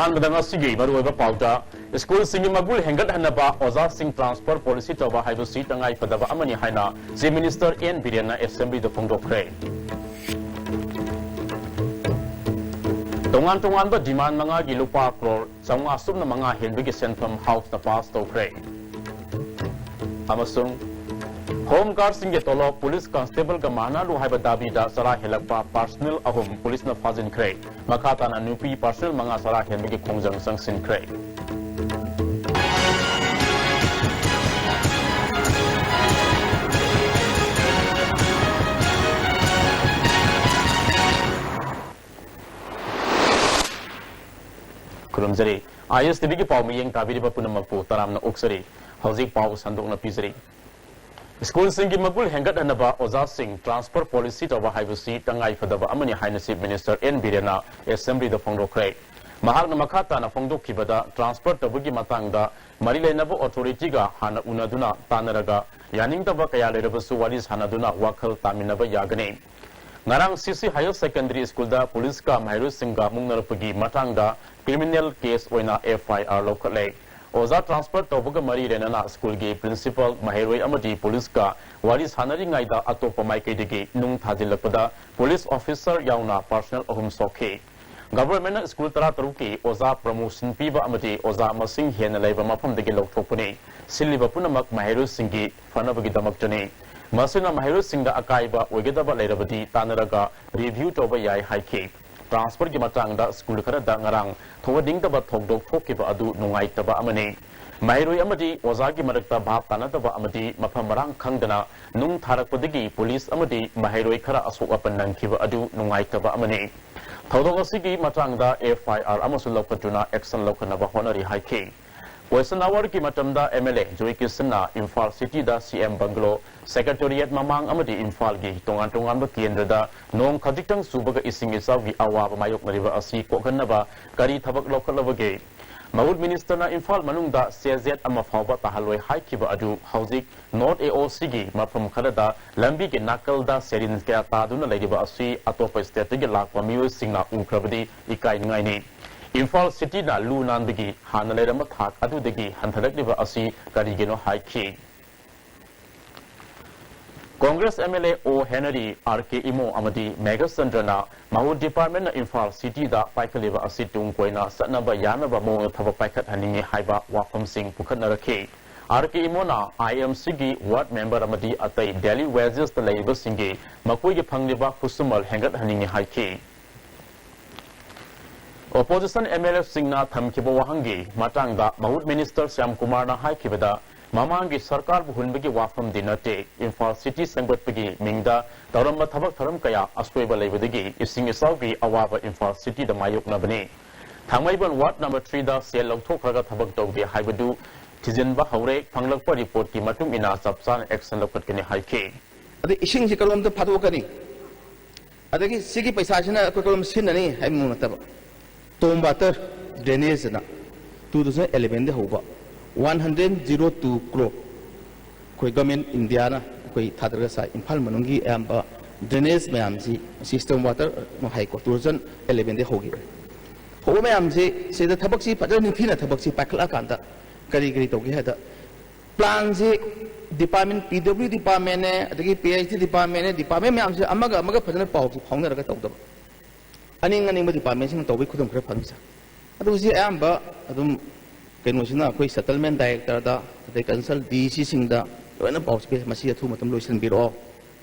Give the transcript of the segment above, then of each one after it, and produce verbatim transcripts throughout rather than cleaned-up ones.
ꯃꯊꯪꯗ ꯉꯁꯤꯒꯤ ꯃꯔꯨꯑꯣꯏꯕ ꯄꯥꯎꯗ, ꯁ꯭ꯀꯨꯜꯁꯤꯡꯒꯤ ꯃꯒꯨꯟ ꯍꯦꯟꯒꯠꯍꯟꯅꯕ ꯑꯣꯖꯥꯁꯤꯡ transfer policy ꯇꯧꯕ ꯍꯥꯏꯕꯁꯤ ꯇꯉꯥꯏ ꯐꯗꯕ ꯑꯃꯅꯤ ꯍꯥꯏꯅ Chief Minister N ꯕꯤꯔꯦꯟꯅ Assemblyꯗ ꯐꯣꯡꯗꯣꯛꯈ꯭ꯔꯦ꯫ ꯇꯣꯉꯥꯟ ꯇꯣꯉꯥꯟꯕ demand ꯃꯉꯥꯒꯤ ꯂꯨꯄꯥ ꯀ꯭ꯔꯣꯔ ꯆꯥꯝꯃꯉꯥ ꯁꯨꯞꯅ ꯃꯉꯥ ꯍꯦꯟꯕꯒꯤ ꯁꯦꯟꯐꯝ Houseꯅ pass ꯇꯧꯈ꯭ꯔꯦ꯫ ꯑꯃꯁꯨꯡ Home Guardꯁꯤꯡꯒꯤ ꯇꯣꯂꯣꯞ police constableꯒ ꯃꯥꯟꯅꯍꯜꯂꯨ ꯍꯥꯏꯕ ꯗꯥꯕꯤꯗ ꯆꯔꯥ ꯍꯦꯜꯂꯛꯄ personnel ꯑꯍꯨꯝ policeꯅ ꯐꯥꯖꯤꯟꯈ꯭ꯔꯦ꯫ ꯃꯈꯥ ꯇꯥꯅ ꯅꯨꯄꯤ personnel ꯃꯉꯥ ꯆꯔꯥ ꯍꯦꯟꯕꯒꯤ ꯈꯣꯡꯖꯪ ꯆꯪꯁꯤꯟꯈ꯭ꯔꯦ꯫ ꯈꯨꯔꯨꯝꯖꯔꯤ꯫ ISTVꯒꯤ ꯄꯥꯎ ꯃꯤꯠꯌꯦꯡ ꯇꯥꯕꯤꯔꯤꯕ ꯄꯨꯝꯅꯃꯛꯄꯨ ꯇꯔꯥꯝꯅ ꯑꯣꯛꯆꯔꯤ꯫ ꯍꯧꯖꯤꯛ ꯄꯥꯎ ꯁꯟꯗꯣꯛꯅ ꯄꯤꯖꯔꯤ꯫ ꯁ꯭ꯀꯨꯜꯁꯤꯡꯒꯤ ꯃꯒꯨꯟ ꯍꯦꯟꯒꯠꯍꯟꯅꯕ ꯑꯣꯖꯥꯁꯤꯡ transfer policy ꯇꯧꯕ ꯍꯥꯏꯕꯁꯤ ꯇꯉꯥꯏ ꯐꯗꯕ ꯑꯃꯅꯤ ꯍꯥꯏꯅ Chief Minister N ꯕꯤꯔꯦꯟꯅ Assemblyꯗ ꯐꯣꯡꯗꯣꯛꯈ꯭ꯔꯦ꯫ ꯃꯍꯥꯛꯅ ꯃꯈꯥ ꯇꯥꯅ ꯐꯣꯡꯗꯣꯛꯈꯤꯕꯗ, transfer ꯇꯧꯕꯒꯤ ꯃꯇꯥꯡꯗ ꯃꯔꯤ ꯂꯩꯅꯕ authorityꯒ ꯍꯥꯟꯅ ꯎꯅꯗꯨꯅ ꯇꯥꯟꯅꯔꯒ, ꯌꯥꯅꯤꯡꯗꯕ ꯀꯌꯥ ꯂꯩꯔꯕꯁꯨ ꯋꯥꯔꯤ ꯁꯥꯟꯅꯗꯨꯅ ꯋꯥꯈꯜ ꯇꯥꯃꯤꯟꯅꯕ ꯌꯥꯒꯅꯤ꯫ ꯉꯔꯥꯡ CC Higher Secondary Schoolꯗ policeꯀ ꯃꯍꯩꯔꯣꯏꯁꯤꯡꯒ ꯃꯨꯛꯅꯔꯛꯄꯒꯤ ꯃꯇꯥꯡꯗ criminal case ꯑꯣꯏꯅ FIR ꯂꯧꯈꯠꯂꯦ꯫ ꯑꯣꯖꯥ transfer ꯇꯧꯕꯒ ꯃꯔꯤ ꯂꯩꯅꯅ ꯁ꯭ꯀꯨꯜꯒꯤ principal, ꯃꯍꯩꯔꯣꯏ ꯑꯃꯗꯤ policeꯀ ꯋꯥꯔꯤ ꯁꯥꯟꯅꯔꯤꯉꯩꯗ ꯑꯇꯣꯞꯄ ꯃꯥꯏꯀꯩꯗꯒꯤ ꯅꯨꯡ ꯊꯥꯖꯤꯜꯂꯛꯄꯗ police officer ꯌꯥꯎꯅ personnel ꯑꯍꯨꯝ ꯁꯣꯛꯈꯤ꯫ Governmentꯅ ꯁ꯭ꯀꯨꯜ ꯇꯔꯥꯇꯔꯨꯛꯀꯤ ꯑꯣꯖꯥ promotion ꯄꯤꯕ ꯑꯃꯗꯤ ꯑꯣꯖꯥ ꯃꯁꯤꯡ ꯍꯦꯟꯅ ꯂꯩꯕ ꯃꯐꯝꯗꯒꯤ ꯂꯧꯊꯣꯛꯄꯅꯤ꯫ ꯁꯤꯜꯂꯤꯕ ꯄꯨꯝꯅꯃꯛ ꯃꯍꯩꯔꯣꯏꯁꯤꯡꯒꯤ ꯐꯅꯕꯒꯤꯗꯃꯛꯇꯅꯤ꯫ ꯃꯁꯤꯅ ꯃꯍꯩꯔꯣꯏꯁꯤꯡꯗ ꯑꯀꯥꯏꯕ ꯑꯣꯏꯒꯗꯕ ꯂꯩꯔꯕꯗꯤ ꯇꯥꯟꯅꯔꯒ review ꯇꯧꯕ ꯌꯥꯏ ꯍꯥꯏꯈꯤ꯫ Transferꯒꯤ ꯃꯇꯥꯡꯗ ꯁ꯭ꯀꯨꯜ ꯈꯔꯗ ꯉꯔꯥꯡ ꯊꯣꯛꯍꯟꯅꯤꯡꯗꯕ ꯊꯧꯗꯣꯛ ꯊꯣꯛꯈꯤꯕ ꯑꯗꯨ ꯅꯨꯡꯉꯥꯏꯇꯕ ꯑꯃꯅꯤ꯫ ꯃꯍꯩꯔꯣꯏ ꯑꯃꯗꯤ ꯑꯣꯖꯥꯒꯤ ꯃꯔꯛꯇ ꯚꯥꯞ ꯇꯥꯅꯗꯕ ꯑꯃꯗꯤ ꯃꯐꯝ ꯃꯔꯥꯡ ꯈꯪꯗꯅ ꯅꯨꯡ ꯊꯥꯔꯛꯄꯗꯒꯤ police ꯑꯃꯗꯤ ꯃꯍꯩꯔꯣꯏ ꯈꯔ ꯑꯁꯣꯛ ꯑꯄꯟ ꯅꯪꯈꯤꯕ ꯑꯗꯨ ꯅꯨꯡꯉꯥꯏꯇꯕ ꯑꯃꯅꯤ꯫ ꯊꯧꯗꯣꯛ ꯑꯁꯤꯒꯤ ꯃꯇꯥꯡꯗ FIR ꯑꯃꯁꯨ ꯂꯧꯈꯠꯇꯨꯅ action ꯂꯧꯈꯠꯅꯕ ꯍꯣꯠꯅꯔꯤ ꯍꯥꯏꯈꯤ꯫ Question hourꯒꯤ ꯃꯇꯝꯗ MLA ꯖꯣꯏ ꯀꯤꯁꯟꯅ ꯏꯝꯐꯥꯜ cityꯗ CM bungalow, Secretariat ꯃꯃꯥꯡ ꯑꯃꯗꯤ ꯏꯝꯐꯥꯜꯒꯤ ꯇꯣꯉꯥꯟ ꯇꯣꯉꯥꯟꯕ ꯀꯦꯟꯗ꯭ꯔꯗ ꯅꯣꯡ ꯈꯖꯤꯛꯇꯪ ꯆꯨꯕꯒ ꯏꯁꯤꯡ ꯏꯆꯥꯎꯒꯤ ꯑꯋꯥꯕ ꯃꯥꯌꯣꯛꯅꯔꯤꯕ ꯑꯁꯤ ꯀꯣꯛꯍꯟꯅꯕ ꯀꯔꯤ ꯊꯕꯛ ꯂꯧꯈꯠꯂꯕꯒꯦ? ꯃꯍꯨꯠ ꯃꯤꯅꯤꯁꯇꯔꯅ ꯏꯝꯐꯥꯜ ꯃꯅꯨꯡꯗ ꯆꯦꯖꯦꯠ ꯑꯃ ꯐꯥꯎꯕ ꯇꯥꯍꯜꯂꯣꯏ ꯍꯥꯏꯈꯤꯕ ꯑꯗꯨ ꯍꯧꯖꯤꯛ North AOCꯒꯤ ꯃꯐꯝ ꯈꯔꯗ ꯂꯝꯕꯤꯒꯤ ꯅꯥꯀꯜꯗ ꯁꯦꯔꯤꯟ ꯀꯌꯥ ꯇꯥꯗꯨꯅ ꯂꯩꯔꯤꯕ ꯑꯁꯤ ꯑꯇꯣꯞꯄ stateꯇꯒꯤ ꯂꯥꯛꯄ ꯃꯤꯑꯣꯏꯁꯤꯡꯅ ꯎꯈ꯭ꯔꯕꯗꯤ ꯏꯀꯥꯏꯅꯤꯡꯉꯥꯏꯅꯤ꯫ ꯏꯝꯐꯥꯜ ꯁꯤꯇꯤꯅ ꯂꯨ ꯅꯥꯟꯕꯒꯤ ꯍꯥꯟꯅ ꯂꯩꯔꯝꯕ ꯊꯥꯛ ꯑꯗꯨꯗꯒꯤ ꯍꯟꯊꯔꯛꯂꯤꯕ ꯑꯁꯤ ꯀꯔꯤꯒꯤꯅꯣ ꯍꯥꯏꯈꯤ꯫ ꯀꯣꯡꯒ꯭ꯔꯦꯁ MLA ꯑꯣ ꯍꯦꯅꯔꯤ, ꯑꯥꯔ ꯀꯦ ꯏꯃꯣ ꯑꯃꯗꯤ ꯃꯦꯘꯆꯟꯗ꯭ꯔꯅ ꯃꯍꯨꯠ ꯗꯤꯄꯥꯔꯠꯃꯦꯟꯅ ꯏꯝꯐꯥꯜ ꯁꯤꯇꯤꯗ ꯄꯥꯏꯈꯠꯂꯤꯕ ꯑꯁꯤ ꯇꯨꯡ ꯀꯣꯏꯅ ꯆꯠꯅꯕ ꯌꯥꯅꯕ ꯃꯑꯣꯡꯗ ꯊꯕꯛ ꯄꯥꯏꯈꯠꯍꯟꯅꯤꯡꯏ ꯍꯥꯏꯕ ꯋꯥꯐꯝꯁꯤꯡ ꯄꯨꯈꯠꯅꯔꯛꯈꯤ꯫ ꯑꯥꯔ ꯀꯦ ꯏꯃꯣꯅ IMCꯒꯤ ꯋꯥꯔꯗ ꯃꯦꯝꯕꯔ ꯑꯃꯗꯤ ꯑꯇꯩ ꯗꯦꯂꯤ ꯋꯦꯖꯦꯁꯇ ꯂꯩꯔꯤꯕꯁꯤꯡꯒꯤ ꯃꯈꯣꯏꯒꯤ ꯐꯪꯂꯤꯕ ꯈꯨꯠꯁꯨꯃꯜ ꯍꯦꯟꯒꯠꯍꯟꯅꯤꯡꯏ ꯍꯥꯏꯈꯤ꯫ Opposition MLAꯁꯤꯡꯅ ꯊꯝꯈꯤꯕ ꯋꯥꯍꯪꯒꯤ ꯃꯇꯥꯡꯗ ꯃꯍꯨꯠ ꯃꯤꯅꯤꯁꯇꯔ ꯁ꯭ꯌꯥꯝ ꯀꯨꯃꯥꯔꯅ ꯍꯥꯏꯈꯤꯕꯗ, ꯃꯃꯥꯡꯒꯤ ꯁꯔꯀꯥꯔꯕꯨ ꯍꯨꯟꯕꯒꯤ ꯋꯥꯐꯝꯗꯤ ꯅꯠꯇꯦ, ꯏꯝꯐꯥꯜ ꯁꯤꯇꯤ ꯁꯦꯝꯒꯠꯄꯒꯤ ꯃꯤꯡꯗ ꯇꯧꯔꯝꯕ ꯊꯕꯛ ꯊꯧꯔꯝ ꯀꯌꯥ ꯑꯁꯣꯏꯕ ꯂꯩꯕꯗꯒꯤ ꯏꯁꯤꯡ ꯏꯆꯥꯎꯒꯤ ꯑꯋꯥꯕ ꯏꯝꯐꯥꯜ ꯁꯤꯇꯤꯗ ꯃꯥꯌꯣꯛꯅꯕꯅꯤ꯫ ꯊꯥꯡꯃꯩꯕꯟ ꯋꯥꯔꯗ ꯅꯝꯕꯔ ꯊ꯭ꯔꯤꯗ ꯁꯦꯜ ꯂꯧꯊꯣꯛꯈ꯭ꯔꯒ ꯊꯕꯛ ꯇꯧꯗꯦ ꯍꯥꯏꯕꯗꯨ ꯊꯤꯖꯤꯟꯕ ꯍꯧꯔꯦ, ꯐꯪꯂꯛꯄ ꯔꯤꯄꯣꯔꯠꯀꯤ ꯃꯇꯨꯡ ꯏꯟꯅ ꯆꯞ ꯆꯥꯅ ꯑꯦꯛꯁꯟ ꯂꯧꯈꯠꯀꯅꯤ ꯍꯥꯏꯈꯤ꯫ ꯑꯗꯩ ꯏꯁꯤꯡꯁꯤ ꯀꯔꯣꯝꯗ ꯐꯥꯗꯣꯛꯀꯅꯤ, ꯑꯗꯒꯤ ꯁꯤꯒꯤ ꯄꯩꯁꯥꯁꯤꯅ ꯑꯩꯈꯣꯏ ꯀꯔꯣꯝ ꯁꯤꯖꯤꯟꯅꯅꯤ ꯍꯥꯏꯕ ꯅꯠꯇꯕ, ꯇꯣꯝ ꯋꯥꯇꯔ ꯗ꯭ꯔꯦꯅꯦꯖ ꯑꯅ two thousand elevenꯗ ꯍꯧꯕ one hundred zero two crore ꯑꯩꯈꯣꯏ ꯒꯚꯔꯟꯃꯦꯟ ꯏꯟꯗꯤꯌꯥꯅ ꯑꯩꯈꯣꯏ ꯊꯥꯗꯔꯒ ꯁꯥꯏ꯫ ꯏꯝꯐꯥꯜ ꯃꯅꯨꯡꯒꯤ ꯑꯌꯥꯝꯕ ꯗ꯭ꯔꯦꯅꯦꯖ ꯃꯌꯥꯝꯁꯤ ꯁꯤꯁꯇꯦꯝ ꯋꯥꯇꯔ ꯍꯥꯏꯀꯣ, two thousand elevenꯗ ꯍꯧꯈꯤꯕꯅꯤ꯫ ꯍꯧꯕ ꯃꯌꯥꯝꯁꯤ ꯁꯤꯗ ꯊꯕꯛꯁꯤ ꯐꯖꯅ ꯅꯤꯡꯊꯤꯅ ꯊꯕꯛꯁꯤ ꯄꯥꯏꯈꯠꯂꯛꯑꯀꯥꯟꯗ ꯀꯔꯤ ꯀꯔꯤ ꯇꯧꯒꯦ ꯍꯥꯏꯗ, ꯄ꯭ꯂꯥꯟꯁꯤ ꯗꯤꯄꯥꯔꯠꯃꯦꯟ, PW ꯗꯤꯄꯥꯔꯠꯃꯦꯟꯅꯦ, ꯑꯗꯒꯤ PHE ꯗꯤꯄꯥꯔꯠꯃꯦꯟꯅꯦ, ꯗꯤꯄꯥꯔꯠꯃꯦꯟ ꯃꯌꯥꯝꯁꯦ ꯑꯃꯒ ꯑꯃꯒ ꯐꯖꯅ ꯄꯥꯎꯁꯤ ꯐꯥꯎꯅꯔꯒ ꯇꯧꯗꯕ꯫ ꯑꯅꯤꯡ ꯑꯅꯤꯡꯕ ꯗꯤꯄꯥꯔꯠꯃꯦꯟꯁꯤꯡꯅ ꯇꯧꯕꯒꯤ ꯈꯨꯗꯝ ꯈꯔ ꯐꯪꯉꯤ ꯁꯥꯔ꯫ ꯑꯗꯨ ꯍꯧꯖꯤꯛ ꯑꯌꯥꯝꯕ ꯑꯗꯨꯝ ꯀꯩꯅꯣꯁꯤꯅ ꯑꯩꯈꯣꯏ ꯁꯦꯇꯜꯃꯦꯟ ꯗꯥꯏꯔꯦꯛꯇꯔꯗ, ꯑꯗꯩ ꯀꯟꯁꯜ DCꯁꯤꯡꯗ ꯂꯣꯏꯅ ꯄꯥꯎꯁꯤ ꯄꯤ, ꯃꯁꯤ ꯑꯊꯨꯕ ꯃꯇꯝꯗ ꯂꯣꯏꯁꯤꯟꯕꯤꯔꯛꯑꯣ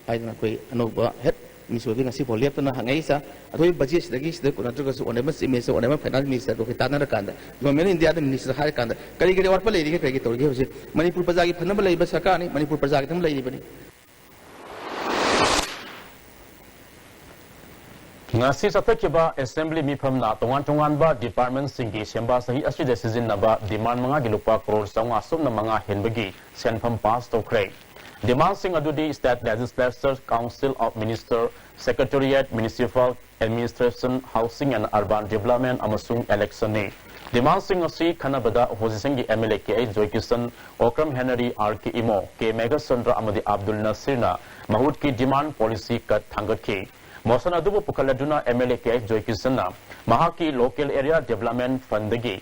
ꯍꯥꯏꯗꯅ ꯑꯩꯈꯣꯏ ꯑꯅꯧꯕ ꯍꯦꯗ ꯃꯤꯅꯤꯁꯇꯔ ꯑꯣꯏꯕꯒꯤ ꯉꯁꯤꯐꯥꯎ ꯂꯦꯞꯇꯅ ꯍꯪꯉꯛꯏ ꯁꯥꯔ꯫ ꯑꯩꯈꯣꯏ ꯕꯖꯦꯠꯁꯤꯗꯒꯤ ꯁꯤꯗ ꯀꯣꯟꯅꯗ꯭ꯔꯒꯁꯨ honourable chief minister, honourable finance ꯃꯤꯅꯤꯁꯇꯔꯒ ꯑꯩꯈꯣꯏ ꯇꯥꯟꯅꯔꯀꯥꯟꯗ, ꯒꯣꯔꯃꯦꯟ ꯑꯣꯐ ꯏꯟꯗꯤꯌꯥꯗ ꯃꯤꯅꯤꯁꯇꯔ ꯍꯥꯏꯔꯀꯥꯟꯗ ꯀꯔꯤ ꯀꯔꯤ ꯑꯋꯥꯠꯄ ꯂꯩꯔꯤꯒꯦ, ꯀꯔꯤ ꯀꯔꯤ ꯇꯧꯔꯤꯒꯦ ꯍꯧꯖꯤꯛ ꯃꯅꯤꯄꯨꯔ ꯄ꯭ꯔꯖꯥꯒꯤ ꯐꯅꯕ ꯂꯩꯕ ꯁꯔꯀꯥꯔꯅꯤ, ꯃꯅꯤꯄꯨꯔ ꯄ꯭ꯔꯖꯥꯒꯤꯗꯃꯛ ꯂꯩꯔꯤꯕꯅꯤ꯫ ꯉꯁꯤ ꯆꯠꯊꯈꯤꯕ ꯑꯦꯁꯦꯝꯕ꯭ꯂꯤ ꯃꯤꯐꯝꯅ ꯇꯣꯉꯥꯟ ꯇꯣꯉꯥꯟꯕ ꯗꯤꯄꯥꯔꯠꯃꯦꯟꯁꯤꯡꯒꯤ ꯁꯦꯝꯕ ꯆꯍꯤ ꯑꯁꯤꯗ ꯁꯤꯖꯤꯟꯅꯕ ꯗꯤꯃꯥꯟ ꯃꯉꯥꯒꯤ ꯂꯨꯄꯥ ꯀ꯭ꯔꯣꯔ ꯆꯥꯝꯃꯉꯥ ꯁꯨꯞꯅ ꯃꯉꯥ ꯍꯦꯟꯕꯒꯤ ꯁꯦꯟꯐꯝ ꯄꯥꯁ ꯇꯧꯈ꯭ꯔꯦ꯫ ꯗꯤꯃꯥꯟꯁꯤꯡ ꯑꯗꯨꯗꯤ State Legislature, Council of Minister, Secretariat, Municipal Administration, Housing and Urban Development ꯑꯃꯁꯨꯡ Electionꯅꯤ꯫ ꯗꯤꯃꯥꯟꯁꯤꯡ ꯑꯁꯤ ꯈꯟꯅꯕꯗ ꯑꯣꯄꯣꯖꯤꯁꯟꯒꯤ MLA ꯀꯦ ꯑꯩꯆ ꯖꯣꯏꯀꯤꯁꯟ, ꯑꯣꯀ꯭ꯔꯝ ꯍꯦꯅꯔꯤ, ꯑꯥꯔ ꯀꯦ ꯏꯃꯣ, ꯀꯦ ꯃꯦꯘꯆꯟꯗ꯭ꯔ ꯑꯃꯗꯤ ꯑꯕꯗꯨꯜ ꯅꯁꯤꯔꯅ ꯃꯍꯨꯠꯀꯤ ꯗꯤꯃꯥꯟ ꯄꯣꯂꯤꯁꯤ ꯀꯠ ꯊꯥꯡꯒꯠꯈꯤ꯫ Motion ꯑꯗꯨꯕꯨ ꯄꯨꯈꯠꯂꯗꯨꯅ M L A K H ꯖꯣꯏꯀꯤꯁꯟꯅ ꯃꯍꯥꯛꯀꯤ Local Area Development Fundꯗꯒꯤ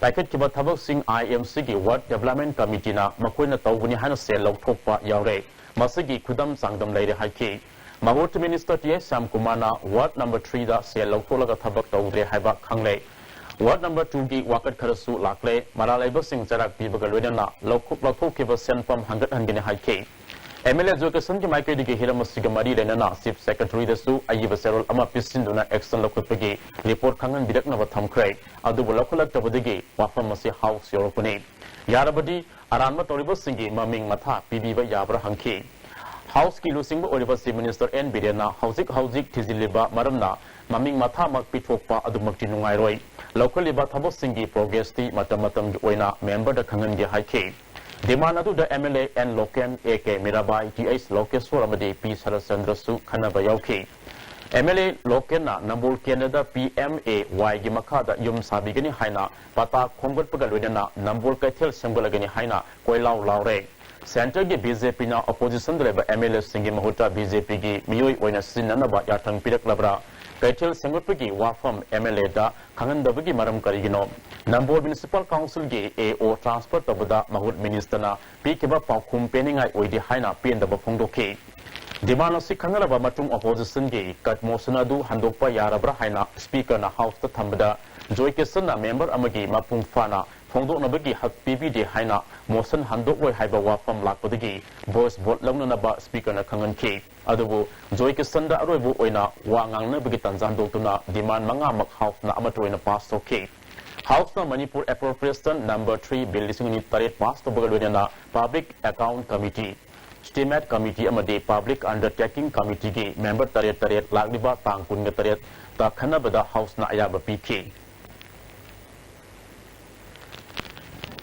ꯄꯥꯏꯈꯠꯈꯤꯕ ꯊꯕꯛꯁꯤꯡ I M Cꯒꯤ Ward Development Committeeꯅ ꯃꯈꯣꯏꯅ ꯇꯧꯕꯅꯤ ꯍꯥꯏꯅ ꯁꯦꯜ ꯂꯧꯊꯣꯛꯄ ꯌꯥꯎꯔꯦ꯫ ꯃꯁꯤꯒꯤ ꯈꯨꯗꯝ ꯆꯥꯡꯗꯝ ꯂꯩꯔꯦ ꯍꯥꯏꯈꯤ꯫ ꯃꯍꯨꯠ Minister T H ꯁ꯭ꯌꯥꯝꯀꯨꯃꯥꯔꯅ Ward number three ꯗ ꯁꯦꯜ ꯂꯧꯊꯣꯛꯂꯒ ꯊꯕꯛ ꯇꯧꯗ꯭ꯔꯦ ꯍꯥꯏꯕ ꯈꯪꯂꯦ꯫ Ward number twoꯒꯤ ꯋꯥꯀꯠ ꯈꯔꯁꯨ ꯂꯥꯛꯂꯦ꯫ ꯃꯔꯥꯜ ꯂꯩꯕꯁꯤꯡ ꯆꯩꯔꯥꯛ ꯄꯤꯕꯒ ꯂꯣꯏꯅꯅ ꯂꯧꯈꯣꯛ-, ꯂꯧꯊꯣꯛꯈꯤꯕ ꯁꯦꯟꯐꯝ ꯍꯟꯒꯠꯍꯟꯒꯅꯤ ꯍꯥꯏꯈꯤ꯫ M L A ꯖꯣꯏꯀꯤꯁꯟꯒꯤ ꯃꯥꯏꯀꯩꯗꯒꯤ ꯍꯤꯔꯝ ꯑꯁꯤꯒ ꯃꯔꯤ ꯂꯩꯅꯅ Chief Secretaryꯗꯁꯨ ꯑꯏꯕ ꯆꯦꯔꯣꯜ ꯑꯃ ꯄꯤꯁꯤꯟꯗꯨꯅ action ꯂꯧꯈꯠꯄꯒꯤ report ꯈꯪꯍꯟꯕꯤꯔꯛꯅꯕ ꯊꯝꯈ꯭ꯔꯦ꯫ ꯑꯗꯨꯕꯨ ꯂꯧꯈꯠꯂꯛꯇꯕꯗꯒꯤ ꯋꯥꯐꯝ ꯑꯁꯤ House ꯌꯧꯔꯛꯄꯅꯤ꯫ ꯌꯥꯔꯕꯗꯤ ꯑꯔꯥꯟꯕ ꯇꯧꯔꯤꯕꯁꯤꯡꯒꯤ ꯃꯃꯤꯡ ꯃꯊꯥ ꯄꯤꯕꯤꯕ ꯌꯥꯕ꯭ꯔꯥ ꯍꯪꯈꯤ꯫ Houseꯀꯤ ꯂꯨꯆꯤꯡꯕ ꯑꯣꯏꯔꯤꯕ Chief Minister N ꯕꯤꯔꯦꯟꯅ ꯍꯧꯖꯤꯛ ꯍꯧꯖꯤꯛ ꯊꯤꯖꯤꯜꯂꯤꯕ ꯃꯔꯝꯅ ꯃꯃꯤꯡ ꯃꯊꯥꯃꯛ ꯄꯤꯊꯣꯛꯄ ꯑꯗꯨꯃꯛꯇꯤ ꯅꯨꯡꯉꯥꯏꯔꯣꯏ꯫ ꯂꯧꯈꯠꯂꯤꯕ ꯊꯕꯛꯁꯤꯡꯒꯤ progressꯇꯤ ꯃꯇꯝ ꯃꯇꯝꯒꯤ ꯑꯣꯏꯅ memberꯗ ꯈꯪꯍꯟꯒꯦ ꯍꯥꯏꯈꯤ꯫ Demand ꯑꯗꯨꯗ M L A N local, A K Mirabai, T H ꯂꯣꯀꯦꯁꯣꯔ ꯑꯃꯗꯤ P ꯁꯔꯠꯆꯟꯗ꯭ꯔꯁꯨ ꯈꯟꯅꯕ ꯌꯥꯎꯈꯤ꯫ M L A ꯂꯣꯀꯦꯟꯅ ꯅꯝꯕꯣꯜ ꯀꯦꯟꯗ꯭ꯔꯗ P M A Yꯒꯤ ꯃꯈꯥꯗ ꯌꯨꯝ ꯁꯥꯕꯤꯒꯅꯤ ꯍꯥꯏꯅ ꯄꯇꯥ ꯈꯣꯝꯒꯠꯄꯒ ꯂꯣꯏꯅꯅ ꯅꯝꯕꯣꯜ ꯀꯩꯊꯦꯜ ꯁꯦꯝꯒꯠꯂꯒꯅꯤ ꯍꯥꯏꯅ ꯀꯣꯏꯂꯥꯎ ꯂꯥꯎꯔꯦ꯫ Centreꯒꯤ BJPꯅ oppositionꯗ ꯂꯩꯕ M L Aꯁꯤꯡꯒꯤ ꯃꯍꯨꯠꯇ BJPꯒꯤ ꯃꯤꯑꯣꯏ ꯑꯣꯏꯅ ꯁꯤꯖꯤꯟꯅꯅꯕ ꯌꯥꯊꯪ ꯄꯤꯔꯛꯂꯕ꯭ꯔꯥ? ꯀꯩꯊꯦꯜ ꯁꯦꯝꯒꯠꯄꯒꯤ ꯋꯥꯐꯝ M L Aꯗ ꯈꯪꯍꯟꯗꯕꯒꯤ ꯃꯔꯝ ꯀꯔꯤꯒꯤꯅꯣ? ꯅꯝꯕꯣꯜ Municipal Councilꯒꯤ A O transfer ꯇꯧꯕꯗ ꯃꯍꯨꯠ Ministerꯅ ꯄꯤꯈꯤꯕ ꯄꯥꯎꯈꯨꯝ ꯄꯦꯟꯅꯤꯡꯉꯥꯏ ꯑꯣꯏꯗꯦ ꯍꯥꯏꯅ ꯄꯦꯟꯗꯕ ꯐꯣꯡꯗꯣꯛꯈꯤ꯫ Demand ꯑꯁꯤ ꯈꯪꯅꯔꯕ ꯃꯇꯨꯡ oppositionꯒꯤ cut motion ꯑꯗꯨ ꯍꯟꯗꯣꯛꯄ ꯌꯥꯔꯕ꯭ꯔꯥ ꯍꯥꯏꯅ Speakerꯅ Houseꯇ ꯊꯝꯕꯗ ꯖꯣꯏꯀꯤꯁꯟꯅ member ꯑꯃꯒꯤ ꯃꯄꯨꯡ ꯐꯥꯅ ꯐꯣꯡꯗꯣꯛꯅꯕꯒꯤ ꯍꯛ ꯄꯤꯕꯤꯗꯦ ꯍꯥꯏꯅ motion ꯍꯟꯗꯣꯛꯂꯣꯏ ꯍꯥꯏꯕ ꯋꯥꯐꯝ ꯂꯥꯛꯄꯗꯒꯤ voice vote ꯂꯧꯅꯅꯕ Speakerꯅ ꯈꯪꯍꯟꯈꯤ꯫ ꯑꯗꯨꯕꯨ ꯖꯣꯏꯀꯤꯁꯟꯗ ꯑꯔꯣꯏꯕ ꯑꯣꯏꯅ ꯋꯥ ꯉꯥꯡꯅꯕꯒꯤ ꯇꯥꯟꯖꯥ ꯍꯟꯗꯣꯛꯇꯨꯅ demand ꯃꯉꯥꯃꯛ Houseꯅ ꯑꯃꯠꯇ ꯑꯣꯏꯅ pass ꯇꯧꯈꯤ꯫ Houseꯅ Manipur Appropriation number three Bill ꯂꯤꯁꯤꯡ ꯑꯅꯤ ꯇꯔꯦꯠ pass ꯇꯧꯕꯒ ꯂꯣꯏꯅꯅ Public Account Committee, Scheme Committee ꯑꯃꯗꯤ Public Undertaking Committeeꯒꯤ member ꯇꯔꯦꯠ ꯇꯔꯦꯠ ꯂꯥꯛꯂꯤꯕ ꯇꯥꯡ ꯀꯨꯟꯒ ꯇꯔꯦꯠꯇ ꯈꯟꯅꯕꯗ Houseꯅ ꯑꯌꯥꯕ ꯄꯤꯈꯤ꯫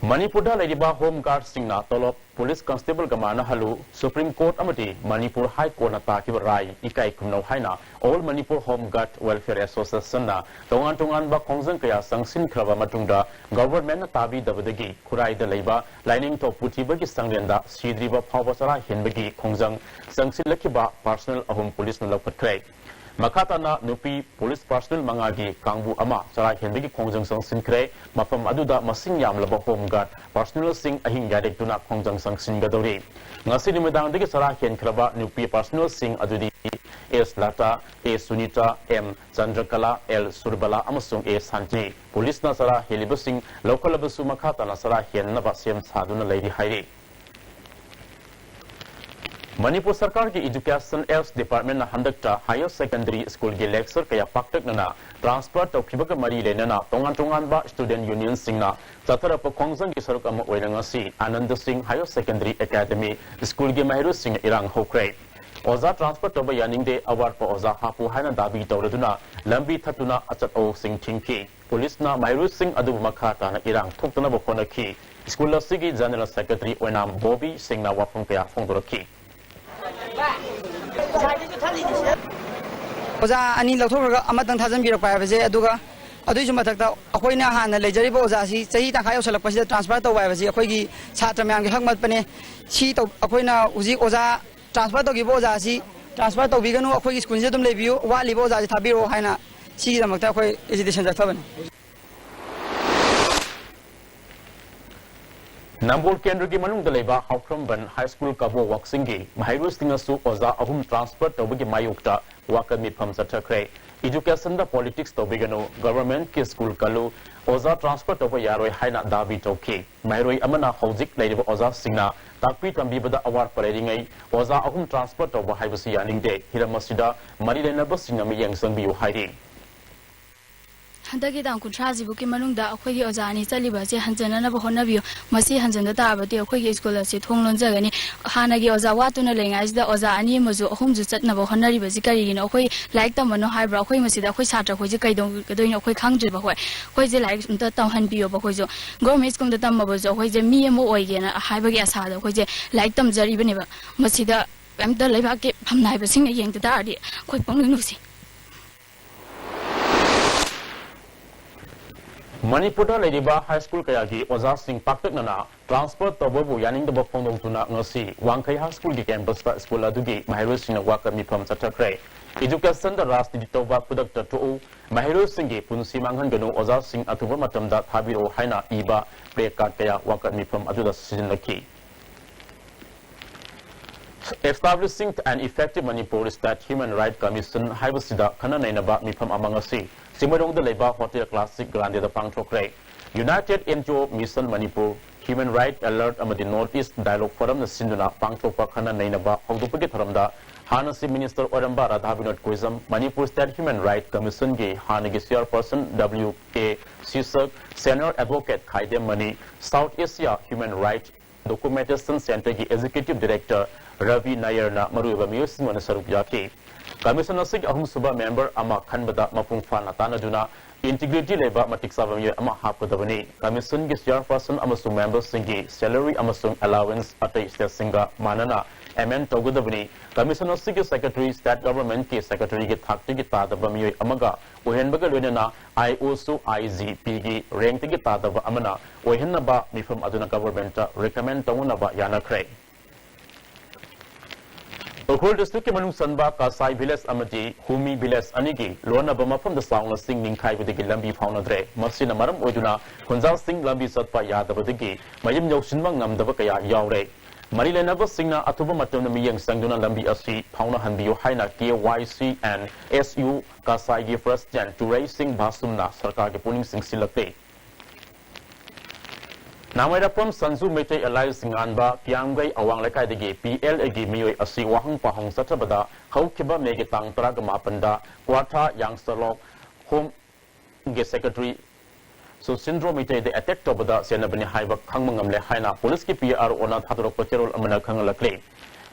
ꯃꯅꯤꯄꯨꯔꯗ ꯂꯩꯔꯤꯕ Home Guardꯁꯤꯡꯅ ꯇꯣꯂꯣꯞ police constable ꯒ ꯃꯥꯟꯅꯍꯜꯂꯨ, Supreme Court ꯑꯃꯗꯤ Manipur High Courtꯅ ꯇꯥꯈꯤꯕ ꯔꯥꯏ ꯏꯀꯥꯏ ꯈꯨꯝꯅꯧ ꯍꯥꯏꯅ All Manipur Home Guard Welfare Associationꯅ ꯇꯣꯉꯥꯟ ꯇꯣꯉꯥꯟꯕ ꯈꯣꯡꯖꯪ ꯀꯌꯥ ꯆꯪꯁꯤꯟꯈ꯭ꯔꯕ ꯃꯇꯨꯡꯗ governmentꯅ ꯇꯥꯕꯤꯗꯕꯗꯒꯤ ꯈꯨꯔꯥꯏꯗ ꯂꯩꯕ ꯂꯥꯏꯅꯤꯡꯊꯧ ꯄꯨꯊꯤꯕꯒꯤ ꯆꯥꯡꯂꯦꯟꯗ ꯁꯤꯗ꯭ꯔꯤꯕ ꯐꯥꯎꯕ ꯆꯔꯥ ꯍꯦꯟꯕꯒꯤ ꯈꯣꯡꯖꯪ ꯆꯪꯁꯤꯜꯂꯛꯈꯤꯕ personnel ꯑꯍꯨꯝ policeꯅ ꯂꯧꯈꯠꯈ꯭ꯔꯦ꯫ ꯃꯈꯥ ꯇꯥꯅ ꯅꯨꯄꯤ ꯄꯨꯂꯤꯁ ꯄꯥꯔꯁꯣꯅꯦꯜ ꯃꯉꯥꯒꯤ ꯀꯥꯡꯕꯨ ꯑꯃ ꯆꯔꯥ ꯍꯦꯟꯕꯒꯤ ꯈꯣꯡꯖꯪ ꯆꯪꯁꯤꯟꯈ꯭ꯔꯦ꯫ ꯃꯐꯝ ꯑꯗꯨꯗ ꯃꯁꯤꯡ ꯌꯥꯝꯂꯕ ꯍꯣꯝ ꯒꯥꯔꯗ ꯄꯥꯔꯁꯣꯅꯦꯜꯁꯤꯡ ꯑꯍꯤꯡ ꯌꯥꯔꯦꯛꯇꯨꯅ ꯈꯣꯡꯖꯪ ꯆꯪꯁꯤꯟꯒꯗꯧꯔꯤ꯫ ꯉꯁꯤ ꯅꯨꯃꯤꯗꯥꯡꯗꯒꯤ ꯆꯔꯥ ꯍꯦꯟꯈ꯭ꯔꯕ ꯅꯨꯄꯤ ꯄꯥꯔꯁꯣꯅꯦꯜꯁꯤꯡ ꯑꯗꯨꯗꯤ ꯑꯦꯁ ꯂꯇꯥ, ꯑꯦ ꯁꯨꯅꯤꯇꯥ, ꯑꯦꯝ ꯆꯟꯗ꯭ꯔꯀꯂꯥ, ꯑꯦꯜ ꯁꯨꯔꯕꯂꯥ ꯑꯃꯁꯨꯡ ꯑꯦ ꯁꯥꯟꯇꯤ꯫ ꯄꯨꯂꯤꯁꯅ ꯆꯔꯥ ꯍꯦꯜꯂꯤꯕꯁꯤꯡ ꯂꯧꯈꯠꯂꯕꯁꯨ ꯃꯈꯥ ꯇꯥꯅ ꯆꯔꯥ ꯍꯦꯟꯅꯕ ꯁꯦꯝ ꯁꯥꯗꯨꯅ ꯂꯩꯔꯤ ꯍꯥꯏꯔꯤ꯫ ꯃꯅꯤꯄꯨꯔ ꯁꯔꯀꯥꯔꯒꯤ ꯏꯗꯨꯀꯦꯁꯟ ꯑꯦꯜꯁ ꯗꯤꯄꯥꯔꯠꯃꯦꯟꯅ ꯍꯟꯗꯛꯇ ꯍꯥꯌꯔ ꯁꯦꯀꯦꯟꯗꯔꯤ ꯁ꯭ꯀꯨꯜꯒꯤ ꯂꯦꯛꯆꯔ ꯀꯌꯥ ꯄꯥꯛꯇꯛꯅꯅ ꯇ꯭ꯔꯥꯟꯁꯐꯔ ꯇꯧꯈꯤꯕꯒ ꯃꯔꯤ ꯂꯩꯅꯅ ꯇꯣꯉꯥꯟ ꯇꯣꯉꯥꯟꯕ ꯁ꯭ꯇꯨꯗꯦꯟꯠ ꯌꯨꯅꯤꯌꯟꯁꯤꯡꯅ ꯆꯠꯊꯔꯛꯄ ꯈꯣꯡꯖꯪꯒꯤ ꯁꯔꯨꯛ ꯑꯃ ꯑꯣꯏꯅ ꯉꯁꯤ ꯑꯥꯅꯟꯗ ꯁꯤꯡ ꯍꯥꯌꯔ ꯁꯦꯀꯦꯟꯗꯔꯤ ꯑꯦꯀꯥꯗꯃꯤ ꯁ꯭ꯀꯨꯜꯒꯤ ꯃꯍꯩꯔꯣꯏꯁꯤꯡꯅ ꯏꯔꯥꯡ ꯍꯧꯈ꯭ꯔꯦ꯫ ꯑꯣꯖꯥ ꯇ꯭ꯔꯥꯟꯁꯐꯔ ꯇꯧꯕ ꯌꯥꯅꯤꯡꯗꯦ, ꯑꯋꯥꯠꯄ ꯑꯣꯖꯥ ꯍꯥꯞꯄꯨ ꯍꯥꯏꯅ ꯗꯥꯕꯤ ꯇꯧꯔꯗꯨꯅ ꯂꯝꯕꯤ ꯊꯠꯇꯨꯅ ꯑꯆꯠ ꯑꯋꯣꯛꯁꯤꯡ ꯊꯤꯡꯈꯤ꯫ ꯄꯨꯂꯤꯁꯅ ꯃꯍꯩꯔꯣꯏꯁꯤꯡ ꯑꯗꯨꯕꯨ ꯃꯈꯥ ꯇꯥꯅ ꯏꯔꯥꯡ ꯊꯣꯛꯇꯅꯕ ꯍꯣꯠꯅꯈꯤ꯫ ꯁ꯭ꯀꯨꯜ ꯑꯁꯤꯒꯤ ꯖꯦꯅꯔꯦꯜ ꯁꯦꯀ꯭ꯔꯦꯇꯔꯤ ꯑꯣꯏꯅꯥꯝ ꯕꯣꯕꯤ ꯁꯤꯡꯅ ꯋꯥꯐꯝ ꯀꯌꯥ ꯐꯣꯡꯗꯣꯔꯛꯈꯤ꯫ ꯑꯣꯖꯥ ꯑꯅꯤ ꯂꯧꯊꯣꯛꯈ꯭ꯔꯒ ꯑꯃꯇꯪ ꯊꯥꯖꯤꯟꯕꯤꯔꯛꯄ ꯍꯥꯏꯕꯁꯦ, ꯑꯗꯨꯒ ꯑꯗꯨꯒꯤꯁꯨ ꯃꯊꯛꯇ ꯑꯩꯈꯣꯏꯅ ꯍꯥꯟꯅ ꯂꯩꯖꯔꯤꯕ ꯑꯣꯖꯥꯁꯤ ꯆꯍꯤ ꯇꯪꯈꯥꯏ ꯌꯧꯁꯜꯂꯛꯄꯁꯤꯗ ꯇ꯭ꯔꯥꯟꯁꯐꯔ ꯇꯧꯕ ꯍꯥꯏꯕꯁꯤ ꯑꯩꯈꯣꯏꯒꯤ ꯁꯥꯇ꯭ꯔ ꯃꯌꯥꯝꯒꯤ ꯍꯛꯃꯠꯄꯅꯦ꯫ ꯁꯤ ꯇꯧ-, ꯑꯩꯈꯣꯏꯅ ꯍꯧꯖꯤꯛ ꯑꯣꯖꯥ ꯇ꯭ꯔꯥꯟꯁꯐꯔ ꯇꯧꯈꯤꯕ ꯑꯣꯖꯥꯁꯤ ꯇ꯭ꯔꯥꯟꯁꯐꯔ ꯇꯧꯕꯤꯒꯅꯨ, ꯑꯩꯈꯣꯏꯒꯤ ꯁ꯭ꯀꯨꯜꯁꯤꯗ ꯑꯗꯨꯝ ꯂꯩꯕꯤꯌꯨ, ꯋꯥꯠꯂꯤꯕ ꯑꯣꯖꯥꯁꯤ ꯊꯥꯕꯤꯔꯛꯑꯣ ꯍꯥꯏꯅ ꯁꯤꯒꯤꯗꯃꯛꯇ ꯑꯩꯈꯣꯏ ꯑꯦꯖꯤꯇꯦꯁꯟ ꯆꯠꯊꯕꯅꯤ꯫ ꯅꯝꯕꯣꯜ ꯀꯦꯟꯗ꯭ꯔꯒꯤ ꯃꯅꯨꯡꯗ ꯂꯩꯕ ꯍꯥꯎꯈ꯭ꯔꯝꯕꯟ ꯍꯥꯏ ꯁ꯭ꯀꯨꯜ ꯀꯕꯣ ꯋꯥꯛꯆꯤꯡꯒꯤ ꯃꯍꯩꯔꯣꯏꯁꯤꯡꯅꯁꯨ ꯑꯣꯖꯥ ꯑꯍꯨꯝ ꯇ꯭ꯔꯥꯟꯁꯐꯔ ꯇꯧꯕꯒꯤ ꯃꯥꯌꯣꯛꯇ ꯋꯥꯀꯠ ꯃꯤꯐꯝ ꯆꯠꯊꯈ꯭ꯔꯦ꯫ ꯏꯗꯨꯀꯦꯁꯟꯗ ꯄꯣꯂꯤꯇꯤꯛꯁ ꯇꯧꯕꯤꯒꯅꯨ, ꯒꯚꯔꯟꯃꯦꯟꯠꯀꯤ ꯁ꯭ꯀꯨꯜ ꯀꯜꯂꯨ, ꯑꯣꯖꯥ ꯇ꯭ꯔꯥꯟꯁꯐꯔ ꯇꯧꯕ ꯌꯥꯔꯣꯏ ꯍꯥꯏꯅ ꯗꯥꯕꯤ ꯇꯧꯈꯤ꯫ ꯃꯍꯩꯔꯣꯏ ꯑꯃꯅ ꯍꯧꯖꯤꯛ ꯂꯩꯔꯤꯕ ꯑꯣꯖꯥꯁꯤꯡꯅ ꯇꯥꯛꯄꯤ ꯇꯝꯕꯤꯕꯗ ꯑꯋꯥꯠꯄ ꯂꯩꯔꯤꯉꯩ ꯑꯣꯖꯥ ꯑꯍꯨꯝ ꯇ꯭ꯔꯥꯟꯁꯐꯔ ꯇꯧꯕ ꯍꯥꯏꯕꯁꯤ ꯌꯥꯅꯤꯡꯗꯦ꯫ ꯍꯤꯔꯝ ꯑꯁꯤꯗ ꯃꯔꯤ ꯂꯩꯅꯕꯁꯤꯡꯅ ꯃꯤꯠꯌꯦꯡ ꯆꯪꯕꯤꯌꯨ ꯍꯥꯏꯔꯤ꯫ ꯍꯟꯗꯛꯀꯤ ꯇꯥꯡ ꯀꯨꯟꯊ꯭ꯔꯥꯁꯤꯕꯨꯛꯀꯤ ꯃꯅꯨꯡꯗ ꯑꯩꯈꯣꯏꯒꯤ ꯑꯣꯖꯥ ꯑꯅꯤ ꯆꯠꯂꯤꯕ ꯑꯁꯤ ꯍꯟꯖꯅꯅꯕ ꯍꯣꯠꯅꯕꯤꯌꯨ꯫ ꯃꯁꯤ ꯍꯟꯖꯟꯕ ꯇꯥꯔꯕꯗꯤ ꯑꯩꯈꯣꯏꯒꯤ ꯁ꯭ꯀꯨꯜ ꯑꯁꯤ ꯊꯣꯡ ꯂꯣꯟꯖꯒꯅꯤ꯫ ꯍꯥꯟꯅꯒꯤ ꯑꯣꯖꯥ ꯋꯥꯠꯇꯨꯅ ꯂꯩꯉꯥꯏꯁꯤꯗ ꯑꯣꯖꯥ ꯑꯅꯤ ꯑꯃꯁꯨ ꯑꯍꯨꯝꯁꯨ ꯆꯠꯅꯕ ꯍꯣꯠꯅꯔꯤꯕꯁꯤ ꯀꯔꯤꯒꯤꯅꯣ? ꯑꯩꯈꯣꯏ ꯂꯥꯏꯔꯤꯛ ꯇꯝꯃꯅꯨ ꯍꯥꯏꯕ꯭ꯔꯣ? ꯑꯩꯈꯣꯏ ꯃꯁꯤꯗ ꯑꯩꯈꯣꯏ ꯁꯥꯇ꯭ꯔ ꯑꯩꯈꯣꯏꯁꯦ ꯀꯩꯗꯧꯒꯗꯣꯏꯅꯣ? ꯑꯩꯈꯣꯏ ꯈꯪꯗ꯭ꯔꯤꯕ꯫ ꯍꯣꯏ, ꯑꯩꯈꯣꯏꯁꯦ ꯂꯥꯏꯔꯤꯛ ꯑꯝꯇ ꯇꯝꯍꯟꯕꯤꯌꯣꯕ꯫ ꯑꯩꯈꯣꯏꯁꯨ ꯒꯣꯔꯃꯦꯟ ꯁ꯭ꯀꯨꯜꯗ ꯇꯝꯃꯕꯁꯨ ꯑꯩꯈꯣꯏꯁꯦ ꯃꯤ ꯑꯃ ꯑꯣꯏꯒꯦꯅ ꯍꯥꯏꯕꯒꯤ ꯑꯁꯥꯗ ꯑꯩꯈꯣꯏꯁꯦ ꯂꯥꯏꯔꯤꯛ ꯇꯝꯖꯔꯤꯕꯅꯦꯕ꯫ ꯃꯁꯤꯗ ꯀꯩꯝꯇ ꯂꯩꯕꯥꯛꯀꯤ ꯐꯝꯅꯥꯏꯕꯁꯤꯡꯅ ꯌꯦꯡꯗ ꯇꯥꯔꯗꯤ ꯑꯩꯈꯣꯏ ꯄꯨꯛꯅꯤꯡ ꯅꯨꯡꯁꯤ꯫ ꯃꯅꯤꯄꯨꯔꯗ ꯂꯩꯔꯤꯕ ꯍꯥꯏ ꯁ꯭ꯀꯨꯜ ꯀꯌꯥꯒꯤ ꯑꯣꯖꯥꯁꯤꯡ ꯄꯥꯛꯇꯛꯅꯅ ꯇ꯭ꯔꯥꯟꯁꯐꯔ ꯇꯧꯕꯕꯨ ꯌꯥꯅꯤꯡꯗꯕ ꯐꯣꯡꯗꯣꯛꯇꯨꯅ ꯉꯁꯤ ꯋꯥꯡꯈꯩ ꯍꯥꯏ ꯁ꯭ꯀꯨꯜꯒꯤ ꯀꯦꯝꯄꯁꯇ ꯁ꯭ꯀꯨꯜ ꯑꯗꯨꯒꯤ ꯃꯍꯩꯔꯣꯏꯁꯤꯡꯅ ꯋꯥꯀꯠ ꯃꯤꯐꯝ ꯆꯠꯊꯈ꯭ꯔꯦ꯫ Educationꯗ ꯔꯥꯖꯅꯤꯇꯤ ꯇꯧꯕ ꯈꯨꯗꯛꯇ ꯇꯣꯛꯎ, ꯃꯍꯩꯔꯣꯏꯁꯤꯡꯒꯤ ꯄꯨꯟꯁꯤ ꯃꯥꯡꯍꯟꯒꯅꯨ, ꯑꯣꯖꯥꯁꯤꯡ ꯑꯊꯨꯕ ꯃꯇꯝꯗ ꯊꯥꯕꯤꯔꯛꯎ ꯍꯥꯏꯅ ꯏꯕ placard ꯀꯌꯥ ꯋꯥꯀꯠ ꯃꯤꯐꯝ ꯑꯗꯨꯗ ꯁꯤꯖꯤꯟꯅꯈꯤ꯫ Establishing an Effective Manipur State Human Rights Commission ꯍꯥꯏꯕꯁꯤꯗ ꯈꯟꯅ ꯅꯩꯅꯕ ꯃꯤꯐꯝ ꯑꯃ ꯉꯁꯤ ꯆꯤꯡꯃꯩꯔꯣꯡꯗ ꯂꯩꯕ Hotel Classic Grandeꯗ ꯄꯥꯡꯊꯣꯛꯈ꯭ꯔꯦ꯫ United NGO Mission Manipur, Human Rights Alert ꯑꯃꯗꯤ North East Dialogue Forumꯅ ꯁꯤꯟꯗꯨꯅ ꯄꯥꯡꯊꯣꯛꯄ ꯈꯟꯅ ꯅꯩꯅꯕ ꯍꯧꯗꯣꯛꯄꯒꯤ ꯊꯧꯔꯝꯗ ꯍꯥꯟꯅ Chief Minister ꯑꯣꯏꯔꯝꯕ Radha Vinod ꯀꯣꯏꯖꯝ, Manipur State Human Rights Commissionꯒꯤ ꯍꯥꯟꯅꯒꯤ Chairperson W K Sishak, Senior Advocate Khaidem Mani, South Asia Human Rights Documentation Centreꯒꯤ Executive Director ꯔꯕꯤ ꯅꯥꯌꯔꯅ ꯃꯔꯨꯑꯣꯏꯕ ꯃꯤꯑꯣꯏꯁꯤꯡ ꯑꯣꯏꯅ ꯁꯔꯨꯛ ꯌꯥꯈꯤ꯫ Commission ꯑꯁꯤꯒꯤ ꯑꯍꯨꯝꯁꯨꯕ member ꯑꯃ ꯈꯟꯕꯗ ꯃꯄꯨꯡ ꯐꯥꯅ ꯇꯥꯟꯅꯗꯨꯅ integrity ꯂꯩꯕ ꯃꯇꯤꯛ ꯆꯥꯕ ꯃꯤꯑꯣꯏ ꯑꯃ ꯍꯥꯞꯀꯗꯕꯅꯤ꯫ Commissionꯒꯤ Chairperson ꯑꯃꯁꯨꯡ memberꯁꯤꯡꯒꯤ salary ꯑꯃꯁꯨꯡ allowance ꯑꯇꯩ stateꯁꯤꯡꯒ ꯃꯥꯟꯅꯅ amend ꯇꯧꯒꯗꯕꯅꯤ꯫ Commission ꯑꯁꯤꯒꯤ Secretary State Governmentꯀꯤ Secretaryꯒꯤ ꯊꯥꯛꯇꯒꯤ ꯇꯥꯗꯕ ꯃꯤꯑꯣꯏ ꯑꯃꯒ ꯑꯣꯏꯍꯟꯕꯒ ꯂꯣꯏꯅꯅ IOꯁꯨ IGPꯒꯤ rankꯇꯒꯤ ꯇꯥꯗꯕ ꯑꯃꯅ ꯑꯣꯏꯍꯟꯅꯕ ꯃꯤꯐꯝ ꯑꯗꯨꯅ governmentꯇ recommend ꯇꯧꯅꯅꯕ ꯌꯥꯅꯈ꯭ꯔꯦ꯫ ꯎꯈ꯭ꯔꯨꯜ districtꯀꯤ ꯃꯅꯨꯡ ꯆꯟꯕ ꯀꯁꯥꯏ village ꯑꯃꯗꯤ ꯍꯨꯃꯤ village ꯑꯅꯤꯒꯤ ꯂꯣꯟꯅꯕ ꯃꯐꯝꯗ ꯆꯥꯎꯅ ꯆꯤꯡ ꯅꯤꯡꯈꯥꯏꯕꯗꯒꯤ ꯂꯝꯕꯤ ꯐꯥꯎꯅꯗ꯭ꯔꯦ꯫ ꯃꯁꯤꯅ ꯃꯔꯝ ꯑꯣꯏꯗꯨꯅ ꯈꯨꯟꯖꯥꯁꯤꯡ ꯂꯝꯕꯤ ꯆꯠꯄ ꯌꯥꯗꯕꯗꯒꯤ ꯃꯌꯨꯝ ꯌꯧꯁꯤꯟꯕ ꯉꯝꯗꯕ ꯀꯌꯥ ꯌꯥꯎꯔꯦ꯫ ꯃꯔꯤ ꯂꯩꯅꯕꯁꯤꯡꯅ ꯑꯊꯨꯕ ꯃꯇꯝꯗ ꯃꯤꯠꯌꯦꯡ ꯆꯪꯗꯨꯅ ꯂꯝꯕꯤ ꯑꯁꯤ ꯐꯥꯎꯅꯍꯟꯕꯤꯌꯨ ꯍꯥꯏꯅ KYC and SU ꯀꯁꯥꯏꯒꯤ president ꯇꯨꯔꯩ ꯁꯤꯡ ꯚꯥꯁꯨꯝꯅ ꯁꯔꯀꯥꯔꯒꯤ ꯄꯨꯛꯅꯤꯡ ꯆꯤꯡꯁꯤꯜꯂꯛꯂꯤ꯫ ꯅꯥꯃꯩꯔꯥꯛꯄꯝ ꯁꯟꯖꯨ ꯃꯩꯇꯩ alias ꯉꯥꯟꯕ ꯀꯤꯌꯥꯝꯒꯩ ꯑꯋꯥꯡ ꯂꯩꯀꯥꯏꯗꯒꯤ PLAꯒꯤ ꯃꯤꯑꯣꯏ ꯑꯁꯤ ꯋꯥꯍꯪ ꯄꯥꯎꯍꯪ ꯆꯠꯊꯕꯗ ꯍꯧꯈꯤꯕ Mayꯒꯤ ꯇꯥꯡ ꯇꯔꯥꯒ ꯃꯥꯄꯟꯗ ꯀ꯭ꯋꯥꯊꯥ ꯌꯥꯡꯁꯇꯂꯣꯛ Homeꯒꯤ Secretary ꯁꯨꯁꯤꯟꯗ꯭ꯔꯣ ꯃꯩꯇꯩꯗ attack ꯇꯧꯕꯗ ꯆꯦꯟꯅꯕꯅꯤ ꯍꯥꯏꯕ ꯈꯪꯕ ꯉꯝꯂꯦ ꯍꯥꯏꯅ ꯄꯨꯂꯤꯁꯀꯤ PROꯅ ꯊꯥꯗꯣꯔꯛꯄ ꯆꯦꯔꯣꯜ ꯑꯃꯅ ꯈꯪꯍꯜꯂꯛꯂꯤ꯫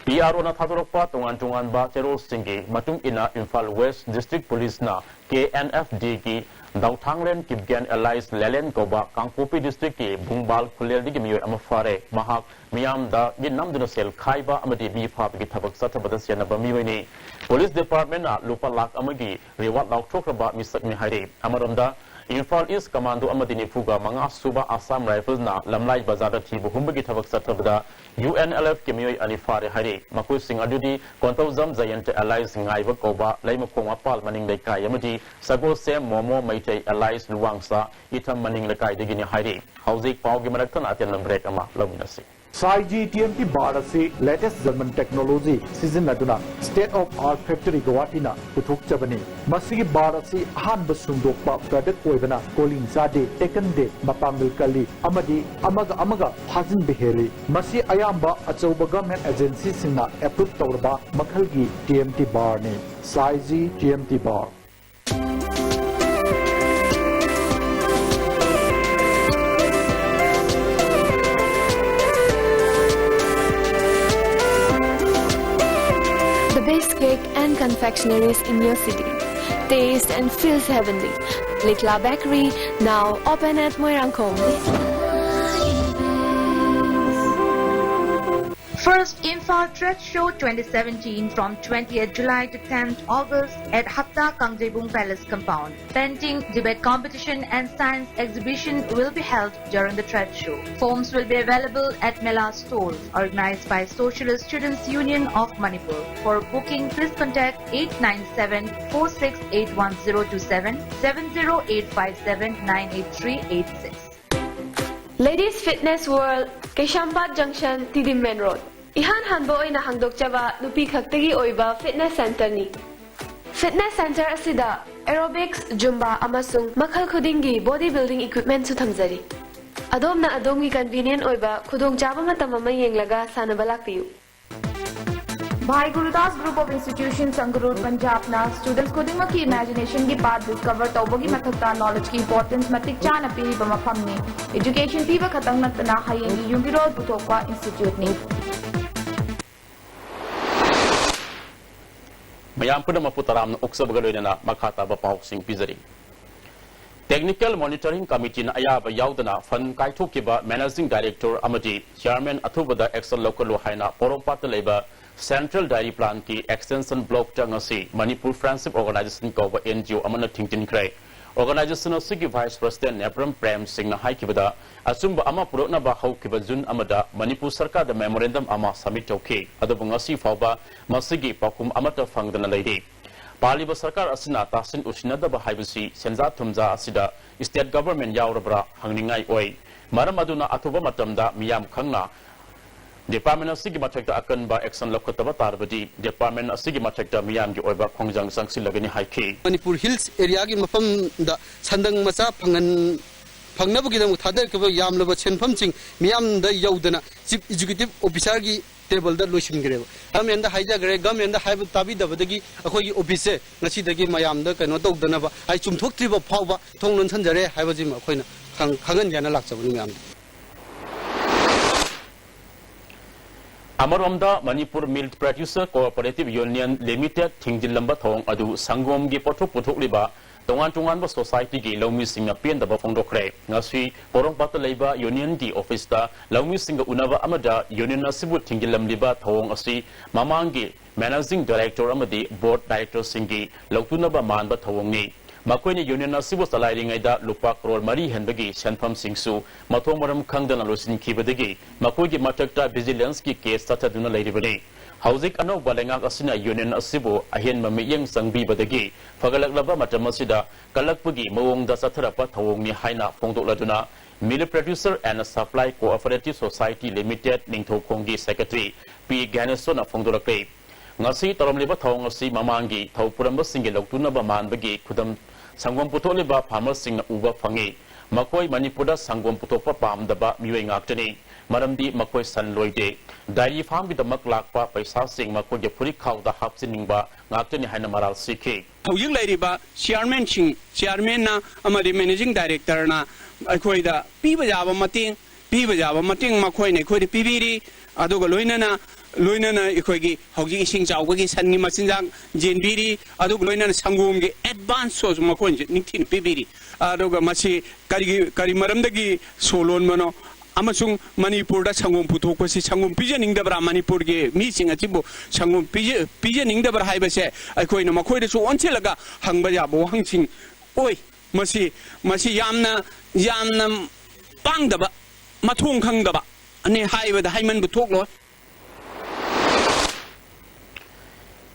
PROꯅ ꯊꯥꯗꯣꯔꯛꯄ ꯇꯣꯉꯥꯟ ꯇꯣꯉꯥꯟꯕ ꯆꯦꯔꯣꯜꯁꯤꯡꯒꯤ ꯃꯇꯨꯡ ꯏꯟꯅ Imphal West District Policeꯅ KNFDꯒꯤ ꯗꯥꯎꯊꯥꯡꯂꯦꯟ Kipgen alias ꯂꯦꯂꯦꯟ ꯀꯧꯕ ꯀꯥꯡꯄꯣꯛꯄꯤ districtꯀꯤ ꯕꯨꯡꯕꯥꯜ ꯈꯨꯂꯦꯜꯗꯒꯤ ꯃꯤꯑꯣꯏ ꯑꯃ ꯐꯥꯔꯦ꯫ ꯃꯍꯥꯛ ꯃꯤꯌꯥꯝꯗꯒꯤ ꯅꯝꯗꯨꯅ ꯁꯦꯜ ꯈꯥꯏꯕ ꯑꯃꯗꯤ ꯃꯤ ꯐꯥꯕꯒꯤ ꯊꯕꯛ ꯆꯠꯊꯕꯗ ꯆꯦꯟꯅꯕ ꯃꯤꯑꯣꯏꯅꯤ꯫ Police Departmentꯅ ꯂꯨꯄꯥ ꯂꯥꯈ ꯑꯃꯒꯤ reward ꯂꯥꯎꯊꯣꯛꯈ꯭ꯔꯕ ꯃꯤꯁꯛꯅꯤ ꯍꯥꯏꯔꯤ꯫ ꯑꯃꯔꯣꯝꯗ ꯏꯝꯐꯥꯜ ꯏꯁ ꯀꯃꯥꯟꯗꯣ ꯑꯃꯗꯤ ꯅꯤꯐꯨꯒ ꯃꯉꯥ ꯁꯨꯕ ꯑꯁꯥꯝ ꯔꯥꯏꯐꯜꯁꯅ ꯂꯝꯂꯥꯏ ꯕꯖꯥꯔꯗ ꯊꯤꯕ ꯍꯨꯝꯕꯒꯤ ꯊꯕꯛ ꯆꯠꯊꯕꯗ ꯌꯨ ꯑꯦꯟ ꯑꯦꯜ ꯑꯦꯐꯀꯤ ꯃꯤꯑꯣꯏ ꯑꯅꯤ ꯐꯥꯔꯦ ꯍꯥꯏꯔꯤ꯫ ꯃꯈꯣꯏꯁꯤꯡ ꯑꯗꯨꯗꯤ ꯀꯣꯟꯊꯧꯖꯝ ꯖꯌꯟꯇ ꯑꯦꯂꯥꯏꯁ ꯉꯥꯏꯕ ꯀꯧꯕ ꯂꯩꯃꯈꯣꯡ ꯃꯄꯥꯜ ꯃꯅꯤꯡ ꯂꯩꯀꯥꯏ ꯑꯃꯗꯤ ꯁꯒꯣꯜꯁꯦꯝ ꯃꯣꯃꯣ ꯃꯩꯇꯩ ꯑꯦꯂꯥꯏꯁ ꯂꯨꯋꯥꯡꯁꯥ ꯏꯊꯝ ꯃꯅꯤꯡ ꯂꯩꯀꯥꯏꯗꯒꯤꯅꯤ ꯍꯥꯏꯔꯤ꯫ ꯍꯧꯖꯤꯛ ꯄꯥꯎꯒꯤ ꯃꯔꯛ ꯊꯠꯅ ꯑꯇꯦꯟꯕ ꯕ꯭ꯔꯦꯛ ꯑꯃ ꯂꯧꯃꯤꯟꯅꯁꯤ꯫ ꯁꯥꯏꯖꯤ ꯇꯤ ꯑꯦꯝ ꯇꯤ ꯕꯥꯔ ꯑꯁꯤ ꯂꯦꯇꯦꯁ ꯖꯔꯃꯟ ꯇꯦꯛꯅꯣꯂꯣꯖꯤ ꯁꯤꯖꯤꯟꯅꯗꯨꯅ ꯁ꯭ꯇꯦꯠ ꯑꯣꯐ ꯑꯥꯔꯠ ꯐꯦꯛꯇꯔꯤ ꯒꯧꯍꯥꯇꯤꯅ ꯄꯨꯊꯣꯛꯆꯕꯅꯤ꯫ ꯃꯁꯤꯒꯤ ꯕꯥꯔ ꯑꯁꯤ ꯑꯍꯥꯟꯕ ꯁꯨꯡꯗꯣꯛꯄ ꯄ꯭ꯔꯗꯛ ꯑꯣꯏꯕꯅ ꯀꯣꯂꯤꯡ ꯆꯥꯗꯦ, ꯇꯦꯀꯟꯗꯦ, ꯃꯄꯥꯡꯒꯜ ꯀꯜꯂꯤ ꯑꯃꯗꯤ ꯑꯃꯒ ꯑꯃꯒ ꯐꯥꯖꯤꯟꯕ ꯍꯦꯜꯂꯤ꯫ ꯃꯁꯤ ꯑꯌꯥꯝꯕ ꯑꯆꯧꯕ ꯒꯚꯔꯟꯃꯦꯟꯠ ꯑꯦꯖꯦꯟꯁꯤꯁꯤꯡꯅ ꯑꯦꯄ꯭ꯔꯨꯚ ꯇꯧꯔꯕ ꯃꯈꯜꯒꯤ ꯇꯤ ꯑꯦꯝ ꯇꯤ ꯕꯥꯔꯅꯤ꯫ ꯁꯥꯏꯖꯤ T M T bar. The best cake and confectionaries in your city. Taste and feels heavenly. Likla Bakery, now open at Moirangkhom. First Imphal Trade Show twenty seventeen from twentieth July to tenth August at Hapta Kangjeibung Palace compound. Painting, debate competition and science exhibition will be held during the trade show. Forms will be available at Mela stores, organized by Socialist Students Union of Manipur. For booking, please contact eight nine seven four six eight one zero two seven, seven zero eight five seven nine eight three eight six. Ladies Fitness World, Keishampat Junction, Tidim Main Road. ꯏꯍꯥꯟ ꯍꯥꯟꯕ ꯑꯣꯏꯅ ꯍꯥꯡꯗꯣꯛꯆꯕ ꯅꯨꯄꯤ ꯈꯛꯇꯒꯤ ꯑꯣꯏꯕ fitness centreꯅꯤ꯫ Fitness centre ꯑꯁꯤꯗ aerobics, Zumba ꯑꯃꯁꯨꯡ ꯃꯈꯜ ꯈꯨꯗꯤꯡꯒꯤ body building equipmentꯁꯨ ꯊꯝꯖꯔꯤ꯫ ꯑꯗꯣꯝꯅ ꯑꯗꯣꯝꯒꯤ convenient ꯑꯣꯏꯕ ꯈꯨꯗꯣꯡꯆꯥꯕ ꯃꯇꯝ ꯑꯃ ꯌꯦꯡꯂꯒ ꯁꯥꯟꯅꯕ ꯂꯥꯛꯄꯤꯌꯨ꯫ Bhai Gurudas Group of Institutions, Sangrur, Punjabꯅ students ꯈꯨꯗꯤꯡꯃꯛꯀꯤ imaginationꯒꯤ path discover ꯇꯧꯕꯒꯤ ꯃꯊꯛꯇ knowledgeꯀꯤ importance ꯃꯇꯤꯛ ꯆꯥꯅ ꯄꯤꯔꯤꯕ ꯃꯐꯝꯅꯤ꯫ Education ꯄꯤꯕ ꯈꯛꯇꯪ ꯅꯠꯇꯅ ꯍꯌꯦꯡꯒꯤ ꯌꯨꯝꯕꯤꯔꯣꯜ ꯄꯨꯊꯣꯛꯄ instituteꯅꯤ꯫ ꯃꯌꯥꯝ ꯄꯨꯝꯅꯃꯛꯄꯨ ꯇꯔꯥꯝꯅ ꯑꯣꯛꯆꯕꯒ ꯂꯣꯏꯅꯅ ꯃꯈꯥ ꯇꯥꯕ ꯄꯥꯎꯁꯤꯡ ꯄꯤꯖꯔꯤ꯫ Technical Monitoring Committeeꯅ ꯑꯌꯥꯕ ꯌꯥꯎꯗꯅ fund ꯀꯥꯏꯊꯣꯛꯈꯤꯕ Managing Director ꯑꯃꯗꯤ Chairman ꯑꯊꯨꯕꯗ action ꯂꯧꯈꯠꯂꯨ ꯍꯥꯏꯅ ꯄꯣꯔꯣꯝꯄꯥꯠꯇ ꯂꯩꯕ Central Dairy Plantꯀꯤ Extension Blockꯇ ꯉꯁꯤ Manipur Friendship Organization ꯀꯧꯕ N G O ꯑꯃꯅ ꯊꯤꯡꯖꯤꯟꯈ꯭ꯔꯦ꯫ Organization ꯑꯁꯤꯒꯤ Vice President ꯅꯦꯄ꯭ꯔꯝ ꯄ꯭ꯔꯦꯝ ꯁꯤꯡꯅ ꯍꯥꯏꯈꯤꯕꯗ, ꯑꯆꯨꯝꯕ ꯑꯃ ꯄꯨꯔꯛꯅꯕ ꯍꯧꯈꯤꯕ ꯖꯨꯟ ꯑꯃꯗ ꯃꯅꯤꯄꯨꯔ ꯁꯔꯀꯥꯔꯗ memorandum ꯑꯃ submit ꯇꯧꯈꯤ, ꯑꯗꯨꯕꯨ ꯉꯁꯤ ꯐꯥꯎꯕ ꯃꯁꯤꯒꯤ ꯄꯥꯎꯈꯨꯝ ꯑꯃꯠꯇ ꯐꯪꯗꯅ ꯂꯩꯔꯤ꯫ ꯄꯥꯜꯂꯤꯕ ꯁꯔꯀꯥꯔ ꯑꯁꯤꯅ ꯇꯥꯁꯤꯟ ꯎꯁꯤꯟꯅꯗꯕ ꯍꯥꯏꯕꯁꯤ ꯁꯦꯟꯖꯥ ꯊꯨꯝꯖꯥ ꯑꯁꯤꯗ state government ꯌꯥꯎꯔꯕ꯭ꯔꯥ ꯍꯪꯅꯤꯡꯉꯥꯏ ꯑꯣꯏ꯫ ꯃꯔꯝ ꯑꯗꯨꯅ ꯑꯊꯨꯕ ꯃꯇꯝꯗ ꯃꯤꯌꯥꯝ ꯈꯪꯅ department ꯑꯁꯤꯒꯤ ꯃꯊꯛꯇ ꯑꯀꯟꯕ action ꯂꯧꯈꯠꯇꯕ ꯇꯥꯔꯕꯗꯤ, department ꯑꯁꯤꯒꯤ ꯃꯊꯛꯇ ꯃꯤꯌꯥꯝꯒꯤ ꯑꯣꯏꯕ ꯈꯣꯡꯖꯪ ꯆꯪꯁꯤꯜꯂꯒꯅꯤ ꯍꯥꯏꯈꯤ꯫ ꯃꯅꯤꯄꯨꯔ Hills area ꯒꯤ ꯃꯐꯝꯗ ꯁꯟꯗꯪ ꯃꯆꯥ ꯐꯪꯍꯟ-, ꯐꯪꯅꯕꯒꯤꯗꯃꯛ ꯊꯥꯗꯔꯛꯈꯤꯕ ꯌꯥꯝꯂꯕ ꯁꯦꯟꯐꯝꯁꯤꯡ ꯃꯤꯌꯥꯝꯗ ꯌꯧꯗꯅ Chief Executive Officer ꯒꯤ table ꯗ ꯂꯣꯏꯁꯤꯟꯈ꯭ꯔꯦꯕ꯫ Government ꯗ ꯍꯥꯏꯖꯈ꯭ꯔꯦ, government ꯗ ꯍꯥꯏꯕ ꯇꯥꯕꯤꯗꯕꯗꯒꯤ ꯑꯩꯈꯣꯏꯒꯤ office ꯁꯦ ꯉꯁꯤꯗꯒꯤ ꯃꯌꯥꯝꯗ ꯀꯩꯅꯣ ꯇꯧꯗꯅꯕ, ꯑꯩ ꯆꯨꯝꯊꯣꯛꯇ꯭ꯔꯤꯕ ꯐꯥꯎꯕ ꯊꯣꯡ ꯂꯣꯟꯁꯤꯟꯖꯔꯦ ꯍꯥꯏꯕꯁꯤꯃ ꯑꯩꯈꯣꯏꯅ ꯈꯪ-, ꯈꯪꯍꯟꯒꯦꯅ ꯂꯥꯛꯆꯕꯅꯤ ꯃꯌꯥꯝꯗ꯫ ꯑꯃꯔꯣꯝꯗ, Manipur Milk Producer Cooperative Union Limited ꯊꯤꯡꯖꯤꯜꯂꯝꯕ ꯊꯧꯑꯣꯡ ꯑꯗꯨ ꯁꯪꯒꯣꯝꯒꯤ ꯄꯣꯠꯊꯣꯛ ꯄꯨꯊꯣꯛꯂꯤꯕ ꯇꯣꯉꯥꯟ ꯇꯣꯉꯥꯟꯕ society ꯒꯤ ꯂꯧꯃꯤꯁꯤꯡꯅ ꯄꯦꯟꯗꯕ ꯐꯣꯡꯗꯣꯛꯈ꯭ꯔꯦ꯫ ꯉꯁꯤ ꯄꯣꯔꯣꯝꯄꯥꯠꯇ ꯂꯩꯕ union ꯒꯤ office ꯇ ꯂꯧꯃꯤꯁꯤꯡꯒ ꯎꯅꯕ ꯑꯃꯗ union ꯑꯁꯤꯕꯨ ꯊꯤꯡꯖꯤꯜꯂꯝꯂꯤꯕ ꯊꯧꯑꯣꯡ ꯑꯁꯤ ꯃꯃꯥꯡꯒꯤ managing director ꯑꯃꯗꯤ board director ꯁꯤꯡꯒꯤ ꯂꯧꯇꯨꯅꯕ ꯃꯥꯟꯕ ꯊꯧꯑꯣꯡꯅꯤ꯫ ꯃꯈꯣꯏꯅ union ꯑꯁꯤꯕꯨ ꯆꯂꯥꯏꯔꯤꯉꯩꯗ ꯂꯨꯄꯥ ꯀ꯭ꯔꯣꯔ ꯃꯔꯤ ꯍꯦꯟꯕꯒꯤ ꯁꯦꯟꯐꯝꯁꯤꯡꯁꯨ ꯃꯊꯣꯡ ꯃꯔꯝ ꯈꯪꯗꯅ ꯂꯣꯏꯁꯤꯟꯈꯤꯕꯗꯒꯤ ꯃꯈꯣꯏꯒꯤ ꯃꯊꯛꯇ vigilance ꯀꯤ case ꯆꯠꯊꯗꯨꯅ ꯂꯩꯔꯤꯕꯅꯤ꯫ ꯍꯧꯖꯤꯛ ꯑꯅꯧꯕ ꯂꯩꯉꯥꯛ ꯑꯁꯤꯅ union ꯑꯁꯤꯕꯨ ꯑꯍꯦꯟꯕ ꯃꯤꯠꯌꯦꯡ ꯆꯪꯕꯤꯕꯗꯒꯤ ꯐꯒꯠꯂꯛꯂꯕ ꯃꯇꯝ ꯑꯁꯤꯗ ꯀꯜꯂꯛꯄꯒꯤ ꯃꯑꯣꯡꯗ ꯆꯠꯊꯔꯛꯄ ꯊꯧꯑꯣꯡꯅꯤ ꯍꯥꯏꯅ ꯐꯣꯡꯗꯣꯛꯂꯗꯨꯅ, Milk Producer and Supply Cooperative Society Limited ꯅꯤꯡꯊꯧꯈꯣꯡꯒꯤ secretary ꯄꯤ ꯒ꯭ꯌꯥꯅꯦꯁꯣꯔꯅ ꯐꯣꯡꯗꯣꯔꯛꯂꯤ꯫ ꯉꯁꯤ ꯇꯧꯔꯝꯂꯤꯕ ꯊꯧꯑꯣꯡ ꯑꯁꯤ ꯃꯃꯥꯡꯒꯤ ꯊꯧ ꯄꯨꯔꯝꯕꯁꯤꯡꯒꯤ ꯂꯧꯇꯨꯅꯕ ꯃꯥꯟꯕꯒꯤ ꯈꯨꯗꯝ ꯁꯪꯒꯣꯝ ꯄꯨꯊꯣꯛꯂꯤꯕ farmer ꯁꯤꯡꯅ ꯎꯕ ꯐꯪꯏ꯫ ꯃꯈꯣꯏ ꯃꯅꯤꯄꯨꯔꯗ ꯁꯪꯒꯣꯝ ꯄꯨꯊꯣꯛꯄ ꯄꯥꯝꯗꯕ ꯃꯤꯑꯣꯏ ꯉꯥꯛꯇꯅꯤ, ꯃꯔꯝꯗꯤ ꯃꯈꯣꯏ ꯁꯟ ꯂꯣꯏꯗꯦ꯫ Dairy farm ꯒꯤꯗꯃꯛ ꯂꯥꯛꯄ ꯄꯩꯁꯥꯁꯤꯡ ꯃꯈꯣꯏꯒꯤ ꯐꯨꯔꯤꯠꯈꯥꯎꯗ ꯍꯥꯞꯆꯤꯟꯅꯤꯡꯕ ꯉꯥꯛꯇꯅꯤ ꯍꯥꯏꯅ ꯃꯔꯥꯜ ꯁꯤꯈꯤ꯫ ꯍꯧꯖꯤꯛ ꯂꯩꯔꯤꯕ chairman ꯁꯤꯡ, chairman ꯅ ꯑꯃꯗꯤ managing director ꯅ ꯑꯩꯈꯣꯏꯗ ꯄꯤꯕ ꯌꯥꯕ ꯃꯇꯦꯡ, ꯄꯤꯕ ꯌꯥꯕ ꯃꯇꯦꯡ ꯃꯈꯣꯏꯅ ꯑꯩꯈꯣꯏꯗ ꯄꯤꯕꯤꯔꯤ꯫ ꯑꯗꯨꯒ ꯂꯣꯏꯅꯅ, ꯂꯣꯏꯅꯅ ꯑꯩꯈꯣꯏꯒꯤ ꯍꯧꯖꯤꯛ ꯏꯁꯤꯡ ꯆꯥꯎꯕꯒꯤ ꯁꯟꯒꯤ ꯃꯆꯤꯟꯖꯥꯛ ꯌꯦꯟꯕꯤꯔꯤ, ꯑꯗꯨꯒ ꯂꯣꯏꯅꯅ ꯁꯪꯒꯣꯝꯒꯤ advance ꯁꯨ ꯃꯈꯣꯏꯅꯁꯨ ꯅꯤꯡꯊꯤꯅ ꯄꯤꯕꯤꯔꯤ꯫ ꯑꯗꯨꯒ ꯃꯁꯤ ꯀꯔꯤꯒꯤ, ꯀꯔꯤ ꯃꯔꯝꯗꯒꯤ ꯁꯣ ꯂꯣꯟꯕꯅꯣ? ꯑꯃꯁꯨꯡ ꯃꯅꯤꯄꯨꯔꯗ ꯁꯪꯒꯣꯝ ꯄꯨꯊꯣꯛꯄꯁꯤ ꯁꯪꯒꯣꯝ ꯄꯤꯖꯅꯤꯡꯗꯕ꯭ꯔꯥ? ꯃꯅꯤꯄꯨꯔꯒꯤ ꯃꯤꯁꯤꯡ ꯑꯁꯤꯕꯨ ꯁꯪꯒꯣꯝ ꯄꯤꯖ-, ꯄꯤꯖꯅꯤꯡꯗꯕ꯭ꯔꯥ ꯍꯥꯏꯕꯁꯦ ꯑꯩꯈꯣꯏꯅ ꯃꯈꯣꯏꯗꯁꯨ ꯑꯣꯟꯁꯤꯜꯂꯒ ꯍꯪꯕ ꯌꯥꯕ ꯋꯥꯍꯪꯁꯤꯡ ꯑꯣꯏ꯫ ꯃꯁꯤ ꯃꯁꯤ ꯌꯥꯝꯅ ꯌꯥꯝꯅ ꯄꯥꯡꯗꯕ, ꯃꯊꯣꯡ ꯈꯪꯗꯕ ꯑꯅꯤ ꯍꯥꯏꯕꯗ ꯍꯥꯏꯃꯟꯕ ꯊꯣꯛꯂꯣꯏ꯫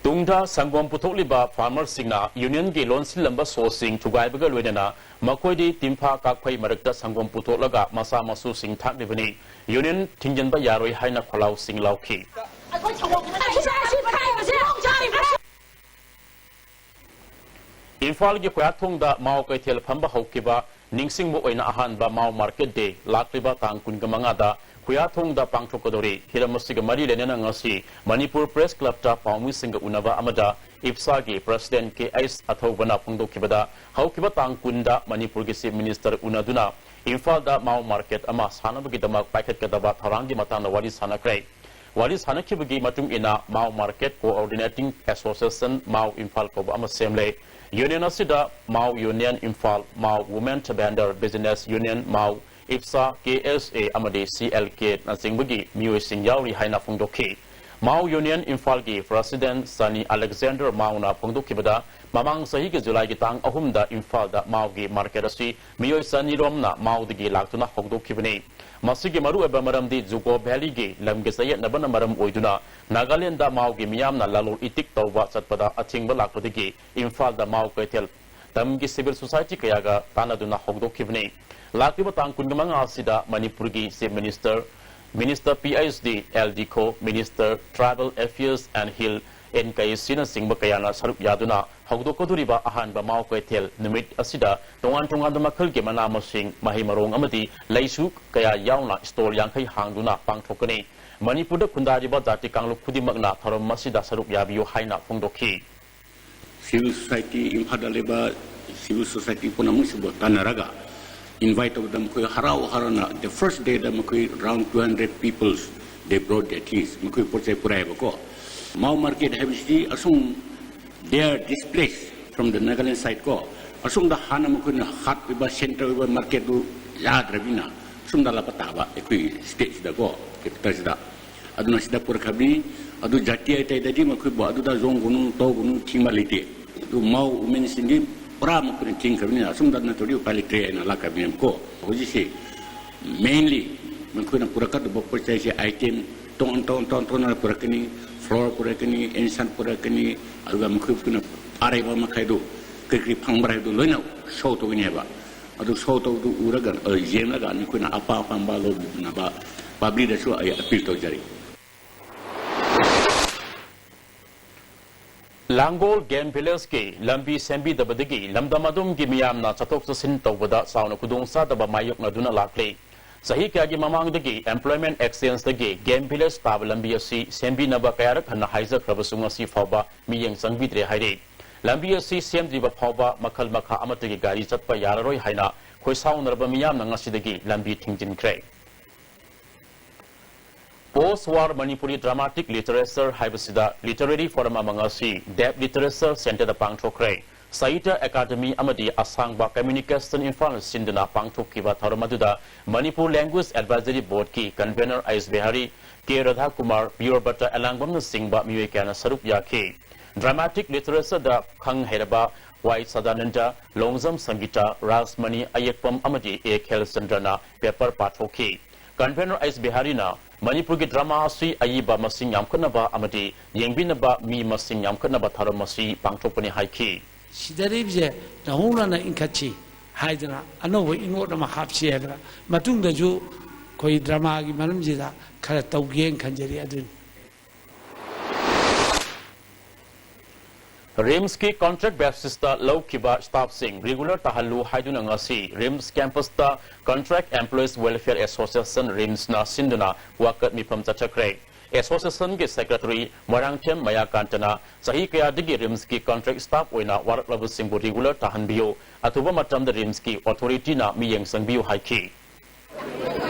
ꯇꯨꯡꯗ ꯁꯪꯒꯣꯝ ꯄꯨꯊꯣꯛꯂꯤꯕ farmerꯁꯤꯡꯅ unionꯒꯤ ꯂꯣꯟꯁꯤꯜꯂꯝꯕ ꯁꯣꯁꯤꯡ ꯊꯨꯒꯥꯏꯕꯒ ꯂꯣꯏꯅꯅ ꯃꯈꯣꯏꯗꯤ ꯇꯤꯟꯐꯥ ꯀꯥꯛꯐꯩ ꯃꯔꯛꯇ ꯁꯪꯒꯣꯝ ꯄꯨꯊꯣꯛꯂꯒ ꯃꯆꯥ ꯃꯁꯨꯁꯤꯡ ꯊꯥꯛꯂꯤꯕꯅꯤ꯫ Union ꯊꯤꯡꯖꯤꯟꯕ ꯌꯥꯔꯣꯏ ꯍꯥꯏꯅ ꯈꯣꯜꯂꯥꯎꯁꯤꯡ ꯂꯥꯎꯈꯤ꯫ ꯏꯝꯐꯥꯜꯒꯤ ꯈꯨꯌꯥꯊꯣꯡꯗ ꯃꯥꯎ ꯀꯩꯊꯦꯜ ꯐꯝꯕ ꯍꯧꯈꯤꯕ ꯅꯤꯡꯁꯤꯡꯕ ꯑꯣꯏꯅ ꯑꯍꯥꯟꯕ ꯃꯥꯎ market day ꯂꯥꯛꯂꯤꯕ ꯇꯥꯡ ꯀꯨꯟꯒ ꯃꯉꯥꯗ ꯈꯨꯌꯥꯊꯣꯡꯗ ꯄꯥꯡꯊꯣꯛꯀꯗꯧꯔꯤ꯫ ꯍꯤꯔꯝ ꯑꯁꯤꯒ ꯃꯔꯤ ꯂꯩꯅꯅ ꯉꯁꯤ ꯃꯅꯤꯄꯨꯔ Press Clubꯇ ꯄꯥꯎꯃꯤꯁꯤꯡꯒ ꯎꯅꯕ ꯑꯃꯗ ꯏꯞꯁꯥꯒꯤ President ꯀꯦ ꯑꯩꯆ ꯑꯊꯧꯕꯅ ꯐꯣꯡꯗꯣꯛꯈꯤꯕꯗ, ꯍꯧꯈꯤꯕ ꯇꯥꯡ ꯀꯨꯟꯗ ꯃꯅꯤꯄꯨꯔꯒꯤ Chief Minister ꯎꯅꯗꯨꯅ ꯏꯝꯐꯥꯜꯗ ꯃꯥꯎ market ꯑꯃ ꯁꯥꯅꯕꯒꯤꯗꯃꯛ ꯄꯥꯏꯈꯠꯀꯗꯕ ꯊꯧꯔꯥꯡꯒꯤ ꯃꯇꯥꯡꯗ ꯋꯥꯔꯤ ꯁꯥꯟꯅꯈ꯭ꯔꯦ꯫ ꯋꯥꯔꯤ ꯁꯥꯟꯅꯈꯤꯕꯒꯤ ꯃꯇꯨꯡ ꯏꯟꯅ ꯃꯥꯎ Market Coordinating Association ꯃꯥꯎ ꯏꯝꯐꯥꯜ ꯀꯧꯕ ꯑꯃ ꯁꯦꯝꯂꯦ꯫ Union ꯑꯁꯤꯗ ꯃꯥꯎ Union ꯏꯝꯐꯥꯜ, ꯃꯥꯎ Women Vendor Business Union, ꯃꯥꯎ ꯏꯞꯁꯥ, ꯀꯦ ꯑꯦꯁ ꯑꯦ ꯑꯃꯗꯤ ꯁꯤ ꯑꯦꯜ ꯀꯦꯅꯆꯤꯡꯕꯒꯤ ꯃꯤꯑꯣꯏꯁꯤꯡ ꯌꯥꯎꯔꯤ ꯍꯥꯏꯅ ꯐꯣꯡꯗꯣꯛꯈꯤ꯫ ꯃꯥꯎ Union ꯏꯝꯐꯥꯜꯒꯤ President ꯁꯅꯤ ꯑꯂꯦꯛꯖꯦꯟꯗꯔ ꯃꯥꯎꯅ ꯐꯣꯡꯗꯣꯛꯈꯤꯕꯗ, ꯃꯃꯥꯡ ꯆꯍꯤꯒꯤ ꯖꯨꯂꯥꯏꯒꯤ ꯇꯥꯡ ꯑꯍꯨꯝꯗ ꯏꯝꯐꯥꯜꯗ ꯃꯥꯎꯒꯤ market ꯑꯁꯤ ꯃꯤꯑꯣꯏ ꯆꯅꯤꯔꯣꯝꯅ ꯃꯥꯎꯗꯒꯤ ꯂꯥꯛꯇꯨꯅ ꯍꯧꯗꯣꯛꯈꯤꯕꯅꯤ꯫ ꯃꯁꯤꯒꯤ ꯃꯔꯨꯑꯣꯏꯕ ꯃꯔꯝꯗꯤ ꯖꯨꯀꯣ Valleyꯒꯤ ꯂꯝꯒꯤ ꯆꯌꯦꯠꯅꯕꯅ ꯃꯔꯝ ꯑꯣꯏꯗꯨꯅ ꯅꯥꯒꯥꯂꯦꯟꯗ ꯃꯥꯎꯒꯤ ꯃꯤꯌꯥꯝꯅ ꯂꯂꯣꯜ ꯏꯇꯤꯛ ꯇꯧꯕ ꯆꯠꯄꯗ ꯑꯊꯤꯡꯕ ꯂꯥꯛꯄꯗꯒꯤ ꯏꯝꯐꯥꯜꯗ ꯃꯥꯎ ꯀꯩꯊꯦꯜ ꯇꯝꯒꯤ civil society ꯀꯌꯥꯒ ꯇꯥꯟꯅꯗꯨꯅ ꯍꯧꯗꯣꯛꯈꯤꯕꯅꯤ꯫ ꯂꯥꯛꯂꯤꯕ ꯇꯥꯡ ꯀꯨꯟꯃꯉꯥ ꯑꯁꯤꯗ ꯃꯅꯤꯄꯨꯔꯒꯤ Chief Minister, Minister P H D L Dikho, Minister Tribal Affairs and Hill and Cultureꯅꯆꯤꯡꯕ ꯀꯌꯥꯅ ꯁꯔꯨꯛ ꯌꯥꯗꯨꯅ ꯍꯧꯗꯣꯛꯀꯗꯧꯔꯤꯕ ꯑꯍꯥꯟꯕ ꯃꯥꯎ ꯀꯩꯊꯦꯜ ꯅꯨꯃꯤꯠ ꯑꯁꯤꯗ ꯇꯣꯉꯥꯟ ꯇꯣꯉꯥꯟꯕ ꯃꯈꯜꯒꯤ ꯃꯅꯥ ꯃꯁꯤꯡ, ꯃꯍꯩ ꯃꯔꯣꯡ ꯑꯃꯗꯤ ꯂꯩꯁꯨ ꯀꯌꯥ ꯌꯥꯎꯅ stall ꯌꯥꯡꯈꯩ ꯍꯥꯡꯗꯨꯅ ꯄꯥꯡꯊꯣꯛꯀꯅꯤ꯫ ꯃꯅꯤꯄꯨꯔꯗ ꯈꯨꯟꯗꯥꯔꯤꯕ ꯖꯥꯇꯤ ꯀꯥꯡꯂꯨꯞ ꯈꯨꯗꯤꯡꯃꯛꯅ ꯊꯧꯔꯝ ꯑꯁꯤꯗ ꯁꯔꯨꯛ ꯌꯥꯕꯤꯌꯨ ꯍꯥꯏꯅ ꯐꯣꯡꯗꯣꯛꯈꯤ꯫ Civil society, ꯏꯝꯐꯥꯜꯗ ꯂꯩꯕ civil society ꯄꯨꯝꯅꯃꯛꯁꯤꯕꯨ ꯇꯥꯟꯅꯔꯒ invite ꯇꯧꯕꯗ ꯃꯈꯣꯏ ꯍꯔꯥꯎ ꯍꯔꯥꯎꯅ, the first dayꯗ ꯃꯈꯣꯏ around two hundred peoples, they brought their things, ꯃꯈꯣꯏ ꯄꯣꯠ ꯆꯩ ꯄꯨꯔꯛꯑꯦꯕꯀꯣ꯫ ꯃꯥꯎ market ꯍꯥꯏꯕꯁꯤꯗꯤ ꯑꯁꯨꯝ, they are displaced from the Nagaland side ꯀꯣ꯫ ꯑꯁꯣꯝꯗ ꯍꯥꯟꯅ ꯃꯈꯣꯏꯅ hub ꯑꯣꯏꯕ, centre ꯑꯣꯏꯕ marketꯇꯨ ꯌꯥꯗ꯭ꯔꯕꯅꯤꯅ ꯑꯁꯣꯝꯗ ꯂꯥꯞꯄ ꯇꯥꯕ ꯑꯩꯈꯣꯏ stateꯁꯤꯗꯀꯣ, capitalꯁꯤꯗ꯫ ꯑꯗꯨꯅ ꯁꯤꯗ ꯄꯨꯔꯛꯈ꯭ꯔꯕꯅꯤ꯫ ꯑꯗꯨ ꯖꯥꯇꯤ ꯑꯇꯩꯗꯗꯤ ꯃꯈꯣꯏꯕꯨ ꯑꯗꯨꯗ ꯌꯣꯟꯒꯅꯨ, ꯇꯧꯒꯅꯨ, ꯊꯤꯡꯕ ꯂꯩꯇꯦ꯫ ꯑꯗꯨ ꯃꯥꯎ womenꯁꯤꯡꯗꯤ ꯄꯨꯔꯥ ꯃꯈꯣꯏꯅ ꯊꯤꯡꯈ꯭ꯔꯕꯅꯤꯅ ꯑꯁꯨꯝꯗ ꯅꯠꯇ꯭ꯔꯗꯤ ꯎꯄꯥꯏ ꯂꯩꯇ꯭ꯔꯦ ꯍꯥꯏꯅ ꯂꯥꯛꯈ꯭ꯔꯕꯅꯦꯕꯀꯣ꯫ ꯍꯧꯖꯤꯛꯁꯤ mainly ꯃꯈꯣꯏꯅ ꯄꯨꯔꯛꯀꯗꯕ ꯄꯣꯠ ꯆꯩꯁꯦ item ꯇꯣꯉꯥꯟ ꯇꯣꯉꯥꯟ ꯇꯣꯉꯥꯟ ꯇꯣꯉꯥꯟꯅ ꯄꯨꯔꯛꯀꯅꯤ꯫ Flour ꯄꯨꯔꯛꯀꯅꯤ, ꯏꯟꯁꯥꯟ ꯄꯨꯔꯛꯀꯅꯤ, ꯑꯗꯨꯒ ꯃꯈꯣꯏ ꯄꯨꯅ ꯑꯔꯩꯕ ꯃꯈꯩꯗꯨ ꯀꯔꯤ ꯀꯔꯤ ꯐꯪꯕ꯭ꯔꯥ ꯍꯥꯏꯕꯗꯨ ꯂꯣꯏꯅ show ꯇꯧꯒꯅꯤ ꯍꯥꯏꯕ꯫ ꯑꯗꯨ show ꯇꯧꯕꯗꯨ ꯎꯔꯒ, ꯑ, ꯌꯦꯡꯂꯒ ꯅꯈꯣꯏꯅ ꯑꯄꯥꯝ ꯑꯄꯥꯝꯕ ꯂꯧꯕꯤꯅꯕ publicꯇꯁꯨ ꯑꯩ appeal ꯇꯧꯖꯔꯤ꯫ ꯂꯥꯡꯒꯣꯜ Game Villageꯀꯤ ꯂꯝꯕꯤ ꯁꯦꯝꯕꯤꯗꯕꯗꯒꯤ ꯂꯝꯗꯝ ꯑꯗꯨꯝꯒꯤ ꯃꯤꯌꯥꯝꯅ ꯆꯠꯊꯣꯛ ꯆꯠꯁꯤꯟ ꯇꯧꯕꯗ ꯆꯥꯎꯅ ꯈꯨꯗꯣꯡꯆꯥꯗꯕ ꯃꯥꯌꯣꯛꯅꯗꯨꯅ ꯂꯥꯛꯂꯤ꯫ ꯆꯍꯤ ꯀꯌꯥꯒꯤ ꯃꯃꯥꯡꯗꯒꯤ Employment Exchangeꯗꯒꯤ Game Village ꯇꯥꯕ ꯂꯝꯕꯤ ꯑꯁꯤ ꯁꯦꯝꯕꯤꯅꯕ ꯀꯌꯥꯔꯛ ꯍꯟꯅ ꯍꯥꯏꯖꯈ꯭ꯔꯕꯁꯨ ꯉꯁꯤ ꯐꯥꯎꯕ ꯃꯤꯠꯌꯦꯡ ꯆꯪꯕꯤꯗ꯭ꯔꯦ ꯍꯥꯏꯔꯤ꯫ ꯂꯝꯕꯤ ꯑꯁꯤ ꯁꯦꯝꯗ꯭ꯔꯤꯕ ꯐꯥꯎꯕ ꯃꯈꯜ ꯃꯈꯥ ꯑꯃꯠꯇꯒꯤ ꯒꯥꯔꯤ ꯆꯠꯄ ꯌꯥꯔꯔꯣꯏ ꯍꯥꯏꯅ ꯈꯣꯏꯁꯥꯎꯅꯔꯕ ꯃꯤꯌꯥꯝꯅ ꯉꯁꯤꯗꯒꯤ ꯂꯝꯕꯤ ꯊꯤꯡꯖꯤꯟꯈ꯭ꯔꯦ꯫ Post War Manipuri Dramatic Literature ꯍꯥꯏꯕꯁꯤꯗ literary forum ꯑꯃ ꯉꯁꯤ Deaf Literature Centreꯗ ꯄꯥꯡꯊꯣꯛꯈ꯭ꯔꯦ꯫ ꯁꯥꯍꯤꯇ꯭ꯌ ꯑꯦꯀꯥꯗꯃꯤ ꯑꯃꯗꯤ ꯑꯁꯥꯡꯕ Communication ꯏꯝꯐꯥꯜꯅ ꯁꯤꯟꯗꯨꯅ ꯄꯥꯡꯊꯣꯛꯈꯤꯕ ꯊꯧꯔꯝ ꯑꯗꯨꯗ Manipur Language Advisory Boardꯀꯤ convener H Bihari, K Radhakumar, ꯄꯤꯌꯣꯔꯕꯇ ꯑꯦꯂꯥꯡꯕꯝꯅꯆꯤꯡꯕ ꯃꯤꯑꯣꯏ ꯀꯌꯥꯅ ꯁꯔꯨꯛ ꯌꯥꯈꯤ꯫ Dramatic Literatureꯗ ꯈꯪ ꯍꯩꯔꯕ ꯋꯥꯏ ꯁꯗꯥꯅꯟꯗ, ꯂꯣꯡꯖꯝ ꯁꯪꯒꯤꯇꯥ, ꯔꯥꯖꯃꯅꯤ ꯑꯌꯦꯛꯄꯝ ꯑꯃꯗꯤ ꯑꯦ ꯈꯦꯜꯆꯟꯗ꯭ꯔꯅ paper ꯄꯥꯊꯣꯛꯈꯤ꯫ Convener ꯑꯩꯆ ꯕꯤꯍꯥꯔꯤꯅ ꯃꯅꯤꯄꯨꯔꯒꯤ drama ꯑꯁꯤ ꯑꯏꯕ ꯃꯁꯤꯡ ꯌꯥꯝꯈꯠꯅꯕ ꯑꯃꯗꯤ ꯌꯦꯡꯕꯤꯅꯕ ꯃꯤ ꯃꯁꯤꯡ ꯌꯥꯝꯈꯠꯅꯕ ꯊꯧꯔꯝ ꯑꯁꯤ ꯄꯥꯡꯊꯣꯛꯄꯅꯤ ꯍꯥꯏꯈꯤ꯫ ꯁꯤꯗꯔꯤꯕꯁꯦ ꯅꯧꯍꯧꯅꯅ ꯏꯟꯈꯠꯁꯤ ꯍꯥꯏꯗꯅ ꯑꯅꯧꯕ ꯏꯉꯣꯠ ꯑꯃ ꯍꯥꯞꯁꯤ ꯍꯥꯏꯗꯅ ꯃꯇꯨꯡꯗꯁꯨ ꯑꯩꯈꯣꯏ dramaꯒꯤ ꯃꯔꯝꯁꯤꯗ ꯈꯔ ꯇꯧꯒꯦꯅ ꯈꯟꯖꯔꯤ꯫ ꯑꯗꯨꯅꯤ꯫ RIMSꯀꯤ contract basisꯇ ꯂꯧꯈꯤꯕ staffꯁꯤꯡ regular ꯇꯥꯍꯜꯂꯨ ꯍꯥꯏꯗꯨꯅ ꯉꯁꯤ RIMS campusꯇ Contract Employees Welfare Association, RIMSꯅ ꯁꯤꯟꯗꯨꯅ ꯋꯥꯀꯠ ꯃꯤꯐꯝ ꯆꯠꯊꯈ꯭ꯔꯦ꯫ Associationꯒꯤ secretary ꯃꯣꯏꯔꯥꯡꯊꯦꯝ ꯃꯌꯥꯀꯥꯟꯇꯅ ꯆꯍꯤ ꯀꯌꯥꯗꯒꯤ RIMSꯀꯤ contract staff ꯑꯣꯏꯅ ꯋꯥꯔꯛꯂꯕꯁꯤꯡꯕꯨ regular ꯇꯥꯍꯟꯕꯤꯌꯨ, ꯑꯊꯨꯕ ꯃꯇꯝꯗ RIMSꯀꯤ authorityꯅ ꯃꯤꯠꯌꯦꯡ ꯆꯪꯕꯤꯌꯨ ꯍꯥꯏꯈꯤ꯫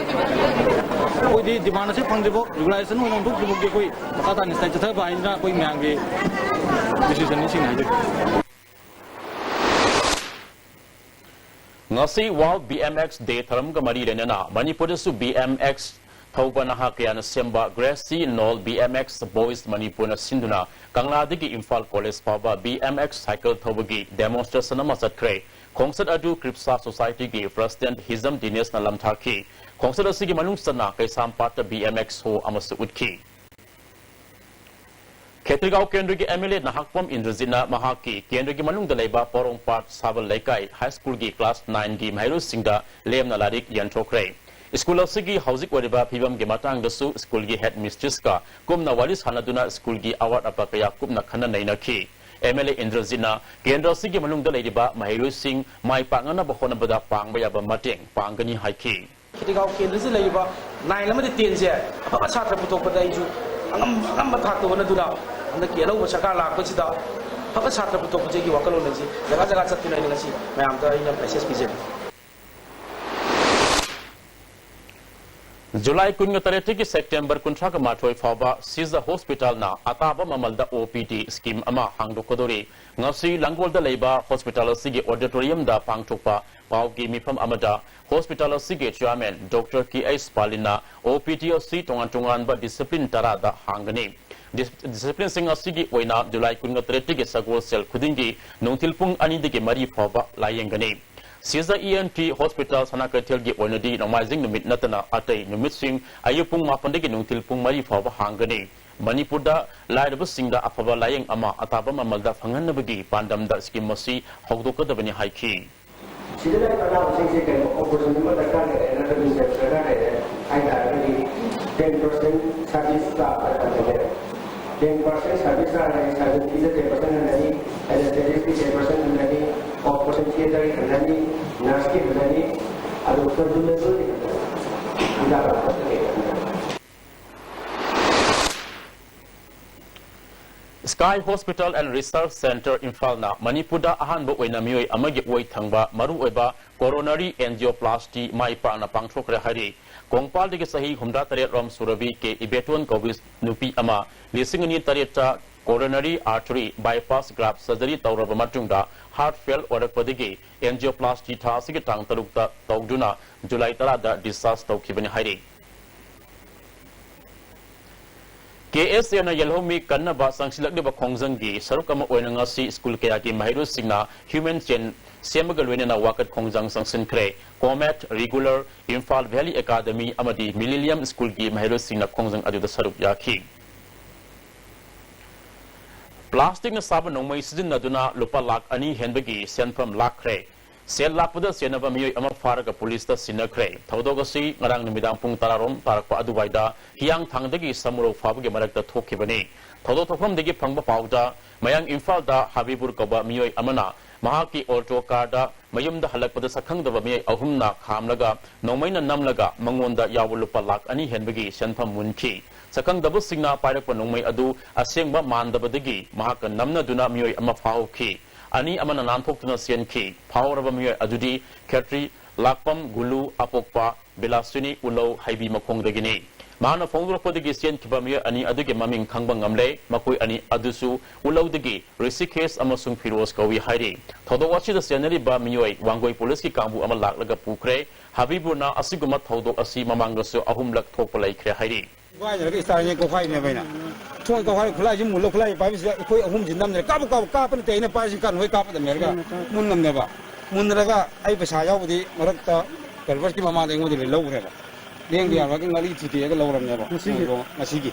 ꯑꯩꯈꯣꯏꯗꯤ demand ꯑꯁꯤ ꯐꯪꯗ꯭ꯔꯤꯐꯥꯎ, regularization ꯑꯣꯏꯅ ꯑꯣꯟꯊꯣꯛꯇ꯭ꯔꯤꯐꯥꯎꯗꯤ ꯑꯩꯈꯣꯏ ꯃꯈꯥ ꯇꯥꯅ strike ꯆꯠꯊꯕ ꯍꯥꯏꯅ ꯑꯩꯈꯣꯏ ꯃꯌꯥꯝꯒꯤ decisionꯅꯤ ꯁꯤꯡꯅ ꯍꯥꯏꯖꯒꯦ꯫ ꯉꯁꯤ World BMX Day ꯊꯧꯔꯝꯒ ꯃꯔꯤ ꯂꯩꯅꯅ ꯃꯅꯤꯄꯨꯔꯗꯁꯨ BMX ꯊꯧꯕ ꯅꯍꯥ ꯀꯌꯥꯅ ꯁꯦꯝꯕ Gracie Knoll B M X Boys ꯃꯅꯤꯄꯨꯔꯅ ꯁꯤꯟꯗꯨꯅ ꯀꯪꯂꯥꯗꯒꯤ ꯏꯝꯐꯥꯜ ꯀꯣꯂꯦꯖ ꯐꯥꯎꯕ B M X ꯁꯥꯏꯀꯜ ꯊꯧꯕꯒꯤ demonstration ꯑꯃ ꯆꯠꯈ꯭ꯔꯦ꯫ ꯈꯣꯡꯆꯠ ꯑꯗꯨ ꯀ꯭ꯔꯤꯞꯁꯥ ꯁꯣꯁꯥꯏꯇꯤꯒꯤ ꯄ꯭ꯔꯁꯤꯗꯦꯟꯠ ꯍꯤꯖꯝ ꯗꯤꯅꯦꯁꯅ ꯂꯝꯊꯥꯈꯤ꯫ ꯈꯣꯡꯆꯠ ꯑꯁꯤꯒꯤ ꯃꯅꯨꯡ ꯆꯟꯅ ꯀꯩꯁꯥꯝꯄꯥꯠꯇ B M X show ꯑꯃꯁꯨ ꯎꯠꯈꯤ꯫ ꯈꯦꯇ꯭ꯔꯤꯒꯥꯎ ꯀꯦꯟꯗ꯭ꯔꯒꯤ M L A ꯅꯍꯥꯛꯄꯝ ꯏꯟꯗ꯭ꯔꯖꯤꯠꯅ ꯃꯍꯥꯛꯀꯤ ꯀꯦꯟꯗ꯭ꯔꯒꯤ ꯃꯅꯨꯡꯗ ꯂꯩꯕ ꯄꯣꯔꯣꯝꯄꯥꯠ ꯁꯥꯕꯜ ꯂꯩꯀꯥꯏ ꯍꯥꯏ ꯁ꯭ꯀꯨꯜꯒꯤ ꯀ꯭ꯂꯥꯁ ꯅꯥꯏꯟꯒꯤ ꯃꯍꯩꯔꯣꯏꯁꯤꯡꯗ ꯂꯦꯝꯅ ꯂꯥꯏꯔꯤꯛ ꯌꯦꯟꯊꯣꯛꯈ꯭ꯔꯦ꯫ ꯁ꯭ꯀꯨꯜ ꯑꯁꯤꯒꯤ ꯍꯧꯖꯤꯛ ꯑꯣꯏꯔꯤꯕ ꯐꯤꯕꯝꯒꯤ ꯃꯇꯥꯡꯗꯁꯨ ꯁ꯭ꯀꯨꯜꯒꯤ ꯍꯦꯗ ꯃꯤꯁꯇ꯭ꯔꯤꯁꯀ ꯀꯨꯞꯅ ꯋꯥꯔꯤ ꯁꯥꯟꯅꯗꯨꯅ ꯁ꯭ꯀꯨꯜꯒꯤ ꯑꯋꯥꯠ ꯑꯄꯥ ꯀꯌꯥ ꯀꯨꯞꯅ ꯈꯟꯅ ꯅꯩꯅꯈꯤ꯫ M L A ꯏꯟꯗ꯭ꯔꯖꯤꯠꯅ ꯀꯦꯟꯗ꯭ꯔ ꯑꯁꯤꯒꯤ ꯃꯅꯨꯡꯗ ꯂꯩꯔꯤꯕ ꯃꯍꯩꯔꯣꯏꯁꯤꯡ ꯃꯥꯏ ꯄꯥꯛꯅꯅꯕ ꯍꯣꯠꯅꯕꯗ ꯄꯥꯡꯕ ꯌꯥꯕ ꯃꯇꯦꯡ ꯄꯥꯡꯒꯅꯤ ꯍꯥꯏꯈꯤ꯫ ꯈꯦꯇ꯭ꯔꯤꯒꯥꯎ ꯀꯦꯟꯗ꯭ꯔꯁꯤ ꯂꯩꯔꯤꯕ ꯅꯥꯏꯟ ꯑꯃꯗꯤ ꯇꯦꯟꯁꯦ ꯑꯐꯕ ꯁꯥꯇ꯭ꯔ ꯄꯨꯊꯣꯛꯄꯗ ꯑꯩꯁꯨ ꯑꯉꯝ ꯑꯉꯝꯕ ꯊꯥꯛꯇ ꯍꯣꯠꯅꯗꯨꯅ ꯍꯟꯗꯛꯀꯤ ꯑꯅꯧꯕ ꯁꯔꯀꯥꯔ ꯂꯥꯛꯄꯁꯤꯗ ꯑꯐꯕ ꯁꯥꯇ꯭ꯔ ꯄꯨꯊꯣꯛꯄꯁꯦ ꯑꯩꯒꯤ ꯋꯥꯈꯜꯂꯣꯟ ꯑꯁꯤ ꯖꯒꯥ ꯖꯒꯥ ꯆꯠꯇꯨꯅ ꯑꯩꯅ ꯉꯁꯤ ꯃꯌꯥꯝꯗ ꯑꯩꯅ ꯃꯦꯁꯦꯖ ꯄꯤꯖꯔꯤ꯫ ꯖꯨꯂꯥꯏ ꯀꯨꯟꯒ ꯇꯔꯦꯠꯇꯒꯤ ꯁꯦꯞꯇꯦꯝꯕꯔ ꯀꯨꯟꯊ꯭ꯔꯥꯒ ꯃꯥꯊꯣꯏ ꯐꯥꯎꯕ ꯁꯤꯖ ꯍꯣꯁꯄꯤꯇꯥꯜꯅ ꯑꯇꯥꯕ ꯃꯃꯜꯗ O P D scheme ꯑꯃ ꯍꯥꯡꯗꯣꯛꯀꯗꯧꯔꯤ꯫ ꯉꯁꯤ ꯂꯥꯡꯒꯣꯜꯗ ꯂꯩꯕ ꯍꯣꯁꯄꯤꯇꯥꯜ ꯑꯁꯤꯒꯤ ꯑꯣꯗꯤꯇꯣꯔꯤꯌꯝꯗ ꯄꯥꯡꯊꯣꯛꯄ ꯄꯥꯎꯒꯤ ꯃꯤꯐꯝ ꯑꯃꯗ ꯍꯣꯁꯄꯤꯇꯥꯜ ꯑꯁꯤꯒꯤ ꯆꯤꯌꯥꯔꯃꯦꯟ ꯗꯣꯛꯇꯔ ꯀꯦ ꯑꯩꯆ ꯄꯥꯂꯤꯟꯅ O P D ꯑꯁꯤ ꯇꯣꯉꯥꯟ ꯇꯣꯉꯥꯟꯕ ꯗꯤꯁꯤꯄ꯭ꯂꯤꯟ ꯇꯔꯥꯗ ꯍꯥꯡꯒꯅꯤ꯫ ꯗꯤꯁ-, ꯗꯤꯁꯤꯄ꯭ꯂꯤꯟꯁꯤꯡ ꯑꯁꯤꯒꯤ ꯑꯣꯏꯅ ꯖꯨꯂꯥꯏ ꯀꯨꯟꯒ ꯇꯔꯦꯠꯇꯒꯤ ꯁꯒꯣꯜꯁꯦꯜ ꯈꯨꯗꯤꯡꯒꯤ ꯅꯨꯡꯊꯤꯜ ꯄꯨꯡ ꯑꯅꯤꯗꯒꯤ ꯃꯔꯤ ꯐꯥꯎꯕ ꯂꯥꯌꯦꯡꯒꯅꯤ꯫ ꯁꯤꯖ E N T ꯍꯣꯁꯄꯤꯇꯥꯜ ꯁꯅꯥ ꯀꯩꯊꯦꯜꯒꯤ ꯑꯣꯏꯅꯗꯤ ꯅꯣꯡꯃꯥꯏꯖꯤꯡ ꯅꯨꯃꯤꯠ ꯅꯠꯇꯅ ꯑꯇꯩ ꯅꯨꯃꯤꯠꯁꯤꯡ ꯑꯌꯨꯛ ꯄꯨꯡ ꯃꯥꯄꯟꯗꯒꯤ ꯅꯨꯡꯊꯤꯜ ꯄꯨꯡ ꯃꯔꯤ ꯐꯥꯎꯕ ꯍꯥꯡꯒꯅꯤ꯫ ꯃꯅꯤꯄꯨꯔꯗ ꯂꯥꯏꯔꯕꯁꯤꯡꯗ ꯑꯐꯕ ꯂꯥꯌꯦꯡ ꯑꯃ ꯑꯇꯥꯕ ꯃꯃꯜꯗ ꯐꯪꯍꯟꯅꯕꯒꯤ ꯄꯥꯟꯗꯝꯗ ꯁ꯭ꯀꯤꯝ ꯑꯁꯤ ꯍꯧꯗꯣꯛꯀꯗꯕꯅꯤ ꯍꯥꯏꯈꯤ꯫ ꯁꯤꯗ ꯂꯩꯔꯤꯕ ꯑꯅꯥꯕꯁꯤꯡꯁꯦ ꯀꯩꯅꯣ ꯑꯣꯄꯔꯦꯁꯟ ꯑꯃ ꯗꯔꯀꯥꯔ ꯂꯩꯔꯦ ꯅꯠꯇ꯭ꯔꯒ ꯏꯟꯖꯦꯛꯁꯟ ꯗꯔꯀꯥꯔ ꯂꯩꯔꯦ ꯍꯥꯏ ꯇꯥꯔꯒꯗꯤ ten percent service charge ꯍꯥꯏꯅ ꯊꯝꯖꯒꯦ꯫ Ten percent service charge ꯍꯥꯏꯔꯒ surgeonꯒꯤ ten percent ꯍꯟꯒꯅꯤ, anesthesiastꯀꯤ ten percent ꯍꯟꯒꯅꯤ, operation theatreꯒꯤ ꯍꯟꯒꯅꯤ, nurseꯀꯤ ꯍꯟꯒꯅꯤ, ꯑꯗꯨꯒ consumablesꯀꯤ ꯍꯟꯒꯅꯤ꯫ ꯍꯤꯗꯥꯛ ꯂꯥꯡꯊꯛ ꯀꯩꯀꯩ ꯍꯟꯒꯅꯤ꯫ Sky Hospital and Research Centre ꯏꯝꯐꯥꯜꯅ ꯃꯅꯤꯄꯨꯔꯗ ꯑꯍꯥꯟꯕ ꯑꯣꯏꯅ ꯃꯤꯑꯣꯏ ꯑꯃꯒꯤ ꯑꯣꯏ ꯊꯪꯕ ꯃꯔꯨꯑꯣꯏꯕ coronary angioplasty ꯃꯥꯏ ꯄꯥꯛꯅ ꯄꯥꯡꯊꯣꯛꯈ꯭ꯔꯦ ꯍꯥꯏꯔꯤ꯫ ꯀꯣꯡꯄꯥꯜꯗꯒꯤ ꯆꯍꯤ ꯍꯨꯝꯗ꯭ꯔꯥ ꯇꯔꯦꯠ ꯔꯣꯝ ꯁꯨꯔꯕꯤ ꯀꯦ ꯏꯕꯦꯇꯣꯟ ꯀꯧꯕꯤ ꯅꯨꯄꯤ ꯑꯃ ꯂꯤꯁꯤꯡ ꯑꯅꯤ ꯇꯔꯦꯠꯇ coronary artery bypass graft surgery ꯇꯧꯔꯕ ꯃꯇꯨꯡꯗ heart fail ꯑꯣꯏꯔꯛꯄꯗꯒꯤ angioplasty ꯊꯥ ꯑꯁꯤꯒꯤ ꯇꯥꯡ ꯇꯔꯨꯛꯇ ꯇꯧꯗꯨꯅ ꯖꯨꯂꯥꯏ ꯇꯔꯥꯗ discharge ꯇꯧꯈꯤꯕꯅꯤ ꯍꯥꯏꯔꯤ꯫ ꯀꯦ ꯑꯦꯁ ꯑꯦꯅ ꯌꯦꯜꯍꯧꯃꯤ ꯀꯟꯅꯕ ꯆꯪꯁꯤꯜꯂꯛꯂꯤꯕ ꯈꯣꯡꯖꯪꯒꯤ ꯁꯔꯨꯛ ꯑꯃ ꯑꯣꯏꯅ ꯉꯁꯤ ꯁ꯭ꯀꯨꯜ ꯀꯌꯥꯒꯤ ꯃꯍꯩꯔꯣꯏꯁꯤꯡꯅ human chain ꯁꯦꯝꯕꯒ ꯂꯣꯏꯅꯅ ꯋꯥꯀꯠ ꯈꯣꯡꯖꯪ ꯆꯪꯁꯤꯟꯈ꯭ꯔꯦ꯫ Comet, regular, Imphal valley academy ꯑꯃꯗꯤ ꯃꯤꯂꯤꯅꯤꯌꯝ ꯁ꯭ꯀꯨꯜꯒꯤ ꯃꯍꯩꯔꯣꯏꯁꯤꯡꯅ ꯈꯣꯡꯖꯪ ꯑꯗꯨꯗ ꯁꯔꯨꯛ ꯌꯥꯈꯤ꯫ ꯄ꯭ꯂꯥꯁꯇꯤꯛꯅ ꯁꯥꯕ ꯅꯣꯡꯃꯩ ꯁꯤꯖꯤꯟꯅꯗꯨꯅ ꯂꯨꯄꯥ ꯂꯥꯈ ꯑꯅꯤ ꯍꯦꯟꯕꯒꯤ ꯁꯦꯟꯐꯝ ꯂꯥꯛꯈ꯭ꯔꯦ꯫ ꯁꯦꯜ ꯂꯥꯛꯄꯗ ꯆꯦꯟꯅꯕ ꯃꯤꯑꯣꯏ ꯑꯃ ꯐꯥꯔꯒ ꯄꯨꯂꯤꯁꯇ ꯁꯤꯟꯅꯈ꯭ꯔꯦ꯫ ꯊꯧꯗꯣꯛ ꯑꯁꯤ ꯉꯔꯥꯡ ꯅꯨꯃꯤꯗꯥꯡ ꯄꯨꯡ ꯇꯔꯥꯔꯣꯝ ꯇꯥꯔꯛꯄ ꯑꯗꯨꯋꯥꯏꯗ ꯍꯤꯌꯥꯡꯊꯥꯡꯗꯒꯤ ꯁꯃꯨꯔꯧ ꯐꯥꯎꯕꯒꯤ ꯃꯔꯛꯇ ꯊꯣꯛꯈꯤꯕꯅꯤ꯫ ꯊꯧꯗꯣꯛ ꯊꯣꯛꯐꯝꯗꯒꯤ ꯐꯪꯕ ꯄꯥꯎꯗ ꯃꯌꯥꯡ ꯏꯝꯐꯥꯜꯗ ꯍꯕꯤꯕꯨꯔ ꯀꯧꯕ ꯃꯤꯑꯣꯏ ꯑꯃꯅ ꯃꯍꯥꯛꯀꯤ ꯑꯣꯜꯇꯣ ꯀꯥꯔꯗ ꯃꯌꯨꯝꯗ ꯍꯜꯂꯛꯄꯗ ꯁꯛꯈꯪꯗꯕ ꯃꯤꯑꯣꯏ ꯑꯍꯨꯝꯅ ꯈꯥꯝꯂꯒ ꯅꯣꯡꯃꯩꯅ ꯅꯝꯂꯒ ꯃꯉꯣꯟꯗ ꯌꯥꯎꯕ ꯂꯨꯄꯥ ꯂꯥꯈ ꯑꯅꯤ ꯍꯦꯟꯕꯒꯤ ꯁꯦꯟꯐꯝ ꯃꯨꯟꯈꯤ꯫ ꯁꯛꯈꯪꯗꯕꯁꯤꯡꯅ ꯄꯥꯏꯔꯛꯄ ꯅꯣꯡꯃꯩ ꯑꯗꯨ ꯑꯁꯦꯡꯕ ꯃꯥꯟꯗꯕꯗꯒꯤ ꯃꯍꯥꯛꯀ ꯅꯝꯅꯗꯨꯅ ꯃꯤꯑꯣꯏ ꯑꯃ ꯐꯥꯍꯧꯈꯤ꯫ ꯑꯅꯤ ꯑꯃꯅ ꯅꯥꯟꯊꯣꯛꯇꯨꯅ ꯆꯦꯟꯈꯤ꯫ ꯐꯥꯍꯧꯔꯕ ꯃꯤꯑꯣꯏ ꯑꯗꯨꯗꯤ ꯈꯦꯇ꯭ꯔꯤ ꯂꯥꯛꯄꯝ ꯒꯨꯂꯨ ꯑꯄꯣꯛꯄ ꯕꯤꯂꯥꯁꯤꯅꯤ ꯎꯂꯧ ꯍꯩꯕꯤ ꯃꯈꯣꯡꯗꯒꯤꯅꯤ꯫ ꯃꯍꯥꯛꯅ ꯐꯣꯡꯗꯣꯔꯛꯄꯗꯒꯤ ꯆꯦꯟꯈꯤꯕ ꯃꯤꯑꯣꯏ ꯑꯅꯤ ꯑꯗꯨꯒꯤ ꯃꯃꯤꯡ ꯈꯪꯕ ꯉꯝꯂꯦ꯫ ꯃꯈꯣꯏ ꯑꯅꯤ ꯑꯗꯨꯁꯨ ꯎꯂꯧꯗꯒꯤ ꯔꯤꯁꯤꯀꯦꯁ ꯑꯃꯁꯨꯡ ꯐꯤꯔꯣꯖ ꯀꯧꯏ ꯍꯥꯏꯔꯤ꯫ ꯊꯧꯗꯣꯛ ꯑꯁꯤꯗ ꯆꯦꯟꯅꯔꯤꯕ ꯃꯤꯑꯣꯏ ꯋꯥꯡꯒꯣꯏ ꯄꯨꯂꯤꯁꯀꯤ ꯀꯥꯡꯕꯨ ꯑꯃ ꯂꯥꯛꯂꯒ ꯄꯨꯈ꯭ꯔꯦ꯫ ꯍꯕꯤꯕꯨꯔꯅ ꯑꯁꯤꯒꯨꯝꯕ ꯊꯧꯗꯣꯛ ꯑꯁꯤ ꯃꯃꯥꯡꯗꯁꯨ ꯑꯍꯨꯝꯂꯛ ꯊꯣꯛꯄ ꯂꯩꯈ꯭ꯔꯦ ꯍꯥꯏꯔꯤ꯫ ꯀꯥꯏꯅꯔꯒ ꯏꯁꯇꯥꯔ ꯌꯦꯡ ꯀꯧꯈꯥꯏꯅꯦꯕ ꯑꯩꯅ꯫ ꯊꯣꯡ ꯀꯧꯈꯥꯏ ꯈꯨꯠꯂꯥꯏꯁꯤ ꯃꯨꯜꯂ ꯈꯨꯠꯂꯥꯏ ꯄꯥꯏꯕꯁꯤꯗ ꯑꯩꯈꯣꯏ ꯑꯍꯨꯝꯁꯤ ꯅꯝꯗꯅ ꯀꯥꯞꯄꯨ ꯀꯥꯞꯄꯨ ꯀꯥꯞꯄ ꯅꯠꯇꯦ ꯑꯩꯅ ꯄꯥꯏꯔꯤꯁꯤ ꯀꯥꯟ ꯍꯣꯏ ꯀꯥꯞꯄꯗ ꯃꯦꯔꯒ ꯃꯨꯟꯅꯝꯅꯦꯕ꯫ ꯃꯨꯟꯅꯔꯒ ꯑꯩ ꯄꯩꯁꯥ ꯌꯥꯎꯕꯗꯤ ꯃꯔꯛꯇ ꯀꯔꯕꯔꯁꯀꯤ ꯃꯃꯥꯡꯗ ꯑꯩꯉꯣꯟꯗ ꯂꯣꯏ ꯂꯧꯈ꯭ꯔꯦꯕ꯫ ꯂꯦꯡꯕ ꯌꯥꯔꯣꯏꯒ ꯉꯥꯔꯤ ꯊꯨꯗꯦꯛꯑꯒ ꯂꯧꯔꯝꯅꯦꯕ꯫ ꯉꯁꯤꯒꯤ꯫ ꯉꯁꯤꯒꯤ꯫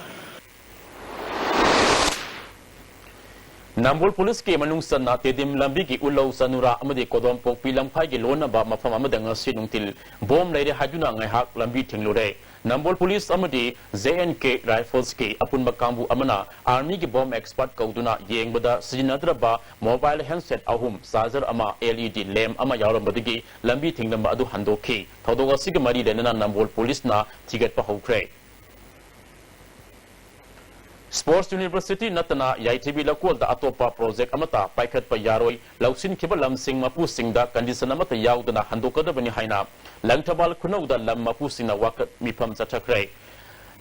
ꯅꯝꯕꯣꯜ ꯄꯨꯂꯤꯁꯀꯤ ꯃꯅꯨꯡ ꯆꯟꯅ ꯇꯦꯗꯤꯝ ꯂꯝꯕꯤꯒꯤ ꯎꯂꯧ ꯆꯅꯨꯔꯥ ꯑꯃꯗꯤ ꯀꯣꯗꯣꯝꯄꯣꯛꯄꯤ ꯂꯝꯈꯥꯏꯒꯤ ꯂꯣꯟꯅꯕ ꯃꯐꯝ ꯑꯃꯗ ꯉꯁꯤ ꯅꯨꯡꯊꯤꯜ ꯕꯣꯝ ꯂꯩꯔꯦ ꯍꯥꯏꯗꯨꯅ ꯉꯥꯏꯍꯥꯛ ꯂꯝꯕꯤ ꯊꯤꯡꯂꯨꯔꯦ꯫ ꯅꯝꯕꯣꯜ ꯄꯨꯂꯤꯁ ꯑꯃꯗꯤ ꯖꯦ ꯑꯦꯟ ꯀꯦ ꯔꯥꯏꯐꯜꯁꯀꯤ ꯑꯄꯨꯟꯕ ꯀꯥꯡꯕꯨ ꯑꯃꯅ ꯑꯥꯔꯃꯤꯒꯤ ꯕꯣꯝ ꯑꯦꯛꯁꯄꯔꯠ ꯀꯧꯗꯨꯅ ꯌꯦꯡꯕꯗ ꯁꯤꯖꯤꯟꯅꯗ꯭ꯔꯕ ꯃꯣꯕꯥꯏꯜ ꯍꯦꯟꯁꯦꯠ ꯑꯍꯨꯝ, ꯆꯥꯔꯖꯔ ꯑꯃ, ꯑꯦꯜ ꯏ ꯗꯤ ꯂꯦꯝ ꯑꯃ ꯌꯥꯎꯔꯝꯕꯗꯒꯤ ꯂꯝꯕꯤ ꯊꯤꯡꯂꯝꯕ ꯑꯗꯨ ꯍꯟꯗꯣꯛꯈꯤ꯫ ꯊꯧꯗꯣꯛ ꯑꯁꯤꯒ ꯃꯔꯤ ꯂꯩꯅꯅ ꯅꯝꯕꯣꯜ ꯄꯨꯂꯤꯁꯅ ꯊꯤꯒꯠꯄ ꯍꯧꯈ꯭ꯔꯦ꯫ ꯁ꯭ꯄꯣꯔꯠꯁ ꯌꯨꯅꯤꯚꯔꯁꯤꯇꯤ ꯅꯠꯇꯅ ꯌꯥꯏꯊꯤꯕꯤ ꯂꯧꯀꯣꯜꯗ ꯑꯇꯣꯞꯄ ꯄ꯭ꯔꯣꯖꯦꯛ ꯑꯃꯠꯇ ꯄꯥꯏꯈꯠꯄ ꯌꯥꯔꯣꯏ꯫ ꯂꯧꯁꯤꯟꯈꯤꯕ ꯂꯝꯁꯤꯡ ꯃꯄꯨꯁꯤꯡꯗ ꯀꯟꯗꯤꯁꯟ ꯑꯃꯠꯇ ꯌꯥꯎꯗꯅ ꯍꯟꯗꯣꯛꯀꯗꯕꯅꯤ ꯍꯥꯏꯅ ꯂꯪꯊꯕꯥꯜ ꯈꯨꯅꯧꯗ ꯂꯝ ꯃꯄꯨꯁꯤꯡꯅ ꯋꯥꯀꯠ ꯃꯤꯐꯝ ꯆꯠꯊꯈ꯭ꯔꯦ꯫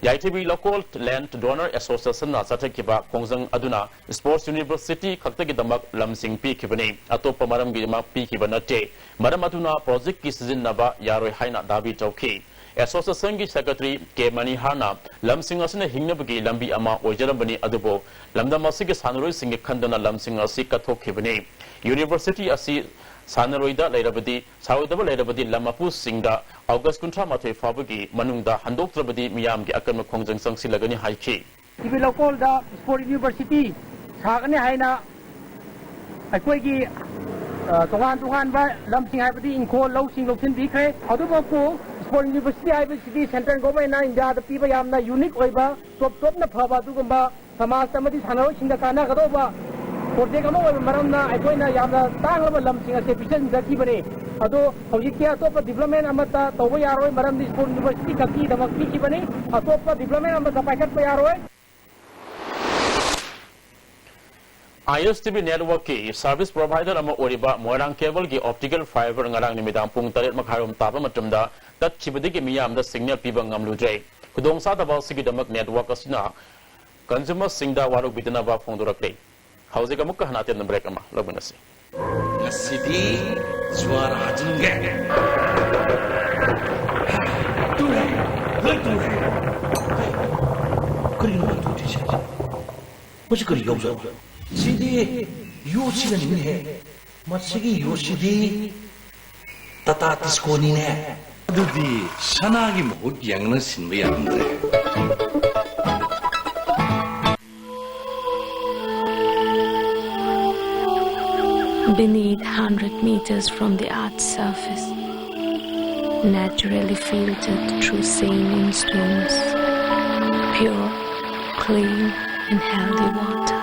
ꯌꯥꯏꯊꯤꯕꯤ ꯂꯧꯀꯣꯜ ꯂꯦꯟꯗ ꯗꯣꯅꯔ ꯑꯦꯁꯣꯁꯤꯌꯦꯁꯟꯅ ꯆꯠꯊꯈꯤꯕ ꯈꯣꯡꯖꯪ ꯑꯗꯨꯅ ꯁ꯭ꯄꯣꯔꯠꯁ ꯌꯨꯅꯤꯚꯔꯁꯤꯇꯤ ꯈꯛꯇꯒꯤꯗꯃꯛ ꯂꯝꯁꯤꯡ ꯄꯤꯈꯤꯕꯅꯤ, ꯑꯇꯣꯞꯄ ꯃꯔꯝꯒꯤꯗꯃꯛ ꯄꯤꯈꯤꯕ ꯅꯠꯇꯦ꯫ ꯃꯔꯝ ꯑꯗꯨꯅ ꯄ꯭ꯔꯣꯖꯦꯛꯀꯤ ꯁꯤꯖꯤꯟꯅꯕ ꯌꯥꯔꯣꯏ ꯍꯥꯏꯅ ꯗꯥꯕꯤ ꯇꯧꯈꯤ꯫ ꯑꯦꯁꯣꯁꯤꯌꯦꯁꯟꯒꯤ ꯁꯦꯀ꯭ꯔꯦꯇꯔꯤ ꯀꯦ ꯃꯅꯤꯍꯥꯔꯅ ꯂꯝꯁꯤꯡ ꯑꯁꯤꯅ ꯍꯤꯡꯅꯕꯒꯤ ꯂꯝꯕꯤ ꯑꯃ ꯑꯣꯏꯖꯔꯝꯕꯅꯤ, ꯑꯗꯨꯕꯨ ꯂꯝꯗꯝ ꯑꯁꯤꯒꯤ ꯁꯥꯟꯅꯔꯣꯏꯁꯤꯡꯒꯤ ꯈꯟꯗꯅ ꯂꯝꯁꯤꯡ ꯑꯁꯤ ꯀꯠꯊꯣꯛꯈꯤꯕꯅꯤ꯫ ꯌꯨꯅꯤꯚꯔꯁꯤꯇꯤ ꯑꯁꯤ ꯁꯥꯟꯅꯔꯣꯏꯗ ꯂꯩꯔꯕꯗꯤ, ꯁꯥꯔꯣꯏꯗꯕ ꯂꯩꯔꯕꯗꯤ ꯂꯝ ꯃꯄꯨꯁꯤꯡꯗ ꯑꯣꯒꯁ ꯀꯨꯟꯊ꯭ꯔꯥ ꯃꯥꯊꯣꯏ ꯐꯥꯎꯕꯒꯤ ꯃꯅꯨꯡꯗ ꯍꯟꯗꯣꯛꯇ꯭ꯔꯕꯗꯤ ꯃꯤꯌꯥꯝꯒꯤ ꯑꯀꯟꯕ ꯈꯣꯡꯖꯪ ꯆꯪꯁꯤꯜꯂꯒꯅꯤ ꯍꯥꯏꯈꯤ꯫ ꯇꯤ ꯕꯤ ꯂꯧꯀꯣꯜꯗ ꯁ꯭ꯄꯣꯔꯠ ꯌꯨꯅꯤꯚꯔꯁꯤꯇꯤ ꯁꯥꯒꯅꯤ ꯍꯥꯏꯅ ꯑꯩꯈꯣꯏꯒꯤ, ꯑ, ꯇꯣꯉꯥꯟ ꯇꯣꯉꯥꯟꯕ ꯂꯝꯁꯤꯡ, ꯍꯥꯏꯕꯗꯤ ꯏꯪꯈꯣꯜ, ꯂꯧꯁꯤꯡ ꯂꯧꯁꯤꯟꯕꯤꯈ꯭ꯔꯦ꯫ ꯑꯗꯨꯃꯛꯄꯨ ꯁ꯭ꯄꯣꯔꯠ ꯌꯨꯅꯤꯚꯔꯁꯤꯇꯤ ꯍꯥꯏꯕꯁꯤꯗꯤ ꯁꯦꯟꯇ꯭ꯔꯦꯜ ꯒꯣꯚꯔꯟꯃꯦꯟꯠꯅ ꯏꯟꯗꯤꯌꯥꯗ ꯄꯤꯕ ꯌꯥꯝꯅ ꯌꯨꯅꯤꯛ ꯑꯣꯏꯕ, ꯇꯣꯞ ꯇꯣꯞꯅ ꯐꯕ ꯑꯗꯨꯒꯨꯝꯕ ꯁꯃꯥꯖꯇ ꯑꯃꯗꯤ ꯁꯥꯟꯅꯔꯣꯏꯁꯤꯡꯗ ꯀꯥꯟꯅꯒꯗꯧꯕ ꯄ꯭ꯔꯣꯖꯦꯛ ꯑꯃ ꯑꯣꯏꯕ ꯃꯔꯝꯅ ꯑꯩꯈꯣꯏꯅ ꯌꯥꯝꯅ ꯇꯥꯡꯂꯕ ꯂꯝꯁꯤꯡ ꯑꯁꯦ ꯄꯤꯁꯤꯟꯖꯈꯤꯕꯅꯤ꯫ ꯑꯗꯣ ꯍꯧꯖꯤꯛꯇꯤ ꯑꯇꯣꯞꯄ ꯗꯤꯕ꯭ꯂꯞꯃꯦꯟ ꯑꯃꯠꯇ ꯇꯧꯕ ꯌꯥꯔꯣꯏ, ꯃꯔꯝꯗꯤ ꯁ꯭ꯄꯣꯔꯠ ꯌꯨꯅꯤꯚꯔꯁꯤꯇꯤ ꯈꯛꯀꯤꯗꯃꯛ ꯄꯤꯈꯤꯕꯅꯤ꯫ ꯑꯇꯣꯞꯄ ꯗꯤꯕ꯭ꯂꯞꯃꯦꯟ ꯑꯃꯠꯇ ꯄꯥꯏꯈꯠꯄ ꯌꯥꯔꯣꯏ꯫ ꯑꯥꯏ ꯑꯦꯁ ꯇꯤ ꯚꯤ ꯅꯦꯠꯋꯥꯔꯛꯀꯤ ꯁꯔꯚꯤꯁ ꯄ꯭ꯔꯣꯚꯥꯏꯗꯔ ꯑꯃ ꯑꯣꯏꯔꯤꯕ ꯃꯣꯏꯔꯥꯡ ꯀꯦꯕꯜꯒꯤ ꯑꯣꯞꯇꯤꯀꯦꯜ ꯐꯥꯏꯕꯔ ꯉꯔꯥꯡ ꯅꯨꯃꯤꯗꯥꯡ ꯄꯨꯡ ꯇꯔꯦꯠ ꯃꯈꯥꯏꯔꯣꯝ ꯇꯥꯕ ꯃꯇꯝꯗ ꯇꯠꯈꯤꯕꯗꯒꯤ ꯃꯤꯌꯥꯝꯗ ꯁꯤꯒꯅꯦꯜ ꯄꯤꯕ ꯉꯝꯂꯨꯗ꯭ꯔꯦ꯫ ꯈꯨꯗꯣꯡꯆꯥꯗꯕ ꯑꯁꯤꯒꯤꯗꯃꯛ ꯅꯦꯠꯋꯥꯔꯛ ꯑꯁꯤꯅ ꯀꯟꯖꯨꯃꯔꯁꯤꯡꯗ ꯋꯥꯔꯧꯕꯤꯗꯅꯕ ꯐꯣꯡꯗꯣꯔꯛꯂꯤ꯫ ꯍꯧꯖꯤꯛ ꯑꯃꯨꯛꯀ ꯍꯟꯅ ꯑꯇꯦꯟꯕ ꯕ꯭ꯔꯦꯛ ꯑꯃ ꯂꯧꯃꯤꯟꯅꯁꯤ꯫ ꯉꯁꯤꯗꯤ ꯖꯨꯋꯥꯔ ꯍꯥꯖꯤꯟꯒꯦ꯫ ꯇꯨꯔꯦ, ꯂꯣꯏ ꯇꯨꯔꯦ꯫ ꯀꯔꯤꯅꯣ ꯃꯥ ꯇꯨꯗ꯭ꯔꯤꯁꯦ? ꯃꯁꯤ ꯀꯔꯤ ꯌꯥꯎꯖꯥꯠꯅꯣ? ꯁꯤꯗꯤ ꯌꯣꯠꯁꯤꯅꯅꯤꯅꯦꯍꯦ꯫ ꯃꯁꯤꯒꯤ ꯌꯣꯠꯁꯤꯗꯤ ꯇꯥꯇꯥ ꯇꯤꯁꯀꯣꯅꯤꯅꯦ꯫ ꯑꯗꯨꯗꯤ ꯁꯅꯥꯒꯤ ꯃꯍꯨꯠ ꯌꯦꯡꯅ ꯁꯤꯟꯕ ꯌꯥꯔꯝꯗ꯭ꯔꯦ꯫ Beneath, hundred meters from the earth's surface, naturally filtered through saline stones, pure, clean, and healthy water.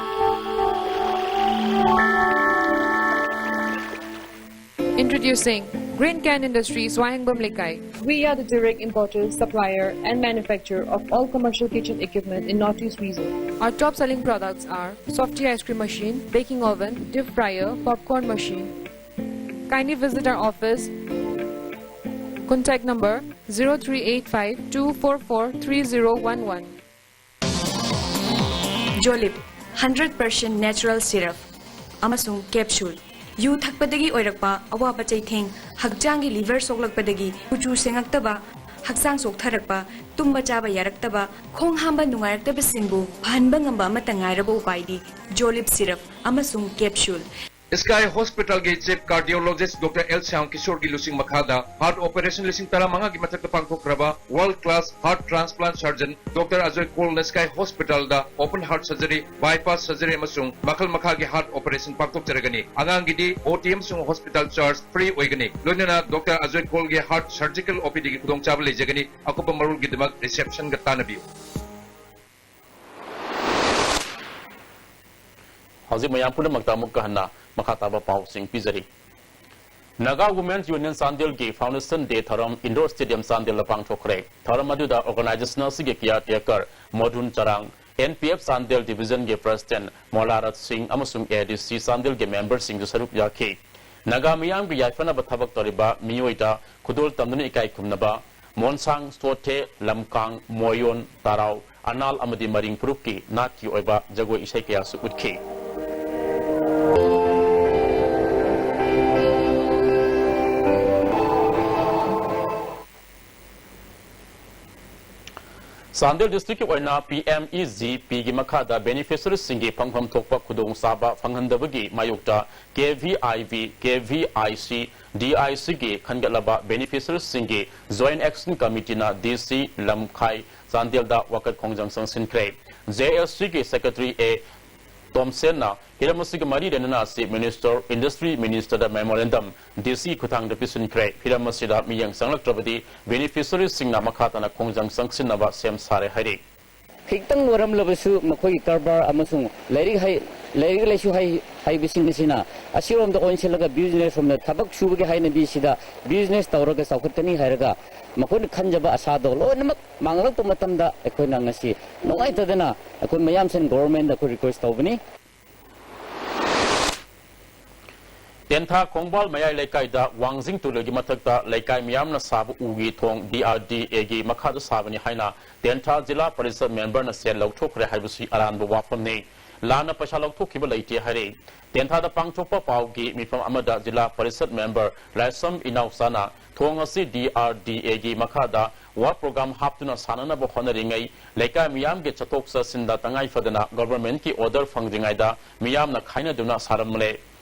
Introducing Green Can Industries, Waihengpam Leikai. We are the direct importer, supplier, and manufacturer of all commercial kitchen equipment in Northeast region. Our top selling products are softy ice cream machine, baking oven, dip fryer, popcorn machine. Kindly visit our office. Contact number zero three eight five two four four three zero one one. Jolip, hundred percent natural syrup ꯑꯃꯁꯨꯡ capsule꯫ U ꯊꯛꯄꯗꯒꯤ ꯑꯣꯏꯔꯛꯄ ꯑꯋꯥꯕ ꯆꯩꯊꯦꯡ, ꯍꯛꯆꯥꯡꯒꯤ liver ꯁꯣꯛꯂꯛꯄꯗꯒꯤ ꯀꯨꯆꯨ ꯁꯦꯡꯉꯛꯇꯕ, ꯍꯛꯆꯥꯡ ꯆꯣꯛꯊꯔꯛꯄ, ꯇꯨꯝꯕ ꯆꯥꯕ ꯌꯥꯔꯛꯇꯕ, ꯈꯣꯡ ꯍꯥꯝꯕ ꯅꯨꯡꯉꯥꯏꯔꯛꯇꯕꯁꯤꯡꯕꯨ ꯐꯍꯟꯕ ꯉꯝꯕ ꯑꯃꯠꯇ ꯉꯥꯏꯔꯕ ꯎꯄꯥꯏꯗꯤ ꯖꯣꯂꯤꯞ ꯁꯤꯔꯞ ꯑꯃꯁꯨꯡ ꯀꯦꯞꯁꯨꯜ꯫ Sky Hospitalꯒꯤ Chief Cardiologist Doctor L Shyam ꯀꯤꯁꯣꯔꯒꯤ ꯂꯨꯆꯤꯡ ꯃꯈꯥꯗ heart operation ꯂꯤꯁꯤꯡ ꯇꯔꯥꯃꯉꯥꯒꯤ ꯃꯊꯛꯇ ꯄꯥꯡꯊꯣꯛꯈ꯭ꯔꯕ world class heart transplant surgeon Doctor Ajoy ꯀꯣꯜꯅ Sky Hospitalꯗ open heart surgery, bypass surgery ꯑꯃꯁꯨꯡ ꯃꯈꯜ ꯃꯈꯥꯒꯤ heart operation ꯄꯥꯡꯊꯣꯛꯆꯔꯒꯅꯤ꯫ ꯑꯉꯥꯡꯒꯤꯗꯤ OT ꯑꯃꯁꯨꯡ hospital charge free ꯑꯣꯏꯒꯅꯤ꯫ ꯂꯣꯏꯅꯅ Doctor ꯑꯖꯣꯏ ꯀꯣꯜꯒꯤ heart surgical OPDꯒꯤ ꯈꯨꯗꯣꯡꯆꯥꯕ ꯂꯩꯖꯒꯅꯤ꯫ ꯑꯀꯨꯞꯄ ꯃꯔꯣꯜꯒꯤꯗꯃꯛ receptionꯒ ꯇꯥꯟꯅꯕꯤꯌꯨ꯫ ꯍꯧꯖꯤꯛ ꯃꯌꯥꯝ ꯄꯨꯝꯅꯃꯛꯇ ꯑꯃꯨꯛꯀ ꯍꯟꯅ ꯃꯈꯥ ꯇꯥꯕ ꯄꯥꯎꯁꯤꯡ ꯄꯤꯖꯔꯤ꯫ Naga Women's Union ꯆꯥꯟꯗꯦꯜꯒꯤ Foundation Day ꯊꯧꯔꯝ Indoor Stadium ꯆꯥꯟꯗꯦꯜꯗ ꯄꯥꯡꯊꯣꯛꯈ꯭ꯔꯦ꯫ ꯊꯧꯔꯝ ꯑꯗꯨꯗ organization ꯑꯁꯤꯒꯤ caretaker ꯃꯣꯗꯨꯟ ꯆꯔꯥꯡ, NPF ꯆꯥꯟꯗꯦꯜ Divisionꯒꯤ President ꯃꯣꯂꯥꯔꯠ ꯁꯤꯡ ꯑꯃꯁꯨꯡ ADC ꯆꯥꯟꯗꯦꯜꯒꯤ memberꯁꯤꯡꯁꯨ ꯁꯔꯨꯛ ꯌꯥꯈꯤ꯫ ꯅꯥꯒꯥ ꯃꯤꯌꯥꯝꯒꯤ ꯌꯥꯏꯐꯅꯕ ꯊꯕꯛ ꯇꯧꯔꯤꯕ ꯃꯤꯑꯣꯏꯗ ꯈꯨꯗꯣꯜ ꯇꯝꯗꯨꯅ ꯏꯀꯥꯏ ꯈꯨꯝꯅꯕ ꯃꯣꯟꯁꯥꯡ, ꯁꯣꯊꯦ, ꯂꯝꯀꯥꯡ, ꯃꯣꯌꯣꯟ, ꯇꯥꯔꯥꯎ, ꯑꯅꯥꯜ ꯑꯃꯗꯤ ꯃꯔꯤꯡ ꯐꯨꯔꯨꯞꯀꯤ ꯅꯥꯠꯀꯤ ꯑꯣꯏꯕ ꯖꯒꯣꯏ ꯏꯁꯩ ꯀꯌꯥꯁꯨ ꯎꯠꯈꯤ꯫ ꯆꯥꯟꯗꯦꯜ districtꯀꯤ ꯑꯣꯏꯅ PMEGPꯒꯤ ꯃꯈꯥꯗ beneficiariesꯁꯤꯡꯒꯤ ꯐꯪꯐꯝ ꯊꯣꯛꯄ ꯈꯨꯗꯣꯡꯆꯥꯕ ꯐꯪꯍꯟꯗꯕꯒꯤ ꯃꯥꯌꯣꯛꯇ KVIV, KVIC, DICꯒꯤ ꯈꯟꯒꯠꯂꯕ beneficiariesꯁꯤꯡꯒꯤ Joint Action Committeeꯅ DC ꯂꯝꯈꯥꯏ ꯆꯥꯟꯗꯦꯜꯗ ꯋꯥꯀꯠ ꯈꯣꯡꯖꯪ ꯆꯪꯁꯤꯟꯈ꯭ꯔꯦ꯫ JACꯒꯤ Secretary A ꯇꯣꯝꯁꯦꯟꯅ ꯍꯤꯔꯝ ꯑꯁꯤꯒ ꯃꯔꯤ ꯂꯩꯅꯅ ꯑꯁꯤ Minister, Industry Ministerꯗ memorandum DC ꯈꯨꯠꯊꯥꯡꯗ ꯄꯤꯁꯤꯟꯈ꯭ꯔꯦ꯫ ꯍꯤꯔꯝ ꯑꯁꯤꯗ ꯃꯤꯠꯌꯦꯡ ꯆꯪꯂꯛꯇ꯭ꯔꯕꯗꯤ beneficiariesꯁꯤꯡꯅ ꯃꯈꯥ ꯇꯥꯅ ꯈꯣꯡꯖꯪ ꯆꯪꯁꯤꯟꯅꯕ ꯁꯦꯝ ꯁꯥꯔꯦ ꯍꯥꯏꯔꯤ꯫ ꯈꯤꯇꯪ ꯋꯥꯔꯝꯂꯕꯁꯨ ꯃꯈꯣꯏꯒꯤ ꯀꯔꯕꯥꯔ ꯑꯃꯁꯨꯡ ꯂꯥꯏꯔꯤꯛ ꯍꯩ-, ꯂꯥꯏꯔꯤꯛ ꯂꯥꯏꯁꯨ ꯍꯩ-, ꯍꯩꯕꯁꯤꯡ ꯑꯁꯤꯅ ꯑꯁꯤꯔꯣꯝꯗ ꯑꯣꯟꯁꯤꯜꯂꯒ business ꯔꯣꯝꯗ ꯊꯕꯛ ꯁꯨꯕꯒꯤ ꯍꯩꯅꯕꯤꯁꯤꯗ business ꯇꯧꯔꯒ ꯆꯥꯎꯈꯠꯀꯅꯤ ꯍꯥꯏꯔꯒ ꯃꯈꯣꯏꯅ ꯈꯟꯖꯕ ꯑꯁꯥꯗꯣ ꯂꯣꯏꯅꯃꯛ ꯃꯥꯡꯂꯛꯄ ꯃꯇꯝꯗ ꯑꯩꯈꯣꯏꯅ ꯉꯁꯤ ꯅꯨꯡꯉꯥꯏꯇꯗꯅ ꯑꯩꯈꯣꯏ ꯃꯌꯥꯝꯁꯤꯅ governmentꯗ ꯑꯩꯈꯣꯏ request ꯇꯧꯕꯅꯤ꯫ ꯇꯦꯟꯊꯥ ꯈꯣꯡꯕꯥꯜ ꯃꯌꯥꯏ ꯂꯩꯀꯥꯏꯗ ꯋꯥꯡꯖꯤꯡ ꯇꯨꯔꯦꯜꯒꯤ ꯃꯊꯛꯇ ꯂꯩꯀꯥꯏ ꯃꯤꯌꯥꯝꯅ ꯁꯥꯕ ꯎꯒꯤ ꯊꯣꯡ DRDAꯒꯤ ꯃꯈꯥꯗ ꯁꯥꯕꯅꯤ ꯍꯥꯏꯅ ꯇꯦꯟꯊꯥ ꯖꯤꯂꯥ ꯄꯔꯤꯁꯗ memberꯅ ꯁꯦꯜ ꯂꯧꯊꯣꯛꯈ꯭ꯔꯦ ꯍꯥꯏꯕꯁꯤ ꯑꯔꯥꯟꯕ ꯋꯥꯐꯝꯅꯤ꯫ ꯂꯥꯟꯅ ꯄꯩꯁꯥ ꯂꯧꯊꯣꯛꯈꯤꯕ ꯂꯩꯇꯦ ꯍꯥꯏꯔꯤ꯫ ꯇꯦꯟꯊꯥꯗ ꯄꯥꯡꯊꯣꯛꯄ ꯄꯥꯎꯒꯤ ꯃꯤꯐꯝ ꯑꯃꯗ ꯖꯤꯂꯥ ꯄꯔꯤꯁꯠ ꯃꯦꯝꯕꯔ ꯂꯥꯏꯁ꯭ꯔꯝ ꯏꯅꯥꯎꯆꯥꯅ ꯊꯣꯡ ꯑꯁꯤ ꯗꯤ ꯑꯥꯔ ꯗꯤ ꯑꯦꯒꯤ ꯃꯈꯥꯗ ꯋꯥꯔꯛ ꯄ꯭ꯔꯣꯒ꯭ꯔꯥꯝ ꯍꯥꯞꯇꯨꯅ ꯁꯥꯟꯅꯅꯕ ꯍꯣꯠꯅꯔꯤꯉꯩ ꯂꯩꯀꯥꯏ ꯃꯤꯌꯥꯝꯒꯤ ꯆꯠꯊꯣꯛ ꯆꯠꯁꯤꯟꯗ ꯇꯉꯥꯏ ꯐꯗꯅ ꯒꯣꯚꯔꯟꯃꯦꯟꯠꯀꯤ ꯑꯣꯔꯗꯔ ꯐꯪꯗ꯭ꯔꯤꯉꯩꯗ ꯃꯤꯌꯥꯝꯅ ꯈꯥꯏꯅꯗꯨꯅ ꯁꯥꯔꯝꯂꯦ꯫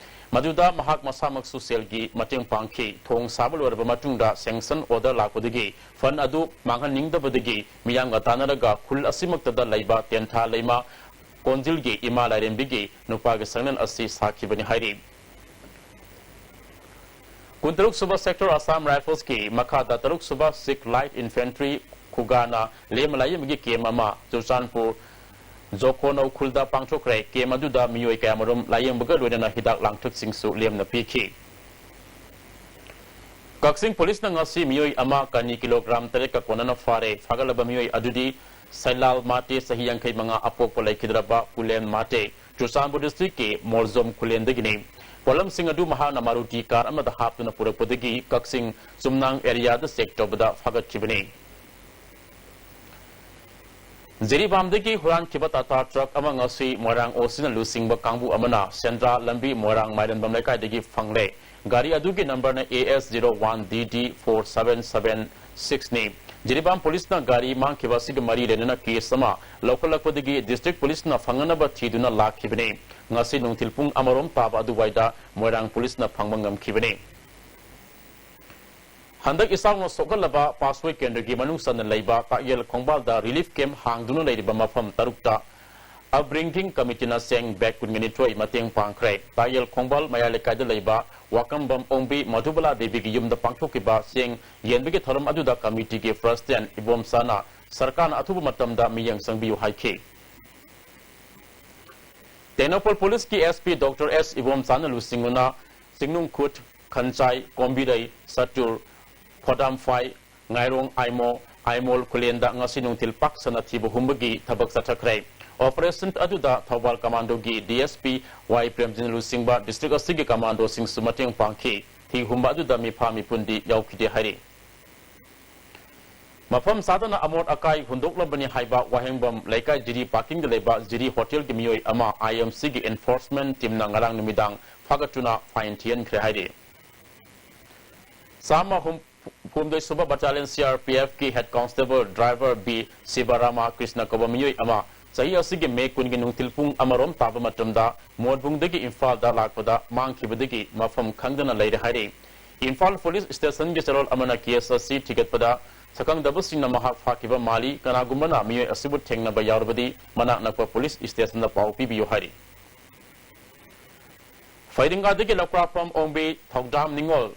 ꯃꯗꯨꯗ ꯃꯍꯥꯛ ꯃꯁꯥꯃꯛꯁꯨ ꯁꯦꯜꯒꯤ ꯃꯇꯦꯡ ꯄꯥꯡꯈꯤ꯫ ꯊꯣꯡ ꯁꯥꯕ ꯂꯣꯏꯔꯕ ꯃꯇꯨꯡꯗ ꯁꯦꯡꯁꯟ ꯑꯣꯔꯗꯔ ꯂꯥꯛꯄꯗꯒꯤ ꯐꯟ ꯑꯗꯨ ꯃꯥꯡꯍꯟꯅꯤꯡꯗꯕꯗꯒꯤ ꯃꯤꯌꯥꯝꯒ ꯇꯥꯟꯅꯔꯒ ꯈꯨꯜ ꯑꯁꯤꯃꯛꯇꯗ ꯂꯩꯕ ꯇꯦꯟꯊꯥ ꯂꯩꯃ ꯀꯣꯟꯖꯤꯜꯒꯤ ꯏꯃꯥ ꯂꯥꯏꯔꯦꯝꯕꯤꯒꯤ ꯅꯨꯄꯥꯒꯤ ꯁꯪꯂꯦꯟ ꯑꯁꯤ ꯁꯥꯈꯤꯕꯅꯤ ꯍꯥꯏꯔꯤ꯫ ꯀꯨꯟꯇꯔꯨꯛ ꯁꯨꯕ ꯁꯦꯛꯇꯔ ꯑꯁꯥꯝ ꯔꯥꯏꯐꯜꯁꯀꯤ ꯃꯈꯥꯗ ꯇꯔꯨꯛ ꯁꯨꯕ ꯁꯤꯈ ꯂꯥꯏꯠ ꯏꯟꯐꯦꯟꯇ꯭ꯔꯤ ꯈꯨꯒꯥꯅ ꯂꯦꯝꯃ ꯂꯥꯏꯌꯦꯡꯕꯒꯤ ꯀꯦꯝ ꯑꯃ ꯆꯨꯔꯆꯥꯟꯄꯨꯔ ꯖꯣꯈꯣꯅꯧ ꯈꯨꯜꯗ ꯄꯥꯡꯊꯣꯛꯈ꯭ꯔꯦ꯫ ꯀꯦꯝ ꯑꯗꯨꯗ ꯃꯤꯑꯣꯏ ꯀꯌꯥꯃꯔꯨꯝ ꯂꯥꯏꯌꯦꯡꯕꯒ ꯂꯣꯏꯅꯅ ꯍꯤꯗꯥꯛ ꯂꯥꯡꯊꯛꯁꯤꯡꯁꯨ ꯂꯦꯝꯅ ꯄꯤꯈꯤ꯫ ꯀꯛꯆꯤꯡ ꯄꯨꯂꯤꯁꯅ ꯉꯁꯤ ꯃꯤꯑꯣꯏ ꯑꯃ ꯀꯅꯤ ꯀꯤꯂꯣꯒ꯭ꯔꯥꯝ ꯇꯔꯦꯠꯀ ꯀꯣꯟꯅꯅ ꯐꯥꯔꯦ꯫ ꯐꯥꯒꯠꯂꯕ ꯃꯤꯑꯣꯏ ꯑꯗꯨꯗꯤ ꯁꯩꯂꯥꯜ ꯃꯥꯇꯦ, ꯆꯍꯤ ꯌꯥꯡꯈꯩ ꯃꯉꯥ, ꯑꯄꯣꯛꯄ ꯂꯩꯈꯤꯗ꯭ꯔꯕ ꯀꯨꯂꯦꯟ ꯃꯥꯇꯦ, ꯆꯨꯔꯆꯥꯟꯄꯨꯔ ꯗꯤꯁꯇ꯭ꯔꯤꯛꯀꯤ ꯃꯣꯔꯖꯣꯝ ꯈꯨꯂꯦꯟꯗꯒꯤꯅꯤ꯫ ꯄꯣꯠꯂꯝꯁꯤꯡ ꯑꯗꯨ ꯃꯍꯥꯛꯅ ꯃꯥꯔꯨꯇꯤ ꯀꯥꯔ ꯑꯃꯗ ꯍꯥꯞꯇꯨꯅ ꯄꯨꯔꯛꯄꯗꯒꯤ ꯀꯛꯆꯤꯡ ꯆꯨꯝꯅꯥꯡ ꯑꯦꯔꯤꯌꯥꯗ ꯆꯦꯛ ꯇꯧꯕꯗ ꯐꯥꯒꯠꯈꯤꯕꯅꯤ꯫ ꯖꯤꯔꯤꯕꯥꯝꯗꯒꯤ ꯍꯨꯔꯥꯟꯈꯤꯕ ꯇꯥꯇꯥ ꯇ꯭ꯔꯛ ꯑꯃ ꯉꯁꯤ ꯃꯣꯏꯔꯥꯡ ꯑꯣꯁꯤꯅ ꯂꯨꯆꯤꯡꯕ ꯀꯥꯡꯕꯨ ꯑꯃꯅ ꯁꯦꯟꯗ꯭ꯔꯥ ꯂꯝꯕꯤ ꯃꯣꯏꯔꯥꯡ ꯃꯥꯏꯔꯦꯟꯕꯝ ꯂꯩꯀꯥꯏꯗꯒꯤ ꯐꯪꯂꯦ꯫ ꯒꯥꯔꯤ ꯑꯗꯨꯒꯤ ꯅꯝꯕꯔꯅ A S zero one D D four seven seven six ꯅꯤ꯫ ꯖꯤꯔꯤꯕꯥꯝ ꯄꯨꯂꯤꯁꯅ ꯒꯥꯔꯤ ꯃꯥꯡꯈꯤꯕ ꯑꯁꯤꯒ ꯃꯔꯤ ꯂꯩꯅꯅ ꯀꯦꯁ ꯑꯃ ꯂꯧꯈꯠꯂꯛꯄꯗꯒꯤ ꯗꯤꯁꯇ꯭ꯔꯤꯛ ꯄꯨꯂꯤꯁꯅ ꯐꯪꯅꯅꯕ ꯊꯤꯗꯨꯅ ꯂꯥꯛꯈꯤꯕꯅꯤ꯫ ꯉꯁꯤ ꯅꯨꯡꯊꯤꯜ ꯄꯨꯡ ꯑꯃꯔꯣꯝ ꯇꯥꯕ ꯑꯗꯨꯋꯥꯏꯗ ꯃꯣꯏꯔꯥꯡ ꯄꯨꯂꯤꯁꯅ ꯐꯪꯕ ꯉꯝꯈꯤꯕꯅꯤ꯫ ꯍꯟꯗꯛ ꯏꯆꯥꯎꯅ ꯁꯣꯛꯍꯜꯂꯕ ꯄꯥꯁꯋꯦ ꯀꯦꯟꯗ꯭ꯔꯒꯤ ꯃꯅꯨꯡ ꯆꯟꯅ ꯂꯩꯕ ꯇꯥꯛꯌꯦꯜ ꯈꯣꯡꯕꯥꯜꯗ ꯔꯤꯂꯤꯐ ꯀꯦꯝꯞ ꯍꯥꯡꯗꯨꯅ ꯂꯩꯔꯤꯕ ꯃꯐꯝ ꯇꯔꯨꯛꯇ ꯑꯞꯕ꯭ꯔꯤꯡꯒꯤꯡ ꯀꯃꯤꯇꯤꯅ ꯆꯦꯡ ꯕꯦꯒ ꯀꯨꯟꯒ ꯅꯤꯊꯣꯏ ꯃꯇꯦꯡ ꯄꯥꯡꯈ꯭ꯔꯦ꯫ ꯇꯥꯛꯌꯦꯜ ꯈꯣꯡꯕꯥꯜ ꯃꯌꯥꯏ ꯂꯩꯀꯥꯏꯗ ꯂꯩꯕ ꯋꯥꯀꯝꯕꯝ ꯑꯣꯡꯕꯤ ꯃꯙꯨꯕꯂꯥ ꯗꯦꯕꯤꯒꯤ ꯌꯨꯝꯗ ꯄꯥꯡꯊꯣꯛꯈꯤꯕ ꯆꯦꯡ ꯌꯦꯟꯕꯒꯤ ꯊꯧꯔꯝ ꯑꯗꯨꯗ ꯀꯃꯤꯇꯤꯒꯤ ꯄ꯭ꯔꯁꯤꯗꯦꯟꯠ ꯏꯕꯣꯝꯆꯥꯅ ꯁꯔꯀꯥꯔꯅ ꯑꯊꯨꯕ ꯃꯇꯝꯗ ꯃꯤꯠꯌꯦꯡ ꯆꯪꯕꯤꯌꯨ ꯍꯥꯏꯈꯤ꯫ ꯇꯦꯡꯅꯧꯄꯜ ꯄꯨꯂꯤꯁꯀꯤ S P Doctor S ꯏꯕꯣꯝꯆꯥꯅ ꯂꯨꯆꯤꯡꯗꯨꯅ ꯆꯤꯡꯅꯨꯡꯈꯨꯠ, ꯈꯟꯆꯥꯏ, ꯀꯣꯝꯕꯤꯔꯩ, ꯁꯇꯨꯔ, ꯐꯣꯗꯥꯝꯐꯥꯏ, ꯉꯥꯏꯔꯣꯡ ꯑꯥꯏꯃꯣ, ꯑꯥꯏꯃꯣꯜ ꯈꯨꯂꯦꯟꯗ ꯉꯁꯤ ꯅꯨꯡꯊꯤꯜ ꯄꯥꯛ ꯁꯟꯅ ꯊꯤꯕ ꯍꯨꯝꯕꯒꯤ ꯊꯕꯛ ꯆꯠꯊꯈ꯭ꯔꯦ꯫ ꯑꯣꯄꯔꯦꯁꯟ ꯑꯗꯨꯗ Thoubal ꯀꯃꯥꯟꯗꯣꯒꯤ D S P Y ꯄ꯭ꯔꯦꯝꯖꯤꯟ ꯂꯨꯆꯤꯡꯕ ꯗꯤꯁꯇ꯭ꯔꯤꯛ ꯑꯁꯤꯒꯤ ꯀꯃꯥꯟꯗꯣꯁꯤꯡꯁꯨ ꯃꯇꯦꯡ ꯄꯥꯡꯈꯤ꯫ ꯊꯤ ꯍꯨꯝꯕ ꯑꯗꯨꯗ ꯃꯤꯐꯥ ꯃꯤꯄꯨꯟꯗꯤ ꯌꯥꯎꯈꯤꯗꯦ ꯍꯥꯏꯔꯤ꯫ ꯃꯐꯝ ꯆꯥꯗꯅ ꯑꯃꯣꯠ ꯑꯀꯥꯏ ꯍꯨꯟꯗꯣꯛꯂꯝꯕꯅꯤ ꯍꯥꯏꯕ ꯋꯥꯍꯦꯡꯕꯝ ꯂꯩꯀꯥꯏ ꯖꯤꯔꯤ ꯄꯥꯔꯀꯤꯡꯗ ꯂꯩꯕ ꯖꯤꯔꯤ ꯍꯣꯇꯦꯜꯒꯤ ꯃꯤꯑꯣꯏ ꯑꯃ ꯑꯥꯏ ꯑꯦꯝ ꯁꯤꯒꯤ ꯏꯟꯐꯣꯔꯁꯃꯦꯟ ꯇꯤꯝꯅ ꯉꯔꯥꯡ ꯅꯨꯃꯤꯗꯥꯡ ꯐꯥꯒꯠꯇꯨꯅ ꯐꯥꯏꯟ ꯊꯤꯍꯟꯈ꯭ꯔꯦ ꯍꯥꯏꯔꯤ꯫ ꯆꯥꯝꯃ ꯍꯨꯝꯐꯨꯍꯨꯝꯗꯣꯏ ꯁꯨꯕ ꯕꯠꯇꯥꯂꯤꯌꯟ ꯁꯤ ꯑꯥꯔ ꯄꯤ ꯑꯦꯐꯀꯤ head constable driver B Sivarama Krishna ꯀꯧꯕ ꯃꯤꯑꯣꯏ ꯑꯃ ꯆꯍꯤ ꯑꯁꯤꯒꯤ ꯃꯦ ꯀꯨꯟꯒꯤ ꯅꯨꯡꯊꯤꯜ ꯄꯨꯡ ꯑꯃꯔꯣꯝ ꯇꯥꯕ ꯃꯇꯝꯗ ꯃꯣꯠꯕꯨꯡꯗꯒꯤ ꯏꯝꯐꯥꯜꯗ ꯂꯥꯛꯄꯗ ꯃꯥꯡꯈꯤꯕꯗꯒꯤ ꯃꯐꯝ ꯈꯪꯗꯅ ꯂꯩꯔꯦ ꯍꯥꯏꯔꯤ꯫ ꯏꯝꯐꯥꯜ ꯄꯨꯂꯤꯁ ꯁ꯭ꯇꯦꯁꯟꯒꯤ ꯆꯦꯔꯣꯜ ꯑꯃꯅ ꯀꯦꯁ ꯑꯁꯤ ꯊꯤꯒꯠꯄꯗ, ꯁꯛꯈꯪꯗꯕꯁꯤꯡꯅ ꯃꯍꯥꯛ ꯐꯥꯈꯤꯕ ꯃꯥꯜꯂꯤ, ꯀꯅꯥꯒꯨꯝꯕꯅ ꯃꯤꯑꯣꯏ ꯑꯁꯤꯕꯨ ꯊꯦꯡꯅꯕ ꯌꯥꯎꯔꯕꯗꯤ ꯃꯅꯥꯛ ꯅꯛꯄ ꯄꯨꯂꯤꯁ ꯁ꯭ꯇꯦꯁꯟꯗ ꯄꯥꯎ ꯄꯤꯕꯤꯌꯨ ꯍꯥꯏꯔꯤ꯫ ꯐꯩꯗꯤꯡꯒꯥꯗꯒꯤ ꯂꯧꯀ꯭ꯔꯥꯐꯝ ꯑꯣꯡꯕꯤ ꯊꯧꯗꯥꯝ ꯅꯤꯉꯣꯜ,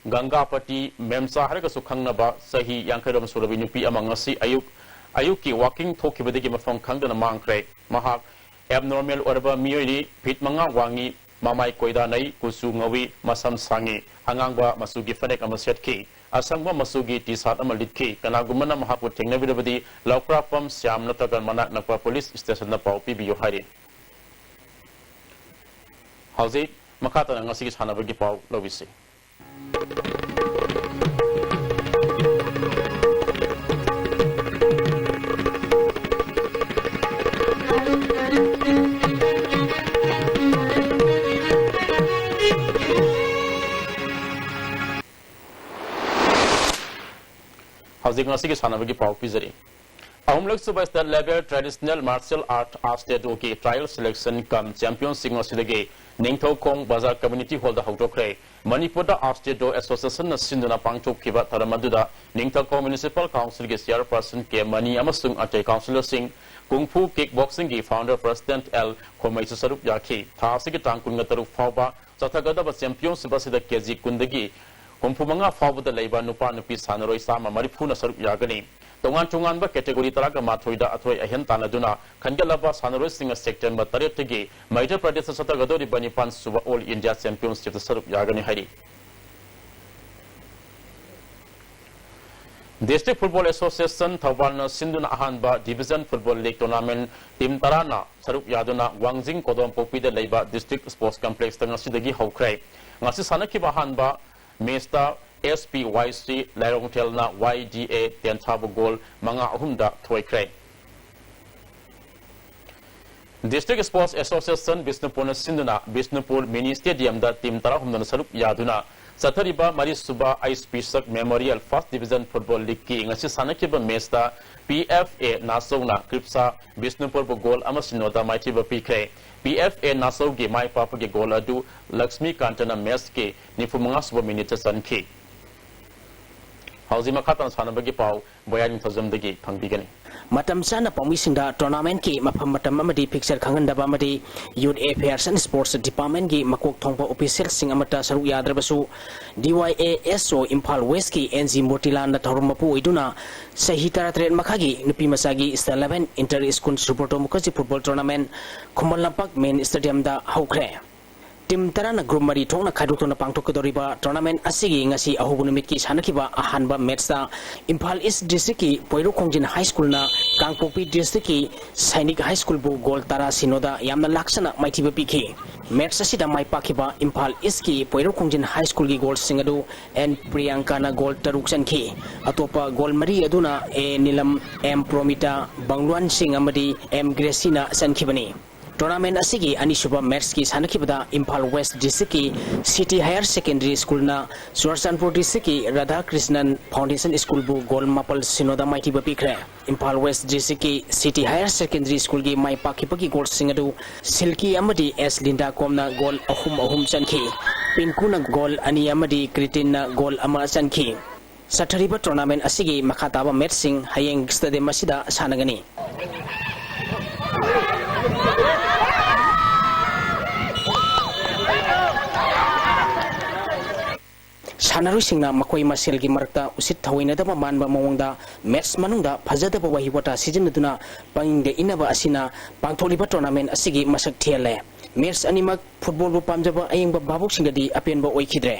ꯒꯪꯒꯥꯄꯇꯤ ꯃꯦꯝꯆꯥ ꯍꯥꯏꯔꯒꯁꯨ ꯈꯪꯅꯕ, ꯆꯍꯤ ꯌꯥꯡꯈꯩꯔꯣꯝ ꯁꯨꯔꯕꯤ ꯅꯨꯄꯤ ꯑꯃ ꯉꯁꯤ ꯑꯌꯨꯛ, ꯑꯌꯨꯛꯀꯤ ꯋꯥꯀꯤꯡ ꯊꯣꯛꯈꯤꯕꯗꯒꯤ ꯃꯐꯝ ꯈꯪꯗꯅ ꯃꯥꯡꯈ꯭ꯔꯦ꯫ ꯃꯍꯥꯛ ꯑꯦꯕꯅꯣꯔꯃꯦꯜ ꯑꯣꯏꯔꯕ ꯃꯤꯑꯣꯏꯅꯤ, ꯐꯤꯠ ꯃꯉꯥ ꯋꯥꯡꯉꯤ, ꯃꯃꯥꯏ ꯀꯣꯏꯗꯥꯅꯩ, ꯀꯨꯆꯨ ꯉꯧꯏ, ꯃꯁꯝ ꯁꯥꯡꯉꯤ, ꯑꯉꯥꯡꯕ ꯃꯆꯨꯒꯤ ꯐꯅꯦꯛ ꯑꯃ ꯁꯦꯠꯈꯤ, ꯑꯁꯪꯕ ꯃꯆꯨꯒꯤ ꯇꯤ ꯁꯥꯔꯠ ꯑꯃ ꯂꯤꯠꯈꯤ꯫ ꯀꯅꯥꯒꯨꯝꯕꯅ ꯃꯍꯥꯛꯄꯨ ꯊꯦꯡꯅꯕꯤꯔꯕꯗꯤ ꯂꯧꯀ꯭ꯔꯥꯐꯝ ꯁ꯭ꯌꯥꯝ ꯅꯠꯇ꯭ꯔꯒ ꯃꯅꯥꯛ ꯅꯛꯄ ꯄꯨꯂꯤꯁ ꯁ꯭ꯇꯦꯁꯟꯗ ꯄꯥꯎ ꯄꯤꯕꯤꯌꯨ ꯍꯥꯏꯔꯤ꯫ ꯍꯧꯖꯤꯛ ꯃꯈꯥ ꯇꯥꯅ ꯉꯁꯤꯒꯤ ꯁꯥꯟꯅꯕꯒꯤ ꯄꯥꯎ ꯂꯧꯕꯤꯁꯤ꯫ ꯍꯧꯖꯤꯛ ꯉꯁꯤꯒꯤ ꯁꯥꯟꯅꯕꯒꯤ ꯄꯥꯎ ꯄꯤꯖꯔꯤ꯫ ꯑꯍꯨꯝꯂꯛ ꯁꯨꯕ State Level Traditional Martial Art Astedo ꯒꯤ Trial Selection cum Championship ꯉꯁꯤꯗꯒꯤ ꯅꯤꯡꯊꯧꯈꯣꯡ ꯕꯖꯥꯔ Community Hall ꯗ ꯍꯧꯗꯣꯛꯈ꯭ꯔꯦ꯫ ꯃꯅꯤꯄꯨꯔꯗ Astedo Association ꯅ ꯁꯤꯟꯗꯨꯅ ꯄꯥꯡꯊꯣꯛꯈꯤꯕ ꯊꯧꯔꯝ ꯑꯗꯨꯗ ꯅꯤꯡꯊꯧꯈꯣꯡ Municipal Council ꯒꯤ Chairperson ꯀꯦ ꯃꯅꯤ ꯑꯃꯁꯨꯡ ꯑꯇꯩ councillor ꯁꯤꯡ, Kung Fu Kick Boxing ꯒꯤ founder President ꯑꯦꯜ ꯈꯣꯃꯩꯁꯨ ꯁꯔꯨꯛ ꯌꯥꯈꯤ꯫ ꯊꯥ ꯑꯁꯤꯒꯤ ꯇꯥꯡ ꯀꯨꯟꯒ ꯇꯔꯨꯛ ꯐꯥꯎꯕ ꯆꯠꯊꯒꯗꯕ championship ꯑꯁꯤꯗ ꯀꯦ ꯖꯤ ꯀꯨꯟꯗꯒꯤ ꯍꯨꯝꯐꯨ ꯃꯉꯥ ꯐꯥꯎꯕꯗ ꯂꯩꯕ ꯅꯨꯄꯥ ꯅꯨꯄꯤ ꯁꯥꯟꯅꯔꯣꯏ ꯆꯥꯝꯃ ꯃꯔꯤꯐꯨꯅ ꯁꯔꯨꯛ ꯌꯥꯒꯅꯤ꯫ ꯇꯣꯉꯥꯟ ꯇꯣꯉꯥꯟꯕ category ꯇꯔꯥꯒ ꯃꯥꯊꯣꯏꯗ ꯑꯊꯣꯏ ꯑꯍꯦꯟ ꯇꯥꯟꯅꯗꯨꯅ ꯈꯟꯒꯠꯂꯕ ꯁꯥꯟꯅꯔꯣꯏꯁꯤꯡꯅ September ꯇꯔꯦꯠꯇꯒꯤ ꯃꯩꯙ꯭ꯌ ꯄ꯭ꯔꯗꯦꯁꯇ ꯆꯠꯊꯒꯗꯧꯔꯤꯕ ꯅꯤꯄꯥꯟ ꯁꯨꯕ All India Championship ꯇ ꯁꯔꯨꯛ ꯌꯥꯒꯅꯤ ꯍꯥꯏꯔꯤ꯫ District Football Association ꯊꯧꯕꯥꯜꯅ ꯁꯤꯟꯗꯨꯅ ꯑꯍꯥꯟꯕ Division Football League Tournament team ꯇꯔꯥꯅ ꯁꯔꯨꯛ ꯌꯥꯗꯨꯅ ꯋꯥꯡꯖꯤꯡ ꯀꯣꯗꯣꯝꯄꯣꯛꯄꯤꯗ ꯂꯩꯕ District Sports Complex ꯇ ꯉꯁꯤꯗꯒꯤ ꯍꯧꯈ꯭ꯔꯦ꯫ ꯉꯁꯤ ꯁꯥꯟꯅꯈꯤꯕ ꯑꯍꯥꯟꯕ match ꯇ S P Y C ꯂꯥꯏꯔꯣꯡꯊꯦꯜꯅ Y D A ꯇꯦꯟꯊꯥꯕ ꯒꯣꯜ ꯃꯉꯥ ꯑꯍꯨꯝꯗ ꯊꯣꯏꯈ꯭ꯔꯦ꯫ District Sports Association ꯕꯤꯁꯅꯨꯄꯨꯔꯅ ꯁꯤꯟꯗꯨꯅ ꯕꯤꯁꯅꯨꯄꯨꯔ ꯃꯤꯅꯤ ꯁ꯭ꯇꯦꯗꯤꯌꯝꯗ ꯇꯤꯝ ꯇꯔꯥꯍꯨꯝꯗꯣꯏꯅ ꯁꯔꯨꯛ ꯌꯥꯗꯨꯅ ꯆꯠꯊꯔꯤꯕ ꯃꯔꯤꯁꯨꯕ ꯑꯩꯆ ꯄꯤ ꯁꯛ ꯃꯦꯃꯣꯔꯤꯌꯦꯜ ꯐꯥꯔꯁ ꯗꯤꯕꯤꯖꯟ ꯐꯨꯠꯕꯣꯜ ꯂꯤꯒꯀꯤ ꯉꯁꯤ ꯁꯥꯟꯅꯈꯤꯕ ꯃꯦꯆꯇ P F A ꯅꯥꯆꯧꯅ Kripsha ꯕꯤꯁꯅꯨꯄꯨꯔꯕꯨ goal ꯑꯃ ꯁꯤꯅꯣꯗ ꯃꯥꯏꯊꯤꯕ ꯄꯤꯈ꯭ꯔꯦ꯫ P F A ꯅꯥꯆꯧꯒꯤ my ꯄꯥꯛꯄꯒꯤ goal ꯑꯗꯨ ꯂꯛꯁꯃꯤ ꯀꯥꯟꯇꯅ ꯃꯦꯆꯀꯤ ꯅꯤꯐꯨ ꯃꯉꯥ ꯁꯨꯕ ꯃꯤꯅꯤꯠꯇ ꯆꯟꯈꯤ꯫ ꯍꯧꯖꯤꯛ ꯃꯈꯥ ꯇꯥꯅ ꯁꯥꯟꯅꯕꯒꯤ ꯄꯥꯎ ꯕꯣꯌꯥ ꯅꯤꯡꯊꯧꯖꯝꯗꯒꯤ ꯐꯪꯕꯤꯒꯅꯤ꯫ ꯃꯇꯝ ꯆꯥꯅ ꯄꯥꯎꯃꯤꯁꯤꯡꯗ ꯇꯣꯔꯅꯥꯃꯦꯟꯠꯀꯤ ꯃꯐꯝ, ꯃꯇꯝ ꯑꯃꯗꯤ ꯐꯤꯛꯆꯔ ꯈꯪꯍꯟꯗꯕ ꯑꯃꯗꯤ ꯌꯨꯠ ꯑꯦꯐꯤꯌꯔꯁ ꯑꯦꯟ ꯁ꯭ꯄꯣꯔꯠꯁ ꯗꯤꯄꯥꯔꯠꯃꯦꯟꯠꯀꯤ ꯃꯀꯣꯛ ꯊꯣꯡꯕ ꯑꯣꯐꯤꯁꯤꯌꯦꯜꯁꯤꯡ ꯑꯃꯠꯇ ꯁꯔꯨꯛ ꯌꯥꯗ꯭ꯔꯕꯁꯨ, ꯗꯤ ꯋꯥꯏ ꯑꯦ ꯑꯦꯁ ꯑꯣ ꯏꯝꯐꯥꯜ ꯋꯦꯁ꯭ꯠꯀꯤ ꯑꯦꯟ ꯖꯤ ꯃꯨꯔꯇꯤꯂꯥꯜꯅ ꯊꯧꯔꯝ ꯃꯄꯨ ꯑꯣꯏꯗꯨꯅ ꯆꯍꯤ ꯇꯔꯥꯇꯔꯦꯠ ꯃꯈꯥꯒꯤ ꯅꯨꯄꯤ ꯃꯆꯥꯒꯤ state level inter school Subrato Mukherjee football tournament ꯈꯨꯃꯟ ꯂꯝꯄꯥꯛ ꯃꯦꯟ ꯁ꯭ꯇꯦꯗꯤꯌꯝꯗ ꯍꯧꯈ꯭ꯔꯦ꯫ ꯇꯤꯝ ꯇꯔꯥꯅ ꯒ꯭ꯔꯨꯞ ꯃꯔꯤ ꯊꯣꯛꯅ ꯈꯥꯏꯗꯣꯛꯇꯨꯅ ꯄꯥꯡꯊꯣꯛꯀꯗꯧꯔꯤꯕ ꯇꯣꯔꯅꯥꯃꯦꯟꯠ ꯑꯁꯤꯒꯤ ꯉꯁꯤ ꯑꯍꯧꯕ ꯅꯨꯃꯤꯠꯀꯤ ꯁꯥꯟꯅꯈꯤꯕ ꯑꯍꯥꯟꯕ ꯃꯦꯠꯁꯇ ꯏꯝꯐꯥꯜ ꯏꯁ꯭ꯠ ꯗꯤꯁꯇ꯭ꯔꯤꯛꯀꯤ ꯄꯣꯏꯔꯧ ꯈꯣꯡꯖꯤꯟ ꯍꯥꯏ ꯁ꯭ꯀꯨꯜꯅ ꯀꯥꯡꯄꯣꯛꯄꯤ ꯗꯤꯁꯇ꯭ꯔꯤꯛꯀꯤ ꯁꯥꯏꯅꯤꯛ ꯍꯥꯏ ꯁ꯭ꯀꯨꯜꯕꯨ ꯒꯣꯜ ꯇꯔꯥ ꯁꯤꯅꯣꯗ ꯌꯥꯝꯅ ꯂꯥꯛꯆꯅ ꯃꯥꯏꯊꯤꯕ ꯄꯤꯈꯤ꯫ ꯃꯦꯠꯁ ꯑꯁꯤꯗ ꯃꯥꯏ ꯄꯥꯛꯈꯤꯕ ꯏꯝꯐꯥꯜ ꯏꯁ꯭ꯠꯀꯤ ꯄꯣꯏꯔꯧ ꯈꯣꯡꯖꯤꯟ ꯍꯥꯏ ꯁ꯭ꯀꯨꯜꯒꯤ ꯒꯣꯜꯁꯤꯡ ꯑꯗꯨ ꯑꯦꯟ ꯄ꯭ꯔꯤꯌꯥꯡꯀꯥꯅ ꯒꯣꯜ ꯇꯔꯨꯛ ꯆꯟꯈꯤ꯫ ꯑꯇꯣꯞꯄ ꯒꯣꯜ ꯃꯔꯤ ꯑꯗꯨꯅ ꯑꯦ ꯅꯤꯂꯝ, ꯑꯦꯝ ꯄ꯭ꯔꯣꯃꯤꯇꯥ, ꯕꯪꯂꯨꯋꯥꯟ ꯁꯤꯡ ꯑꯃꯗꯤ ꯑꯦꯝ ꯒ꯭ꯔꯦꯁꯤꯅ ꯆꯟꯈꯤꯕꯅꯤ꯫ ꯇꯣꯔꯅꯥꯃꯦꯟꯠ ꯑꯁꯤꯒꯤ ꯑꯅꯤꯁꯨꯕ ꯃꯦꯠꯁꯀꯤ ꯁꯥꯟꯅꯈꯤꯕꯗ ꯏꯝꯐꯥꯜ ꯋꯦꯁ꯭ꯠ ꯗꯤꯁꯇ꯭ꯔꯤꯛꯀꯤ ꯁꯤꯇꯤ ꯍꯥꯌꯔ ꯁꯦꯀꯦꯟꯗꯔꯤ ꯁ꯭ꯀꯨꯜꯅ ꯆꯨꯔꯆꯥꯟꯄꯨꯔ ꯗꯤꯁꯇ꯭ꯔꯤꯛꯀꯤ ꯔꯥꯙꯥ ꯀ꯭ꯔꯤꯁꯅꯟ ꯐꯥꯎꯟꯗꯦꯁꯟ ꯁ꯭ꯀꯨꯜꯕꯨ ꯒꯣꯜ ꯃꯥꯄꯜ ꯁꯤꯅꯣꯗ ꯃꯥꯏꯊꯤꯕ ꯄꯤꯈ꯭ꯔꯦ꯫ ꯏꯝꯐꯥꯜ ꯋꯦꯁ꯭ꯠ ꯗꯤꯁꯇ꯭ꯔꯤꯛꯀꯤ ꯁꯤꯇꯤ ꯍꯥꯌꯔ ꯁꯦꯀꯦꯟꯗꯔꯤ ꯁ꯭ꯀꯨꯜꯒꯤ ꯃꯥꯏ ꯄꯥꯛꯈꯤꯕꯒꯤ ꯒꯣꯜꯁꯤꯡ ꯑꯗꯨ ꯁꯤꯜꯀꯤ ꯑꯃꯗꯤ ꯑꯦꯁ ꯂꯤꯟꯗꯥ ꯀꯣꯝꯅ ꯒꯣꯜ ꯑꯍꯨꯝ ꯑꯍꯨꯝ ꯆꯟꯈꯤ꯫ ꯄꯤꯟꯀꯨꯅ ꯒꯣꯜ ꯑꯅꯤ ꯑꯃꯗꯤ ꯀ꯭ꯔꯤꯇꯤꯟꯅ ꯒꯣꯜ ꯑꯃ ꯆꯟꯈꯤ꯫ ꯆꯠꯊꯔꯤꯕ ꯇꯣꯔꯅꯥꯃꯦꯟꯠ ꯑꯁꯤꯒꯤ ꯃꯈꯥ ꯇꯥꯕ ꯃꯦꯠꯁꯁꯤꯡ ꯍꯌꯦꯡ ꯁ꯭ꯇꯦꯗꯤꯌꯝ ꯑꯁꯤꯗ ꯁꯥꯟꯅꯒꯅꯤ꯫ ꯁꯥꯟꯅꯔꯣꯏꯁꯤꯡꯅ ꯃꯈꯣꯏ ꯃꯁꯦꯜꯒꯤ ꯃꯔꯛꯇ ꯎꯁꯤꯠ ꯊꯑꯣꯏꯅꯗꯕ ꯃꯥꯟꯕ ꯃꯑꯣꯡꯗ ꯃꯦꯠꯁ ꯃꯅꯨꯡꯗ ꯐꯖꯗꯕ ꯋꯥꯍꯩ ꯋꯥꯇꯥ ꯁꯤꯖꯤꯟꯅꯗꯨꯅ ꯄꯪꯏꯪꯗ ꯏꯟꯅꯕ ꯑꯁꯤꯅ ꯄꯥꯡꯊꯣꯛꯂꯤꯕ ꯇꯣꯔꯅꯥꯃꯦꯟꯠ ꯑꯁꯤꯒꯤ ꯃꯁꯛ ꯊꯤꯍꯜꯂꯦ꯫ ꯃꯦꯠꯁ ꯑꯅꯤꯃꯛ ꯐꯨꯠꯕꯣꯜꯕꯨ ꯄꯥꯝꯖꯕ ꯑꯌꯦꯡꯕ ꯚꯥꯕꯣꯛꯁꯤꯡꯗꯗꯤ ꯑꯄꯦꯟꯕ ꯑꯣꯏꯈꯤꯗ꯭ꯔꯦ꯫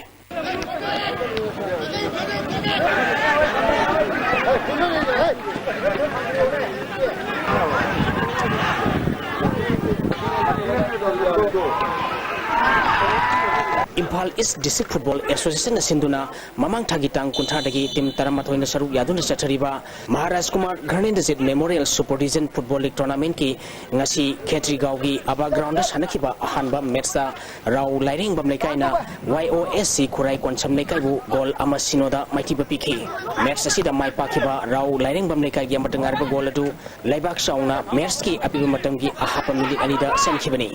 ꯏꯝꯐꯥꯜ ꯏꯁ ꯗꯤꯁꯇ꯭ꯔꯤꯛ ꯐꯨꯠꯕꯣꯜ ꯑꯦꯁꯣꯁꯤꯌꯦꯁꯟꯅ ꯁꯤꯟꯗꯨꯅ ꯃꯃꯥꯡ ꯊꯥꯒꯤ ꯇꯥꯡ ꯀꯨꯟꯊ꯭ꯔꯥꯗꯒꯤ ꯇꯤꯝ ꯇꯔꯥꯃꯥꯊꯣꯏꯅ ꯁꯔꯨꯛ ꯌꯥꯗꯨꯅ ꯆꯠꯊꯔꯤꯕ ꯃꯍꯥꯔꯥꯖ ꯀꯨꯃꯥꯔ ꯘꯔꯅꯦꯟꯗꯖꯤꯠ memorial super division football league ꯇꯣꯔꯅꯥꯃꯦꯟꯠꯀꯤ ꯉꯁꯤ ꯈꯦꯇ꯭ꯔꯤꯒꯥꯎꯒꯤ ꯑꯕꯥ ꯒ꯭ꯔꯥꯎꯟꯗ ꯁꯥꯟꯅꯈꯤꯕ ꯑꯍꯥꯟꯕ ꯃꯦꯠꯁꯇ ꯔꯥꯎ ꯂꯥꯏꯔꯦꯡꯕꯝ ꯂꯩꯀꯥꯏꯅ ꯋꯥꯏ ꯑꯣ ꯑꯦꯁ ꯁꯤ ꯈꯨꯔꯥꯏ ꯀꯣꯟꯁꯝ ꯂꯩꯀꯥꯏꯕꯨ ꯒꯣꯜ ꯑꯃ ꯁꯤꯅꯣꯗ ꯃꯥꯏꯊꯤꯕ ꯄꯤꯈꯤ꯫ ꯃꯦꯠꯁ ꯑꯁꯤꯗ ꯃꯥꯏ ꯄꯥꯛꯈꯤꯕ ꯔꯥꯎ ꯂꯥꯏꯔꯦꯡꯕꯝ ꯂꯩꯀꯥꯏꯒꯤ ꯑꯃꯠꯇ ꯉꯥꯏꯔꯕ ꯒꯣꯜ ꯑꯗꯨ ꯂꯩꯕꯥꯛ ꯆꯥꯎꯅ ꯃꯦꯠꯁꯀꯤ ꯑꯄꯤꯕ ꯃꯇꯝꯒꯤ ꯑꯍꯥꯞꯄ ꯃꯤꯅꯤꯠ ꯑꯅꯤꯗ ꯆꯟꯈꯤꯕꯅꯤ꯫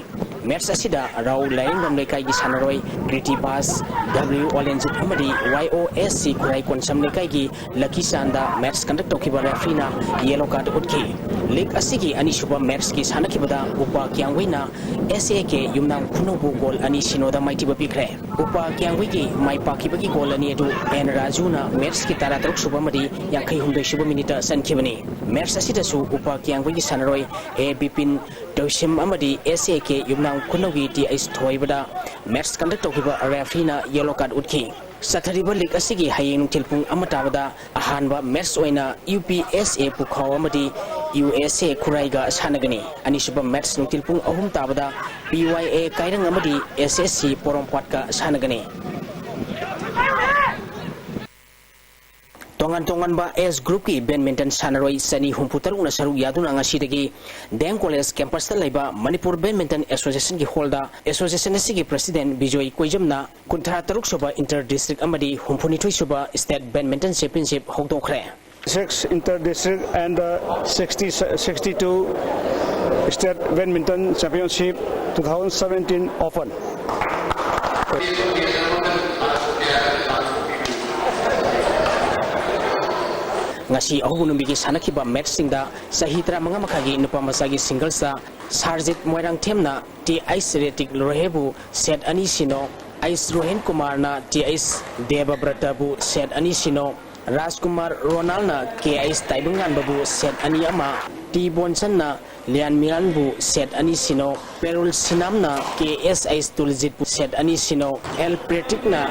ꯃꯦꯠꯁ ꯑꯁꯤꯗ ꯔꯥꯎ ꯂꯥꯏꯔꯦꯡꯕꯝ ꯂꯩꯀꯥꯏꯒꯤ ꯁꯥꯟꯅꯔꯣꯏ ꯀ꯭ꯔꯤꯇꯤ ꯕꯥꯁ, ꯗꯕ꯭ꯂꯤꯎ ꯑꯣꯂꯦꯟꯖꯤꯠ ꯑꯃꯗꯤ ꯋꯥꯏ ꯑꯣ ꯑꯦꯁ ꯁꯤ ꯈꯨꯔꯥꯏ ꯀꯣꯟꯁꯝ ꯂꯩꯀꯥꯏꯒꯤ ꯂꯀꯤ ꯆꯥꯟꯗ ꯃꯦꯠꯁ ꯀꯟꯗꯛ ꯇꯧꯈꯤꯕ ꯔꯦꯐ꯭ꯔꯤꯅ ꯌꯦꯂꯣ ꯀꯥꯔꯗ ꯎꯠꯈꯤ꯫ ꯂꯤꯒ ꯑꯁꯤꯒꯤ ꯑꯅꯤꯁꯨꯕ ꯃꯦꯠꯁꯀꯤ ꯁꯥꯟꯅꯈꯤꯕꯗ ꯎꯄꯥ ꯀꯤꯌꯥꯡꯒꯨꯏꯅ ꯑꯦꯁ ꯑꯦ ꯀꯦ ꯌꯨꯝꯅꯥꯝ ꯈꯨꯅꯧꯕꯨ ꯒꯣꯜ ꯑꯅꯤ ꯁꯤꯅꯣꯗ ꯃꯥꯏꯊꯤꯕ ꯄꯤꯈ꯭ꯔꯦ꯫ ꯎꯄꯥ ꯀꯤꯌꯥꯡꯒꯨꯏꯒꯤ ꯃꯥꯏ ꯄꯥꯛꯈꯤꯕꯒꯤ ꯒꯣꯜ ꯑꯅꯤ ꯑꯗꯨ ꯑꯦꯟ ꯔꯥꯖꯨꯅ ꯃꯦꯠꯁꯀꯤ ꯇꯔꯥꯇꯔꯨꯛ ꯁꯨꯕ ꯑꯃꯗꯤ ꯌꯥꯡꯈꯩ ꯍꯨꯝꯗꯣꯏ ꯁꯨꯕ ꯃꯤꯅꯤꯠꯇ ꯆꯟꯈꯤꯕꯅꯤ꯫ ꯃꯦꯠꯁ ꯑꯁꯤꯗꯁꯨ ꯎꯄꯥ ꯀꯤꯌꯥꯡꯒꯨꯏꯒꯤ ꯁꯥꯟꯅꯔꯣꯏ ꯑꯦ ꯕꯤꯄꯤꯟ ꯇꯧꯁꯤꯝ ꯑꯃꯗꯤ ꯑꯦꯁ ꯑꯦ ꯀꯦ ꯌꯨꯝꯅꯥꯝ ꯈꯨꯅꯧꯒꯤ ꯇꯤ ꯑꯩꯆ ꯊꯣꯏꯕꯗ ꯃꯦꯠꯁ ꯀꯟꯗꯛ ꯇꯧꯈꯤꯕ ꯔꯦꯐ꯭ꯔꯤꯅ ꯌꯦꯂꯣ ꯀꯥꯔꯗ ꯎꯠꯈꯤ꯫ ꯆꯠꯊꯔꯤꯕ ꯂꯤꯒ ꯑꯁꯤꯒꯤ ꯍꯌꯦꯡ ꯅꯨꯡꯊꯤꯜ ꯄꯨꯡ ꯑꯃ ꯇꯥꯕꯗ ꯑꯍꯥꯟꯕ ꯃꯦꯠꯁ ꯑꯣꯏꯅ ꯌꯨ ꯄꯤ ꯑꯦꯁ ꯑꯦ ꯄꯨꯈꯥꯎ ꯑꯃꯗꯤ ꯌꯨ ꯑꯦꯁ ꯑꯦ ꯈꯨꯔꯥꯏꯒ ꯁꯥꯟꯅꯒꯅꯤ꯫ ꯑꯅꯤꯁꯨꯕ ꯃꯦꯠꯁ ꯅꯨꯡꯊꯤꯜ ꯄꯨꯡ ꯑꯍꯨꯝ ꯇꯥꯕꯗ ꯄꯤ ꯋꯥꯏ ꯑꯦ ꯀꯥꯏꯔꯪ ꯑꯃꯗꯤ ꯑꯦꯁ ꯑꯦꯁ ꯁꯤ ꯄꯣꯔꯣꯝꯄꯥꯠꯀ ꯁꯥꯟꯅꯒꯅꯤ꯫ ꯇꯣꯉꯥꯟ ꯇꯣꯉꯥꯟꯕ ꯑꯦꯖ ꯒ꯭ꯔꯨꯞꯀꯤ ꯕꯦꯗꯃꯤꯟꯇꯟ ꯁꯥꯟꯅꯔꯣꯏ ꯆꯅꯤ ꯍꯨꯝꯐꯨ ꯇꯔꯨꯛꯅ ꯁꯔꯨꯛ ꯌꯥꯗꯨꯅ ꯉꯁꯤꯗꯒꯤ ꯗꯤ ꯑꯦꯝ ꯀꯣꯂꯦꯖ ꯀꯦꯝꯄꯁꯇ ꯂꯩꯕ ꯃꯅꯤꯄꯨꯔ ꯕꯦꯗꯃꯤꯟꯇꯟ ꯑꯦꯁꯣꯁꯤꯌꯦꯁꯟꯒꯤ ꯍꯣꯜꯗ ꯑꯦꯁꯣꯁꯤꯌꯦꯁꯟ ꯑꯁꯤꯒꯤ ꯄ꯭ꯔꯁꯤꯗꯦꯟ ꯕꯤꯖꯣꯏ ꯀꯣꯏꯖꯝꯅ ꯀꯨꯟꯊ꯭ꯔꯥ ꯇꯔꯨꯛ ꯁꯨꯕ ꯏꯟꯇꯔ ꯗꯤꯁꯇ꯭ꯔꯤꯛ ꯑꯃꯗꯤ ꯍꯨꯝꯐꯨ ꯅꯤꯊꯣꯏ ꯁꯨꯕ ꯁ꯭ꯇꯦꯠ ꯕꯦꯗꯃꯤꯟꯇꯟ ꯆꯦꯝꯄꯤꯌꯟꯁꯤꯞ ꯍꯧꯗꯣꯛꯈ꯭ꯔꯦ꯫ Six inter district and the sixty, sixty-two state badminton championship two thousand seventeen open. ꯉꯁꯤ ꯑꯍꯧꯕ ꯅꯨꯃꯤꯠꯀꯤ ꯁꯥꯟꯅꯈꯤꯕ ꯃꯦꯠꯁꯁꯤꯡꯗ ꯆꯍꯤ ꯇꯔꯥꯃꯉꯥ ꯃꯈꯥꯏꯒꯤ ꯅꯨꯄꯥ ꯃꯆꯥꯒꯤ ꯁꯤꯡꯒꯜꯁꯇ ꯁꯥꯔꯖꯤꯠ ꯃꯣꯏꯔꯥꯡꯊꯦꯝꯅ ꯇꯤ ꯑꯩꯆ ꯔꯦꯇꯤꯛ ꯂꯣꯔꯍꯦꯕꯨ ꯁꯦꯠ ꯑꯅꯤ ꯁꯤꯅꯣ, ꯑꯩꯆ ꯔꯣꯍꯤꯟ ꯀꯨꯃꯥꯔꯅ ꯇꯤ ꯑꯩꯆ ꯗꯦꯕꯕ꯭ꯔꯇꯕꯨ ꯁꯦꯠ ꯑꯅꯤ ꯁꯤꯅꯣ, ꯔꯥꯖꯀꯨꯃꯥꯔ ꯔꯣꯅꯥꯜꯅ ꯀꯦ ꯑꯩꯆ ꯇꯥꯏꯕꯪꯉꯥꯟꯕꯕꯨ ꯁꯦꯠ ꯑꯅꯤ ꯑꯃ, ꯇꯤ ꯕꯣꯟꯁꯟꯅ ꯂꯤꯌꯥꯟ ꯃꯤꯔꯥꯟꯕꯨ ꯁꯦꯠ ꯑꯅꯤ ꯁꯤꯅꯣ, ꯄꯦꯔꯨꯜ ꯁꯤꯅꯥꯝꯅ ꯀꯦ ꯑꯦꯁ ꯑꯩꯆ ꯇꯨꯜꯖꯤꯠꯄꯨ ꯁꯦꯠ ꯑꯅꯤ ꯁꯤꯅꯣ, ꯑꯦꯜ ꯄ꯭ꯔꯦꯇꯤꯛꯅ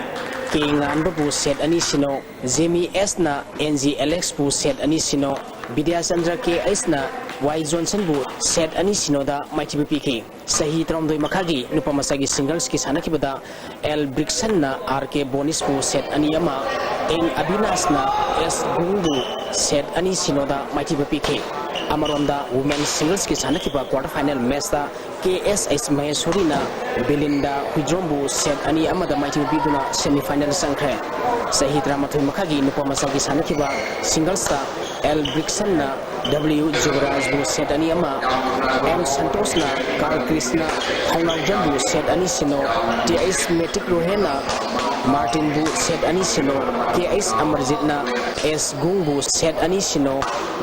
ꯀꯦ ꯉꯥꯟꯕꯕꯨ ꯁꯦꯠ ꯑꯅꯤ ꯁꯤꯅꯣ, ꯖꯦꯃꯤ ꯑꯦꯁꯅ ꯑꯦꯟ ꯖꯤ ꯑꯦꯂꯦꯛꯁꯄꯨ ꯁꯦꯠ ꯑꯅꯤ ꯁꯤꯅꯣ, ꯕꯤꯗ꯭ꯌꯥꯆꯟꯗ꯭ꯔ ꯀꯦ ꯑꯩꯆꯅ ꯋꯥꯏ ꯖꯣꯟꯁꯟꯕꯨ ꯁꯦꯠ ꯑꯅꯤ ꯁꯤꯅꯣꯗ ꯃꯥꯏꯊꯤꯕ ꯄꯤꯈꯤ꯫ ꯆꯍꯤ ꯇꯔꯥꯍꯨꯝꯗꯣꯏ ꯃꯈꯥꯒꯤ ꯅꯨꯄꯥ ꯃꯆꯥꯒꯤ ꯁꯤꯡꯒꯜꯁꯀꯤ ꯁꯥꯟꯅꯈꯤꯕꯗ ꯑꯦꯜ ꯕ꯭ꯔꯤꯛꯁꯟꯅ ꯑꯥꯔ ꯀꯦ ꯕꯣꯅꯤꯁꯄꯨ ꯁꯦꯠ ꯑꯅꯤ ꯑꯃ, ꯑꯦꯟ ꯑꯕꯤꯅꯥꯁꯅ ꯑꯦꯁ ꯒꯨꯡꯕꯨ ꯁꯦꯠ ꯑꯅꯤ ꯁꯤꯅꯣꯗ ꯃꯥꯏꯊꯤꯕ ꯄꯤꯈꯤ꯫ ꯑꯃꯔꯣꯝꯗ ꯋꯨꯃꯦꯟ ꯁꯤꯡꯒꯜꯁꯀꯤ ꯁꯥꯟꯅꯈꯤꯕ ꯀ꯭ꯋꯥꯔꯇꯔ ꯐꯥꯏꯅꯦꯜ ꯃꯦꯆꯇ ꯀꯦ ꯑꯦꯁ ꯑꯩꯆ ꯃꯍꯦꯁꯣꯔꯤꯅ ꯕꯤꯂꯤꯟꯗꯥ ꯍꯨꯏꯗ꯭ꯔꯣꯝꯕꯨ ꯁꯦꯠ ꯑꯅꯤ ꯑꯃꯗ ꯃꯥꯏꯊꯤꯕ ꯄꯤꯗꯨꯅ ꯁꯦꯃꯤ ꯐꯥꯏꯅꯦꯜ ꯆꯪꯈ꯭ꯔꯦ꯫ ꯆꯍꯤ ꯇꯔꯥꯃꯥꯊꯣꯏ ꯃꯈꯥꯒꯤ ꯅꯨꯄꯥ ꯃꯆꯥꯒꯤ ꯁꯥꯟꯅꯈꯤꯕ ꯁꯤꯡꯒꯜꯁꯇ ꯑꯦꯜ ꯕ꯭ꯔꯤꯛꯁꯟꯅ ꯗꯕ꯭ꯂꯤꯌꯨ ꯖꯨꯕꯔꯥꯖꯕꯨ ꯁꯦꯠ ꯑꯅꯤ ꯑꯃ, ꯑꯦꯝ ꯁꯟꯇꯣꯁꯅ ꯀꯥꯔꯜ ꯀ꯭ꯔꯤꯁꯅ ꯊꯧꯅꯥꯎꯖꯝꯕꯨ ꯁꯦꯠ ꯑꯅꯤ ꯁꯤꯅꯣ, ꯇꯤ ꯑꯩꯆ ꯃꯦꯇꯤꯛ ꯔꯣꯍꯦꯟꯅ ꯃꯥꯔꯇꯤꯟꯕꯨ ꯁꯦꯠ ꯑꯅꯤ ꯁꯤꯅꯣ, ꯀꯦ ꯑꯩꯆ ꯑꯃꯔꯖꯤꯠꯅ ꯑꯦꯁ ꯒꯨꯡꯕꯨ ꯁꯦꯠ ꯑꯅꯤ ꯁꯤꯅꯣ,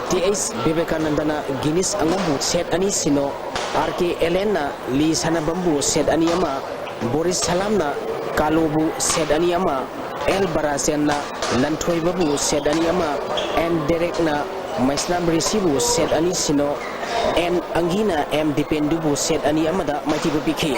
ꯇꯤ ꯑꯩꯆ ꯕꯤꯕꯦꯀꯥꯅꯟꯗꯅ ꯒꯤꯅꯤꯁ ꯑꯉꯝꯕꯨ ꯁꯦꯠ ꯑꯅꯤ ꯁꯤꯅꯣ, ꯑꯥꯔ ꯀꯦ ꯑꯦꯂꯦꯟꯅ ꯂꯤ ꯁꯅꯥꯕꯝꯕꯨ ꯁꯦꯠ ꯑꯅꯤ ꯑꯃ, ꯕꯣꯔꯤꯁ ꯁꯂꯥꯝꯅ ꯀꯥꯂꯣꯕꯨ ꯁꯦꯠ ꯑꯅꯤ ꯑꯃ, ꯑꯦꯜ ꯕꯔꯥꯆꯦꯟꯅ ꯂꯟꯊꯣꯏꯕꯕꯨ ꯁꯦꯠ ꯑꯅꯤ ꯑꯃ, ꯑꯦꯟ ꯗꯦꯔꯦꯛꯅ ꯃꯩꯁꯅꯥꯝ ꯔꯤꯁꯤꯕꯨ ꯁꯦꯠ ꯑꯅꯤ ꯁꯤꯅꯣ, ꯑꯦꯟ ꯑꯪꯒꯤꯅ ꯑꯦꯝ ꯗꯤꯄꯦꯟꯗꯨꯕꯨ ꯁꯦꯠ ꯑꯅꯤ ꯑꯃꯗ ꯃꯥꯏꯊꯤꯕ ꯄꯤꯈꯤ꯫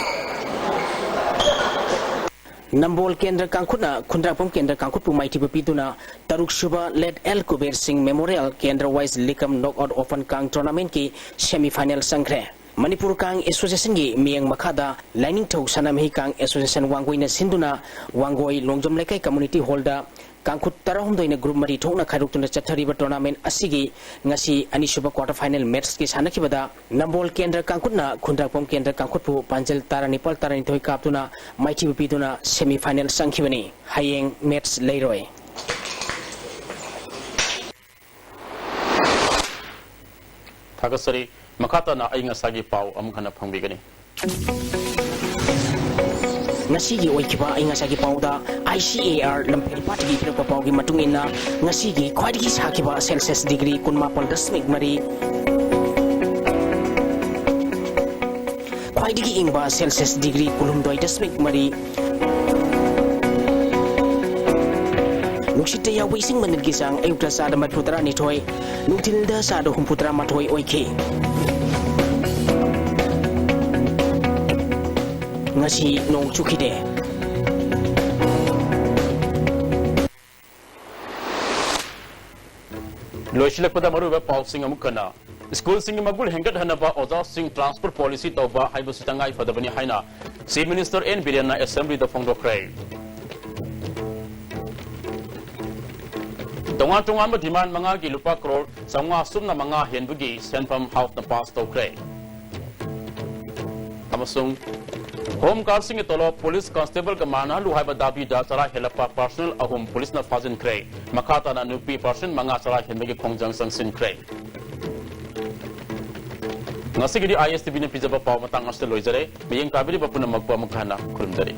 ꯅꯝꯕꯣꯜ ꯀꯦꯟꯗ꯭ꯔ ꯀꯥꯡꯈꯨꯠꯅ ꯈꯨꯟꯗ꯭ꯔꯥꯛꯄꯝ ꯀꯦꯟꯗ꯭ꯔ ꯀꯥꯡꯈꯨꯠꯄꯨ ꯃꯥꯏꯊꯤꯕ ꯄꯤꯗꯨꯅ ꯇꯔꯨꯛ ꯁꯨꯕ ꯂꯦꯠ ꯑꯦꯜ ꯀꯨꯕꯦꯔ ꯁꯤꯡ ꯃꯦꯃꯣꯔꯤꯌꯦꯜ ꯀꯦꯟꯗ꯭ꯔ ꯋꯥꯏꯁ ꯂꯤꯀꯝ ꯅꯣꯛ ꯑꯥꯎꯠ ꯑꯣꯄꯟ ꯀꯥꯡ ꯇꯣꯔꯅꯥꯃꯦꯟꯠꯀꯤ ꯁꯦꯃꯤ ꯐꯥꯏꯅꯦꯜ ꯆꯪꯈ꯭ꯔꯦ꯫ ꯃꯅꯤꯄꯨꯔ ꯀꯥꯡ ꯑꯦꯁꯣꯁꯤꯌꯦꯁꯟꯒꯤ ꯃꯤꯠꯌꯦꯡ ꯃꯈꯥꯗ ꯂꯥꯏꯅꯤꯡꯊꯧ ꯁꯅꯥꯃꯍꯤ ꯀꯥꯡ ꯑꯦꯁꯣꯁꯤꯌꯦꯁꯟ ꯋꯥꯡꯒꯣꯏꯅ ꯁꯤꯟꯗꯨꯅ ꯋꯥꯡꯒꯣꯏ ꯂꯣꯡꯖꯝ ꯂꯩꯀꯥꯏ ꯀꯝꯃ꯭ꯌꯨꯅꯤꯇꯤ ꯍꯣꯜꯗ ꯀꯥꯡꯈꯨꯠ ꯇꯔꯥꯍꯨꯝꯗꯣꯏꯅ ꯒ꯭ꯔꯨꯞ ꯃꯔꯤ ꯊꯣꯛꯅ ꯈꯥꯏꯗꯣꯛꯇꯨꯅ ꯆꯠꯊꯔꯤꯕ ꯇꯣꯔꯅꯥꯃꯦꯟꯠ ꯑꯁꯤꯒꯤ ꯉꯁꯤ ꯑꯅꯤꯁꯨꯕ ꯀ꯭ꯋꯥꯔꯇꯔ ꯐꯥꯏꯅꯦꯜ ꯃꯦꯠꯆꯀꯤ ꯁꯥꯟꯅꯈꯤꯕꯗ ꯅꯝꯕꯣꯜ ꯀꯦꯟꯗ꯭ꯔ ꯀꯥꯡꯈꯨꯠꯅ ꯈꯨꯟꯗ꯭ꯔꯥꯛꯄꯝ ꯀꯦꯟꯗ꯭ꯔ ꯀꯥꯡꯈꯨꯠꯄꯨ ꯄꯥꯟꯖꯜ ꯇꯔꯥ ꯅꯤꯄꯥꯜ ꯇꯔꯥ ꯅꯤꯊꯣꯏ ꯀꯥꯞꯇꯨꯅ ꯃꯥꯏꯊꯤꯕ ꯄꯤꯗꯨꯅ ꯁꯦꯃꯤ ꯐꯥꯏꯅꯦꯜ ꯆꯪꯈꯤꯕꯅꯤ꯫ ꯍꯌꯦꯡ ꯃꯦꯠꯆ ꯂꯩꯔꯣꯏ꯫ ꯊꯥꯒꯠꯆꯔꯤ꯫ ꯃꯈꯥ ꯇꯥꯅ ꯑꯏꯪ ꯑꯁꯥꯒꯤ ꯄꯥꯎ ꯑꯃꯨꯛ ꯍꯟꯅ ꯐꯪꯕꯤꯒꯅꯤ꯫ ꯉꯁꯤꯒꯤ ꯑꯣꯏꯈꯤꯕ ꯑꯏꯪ ꯑꯁꯥꯒꯤ ꯄꯥꯎꯗ ꯑꯥꯏ ꯁꯤ ꯑꯦ ꯑꯥꯔ ꯂꯝꯐꯦꯜ ꯄꯥꯠꯇꯒꯤ ꯄꯤꯔꯛꯄ ꯄꯥꯎꯒꯤ ꯃꯇꯨꯡ ꯏꯟꯅ, ꯉꯁꯤꯒꯤ ꯈ꯭ꯋꯥꯏꯗꯒꯤ ꯁꯥꯈꯤꯕ ꯁꯦꯜꯁꯤꯌꯁ ꯗꯤꯒ꯭ꯔꯤ ꯀꯨꯟꯃꯥꯄꯜ ꯗꯁꯃꯤꯛ ꯃꯔꯤ, ꯈ꯭ꯋꯥꯏꯗꯒꯤ ꯏꯪꯕ ꯁꯦꯜꯁꯤꯌꯁ ꯗꯤꯒ꯭ꯔꯤ ꯀꯨꯟꯍꯨꯝꯗꯣꯏ ꯗꯁꯃꯤꯛ ꯃꯔꯤ, ꯅꯨꯡꯁꯤꯠꯇ ꯌꯥꯎꯕ ꯏꯁꯤꯡ ꯃꯅꯤꯜꯒꯤ ꯆꯥꯡ ꯑꯌꯨꯛꯇ ꯆꯥꯗ ꯃꯔꯤꯐꯨ ꯇꯔꯥꯅꯤꯊꯣꯏ, ꯅꯨꯡꯊꯤꯜꯗ ꯆꯥꯗ ꯍꯨꯝꯐꯨ ꯇꯔꯥꯃꯥꯊꯣꯏ ꯑꯣꯏꯈꯤ꯫ ꯉꯁꯤ ꯅꯣꯡ ꯆꯨꯈꯤꯗꯦ꯫ ꯂꯣꯏꯁꯤꯜꯂꯛꯄꯗ ꯃꯔꯨꯑꯣꯏꯕ ꯄꯥꯎꯁꯤꯡ ꯑꯃꯨꯛ ꯍꯟꯅ ꯁ꯭ꯀꯨꯜꯁꯤꯡꯒꯤ ꯃꯒꯨꯟ ꯍꯦꯟꯒꯠꯍꯟꯅꯕ ꯑꯣꯖꯥꯁꯤꯡ transfer policy ꯇꯧꯕ ꯍꯥꯏꯕꯁꯤ ꯇꯉꯥꯏ ꯐꯗꯕꯅꯤ ꯍꯥꯏꯅ Chief Minister N ꯕꯤꯔꯦꯟꯅ Assemblyꯗ ꯐꯣꯡꯗꯣꯛꯈ꯭ꯔꯦ꯫ ꯇꯣꯉꯥꯟ ꯇꯣꯉꯥꯟꯕ demand ꯃꯉꯥꯒꯤ ꯂꯨꯄꯥ ꯀ꯭ꯔꯣꯔ ꯆꯥꯝꯃꯉꯥ ꯁꯨꯞꯅ ꯃꯉꯥ ꯍꯦꯟꯕꯒꯤ ꯁꯦꯟꯐꯝ Houseꯅ pass ꯇꯧꯈ꯭ꯔꯦ꯫ ꯑꯃꯁꯨꯡ Home Guardꯁꯤꯡꯒꯤ ꯇꯣꯂꯣꯞ police constableꯒ ꯃꯥꯟꯅꯍꯜꯂꯨ ꯍꯥꯏꯕ ꯗꯥꯕꯤꯗ ꯆꯔꯥ ꯍꯦꯜꯂꯛꯄ personnel ꯑꯍꯨꯝ policeꯅ ꯐꯥꯖꯤꯟꯈ꯭ꯔꯦ꯫ ꯃꯈꯥ ꯇꯥꯅ ꯅꯨꯄꯤ personnel ꯃꯉꯥ ꯆꯔꯥ ꯍꯦꯟꯕꯒꯤ ꯈꯣꯡꯖꯪ ꯆꯪꯁꯤꯟꯈ꯭ꯔꯦ꯫ ꯉꯁꯤꯒꯤꯗꯤ ISTVꯅ ꯄꯤꯖꯕ ꯄꯥꯎ ꯃꯇꯥꯡ ꯑꯁꯤꯗ ꯂꯣꯏꯖꯔꯦ꯫ ꯃꯤꯠꯌꯦꯡ ꯇꯥꯕꯤꯔꯤꯕ ꯄꯨꯝꯅꯃꯛꯄꯨ ꯑꯃꯨꯛ ꯍꯟꯅ ꯈꯨꯔꯨꯝꯖꯔꯤ꯫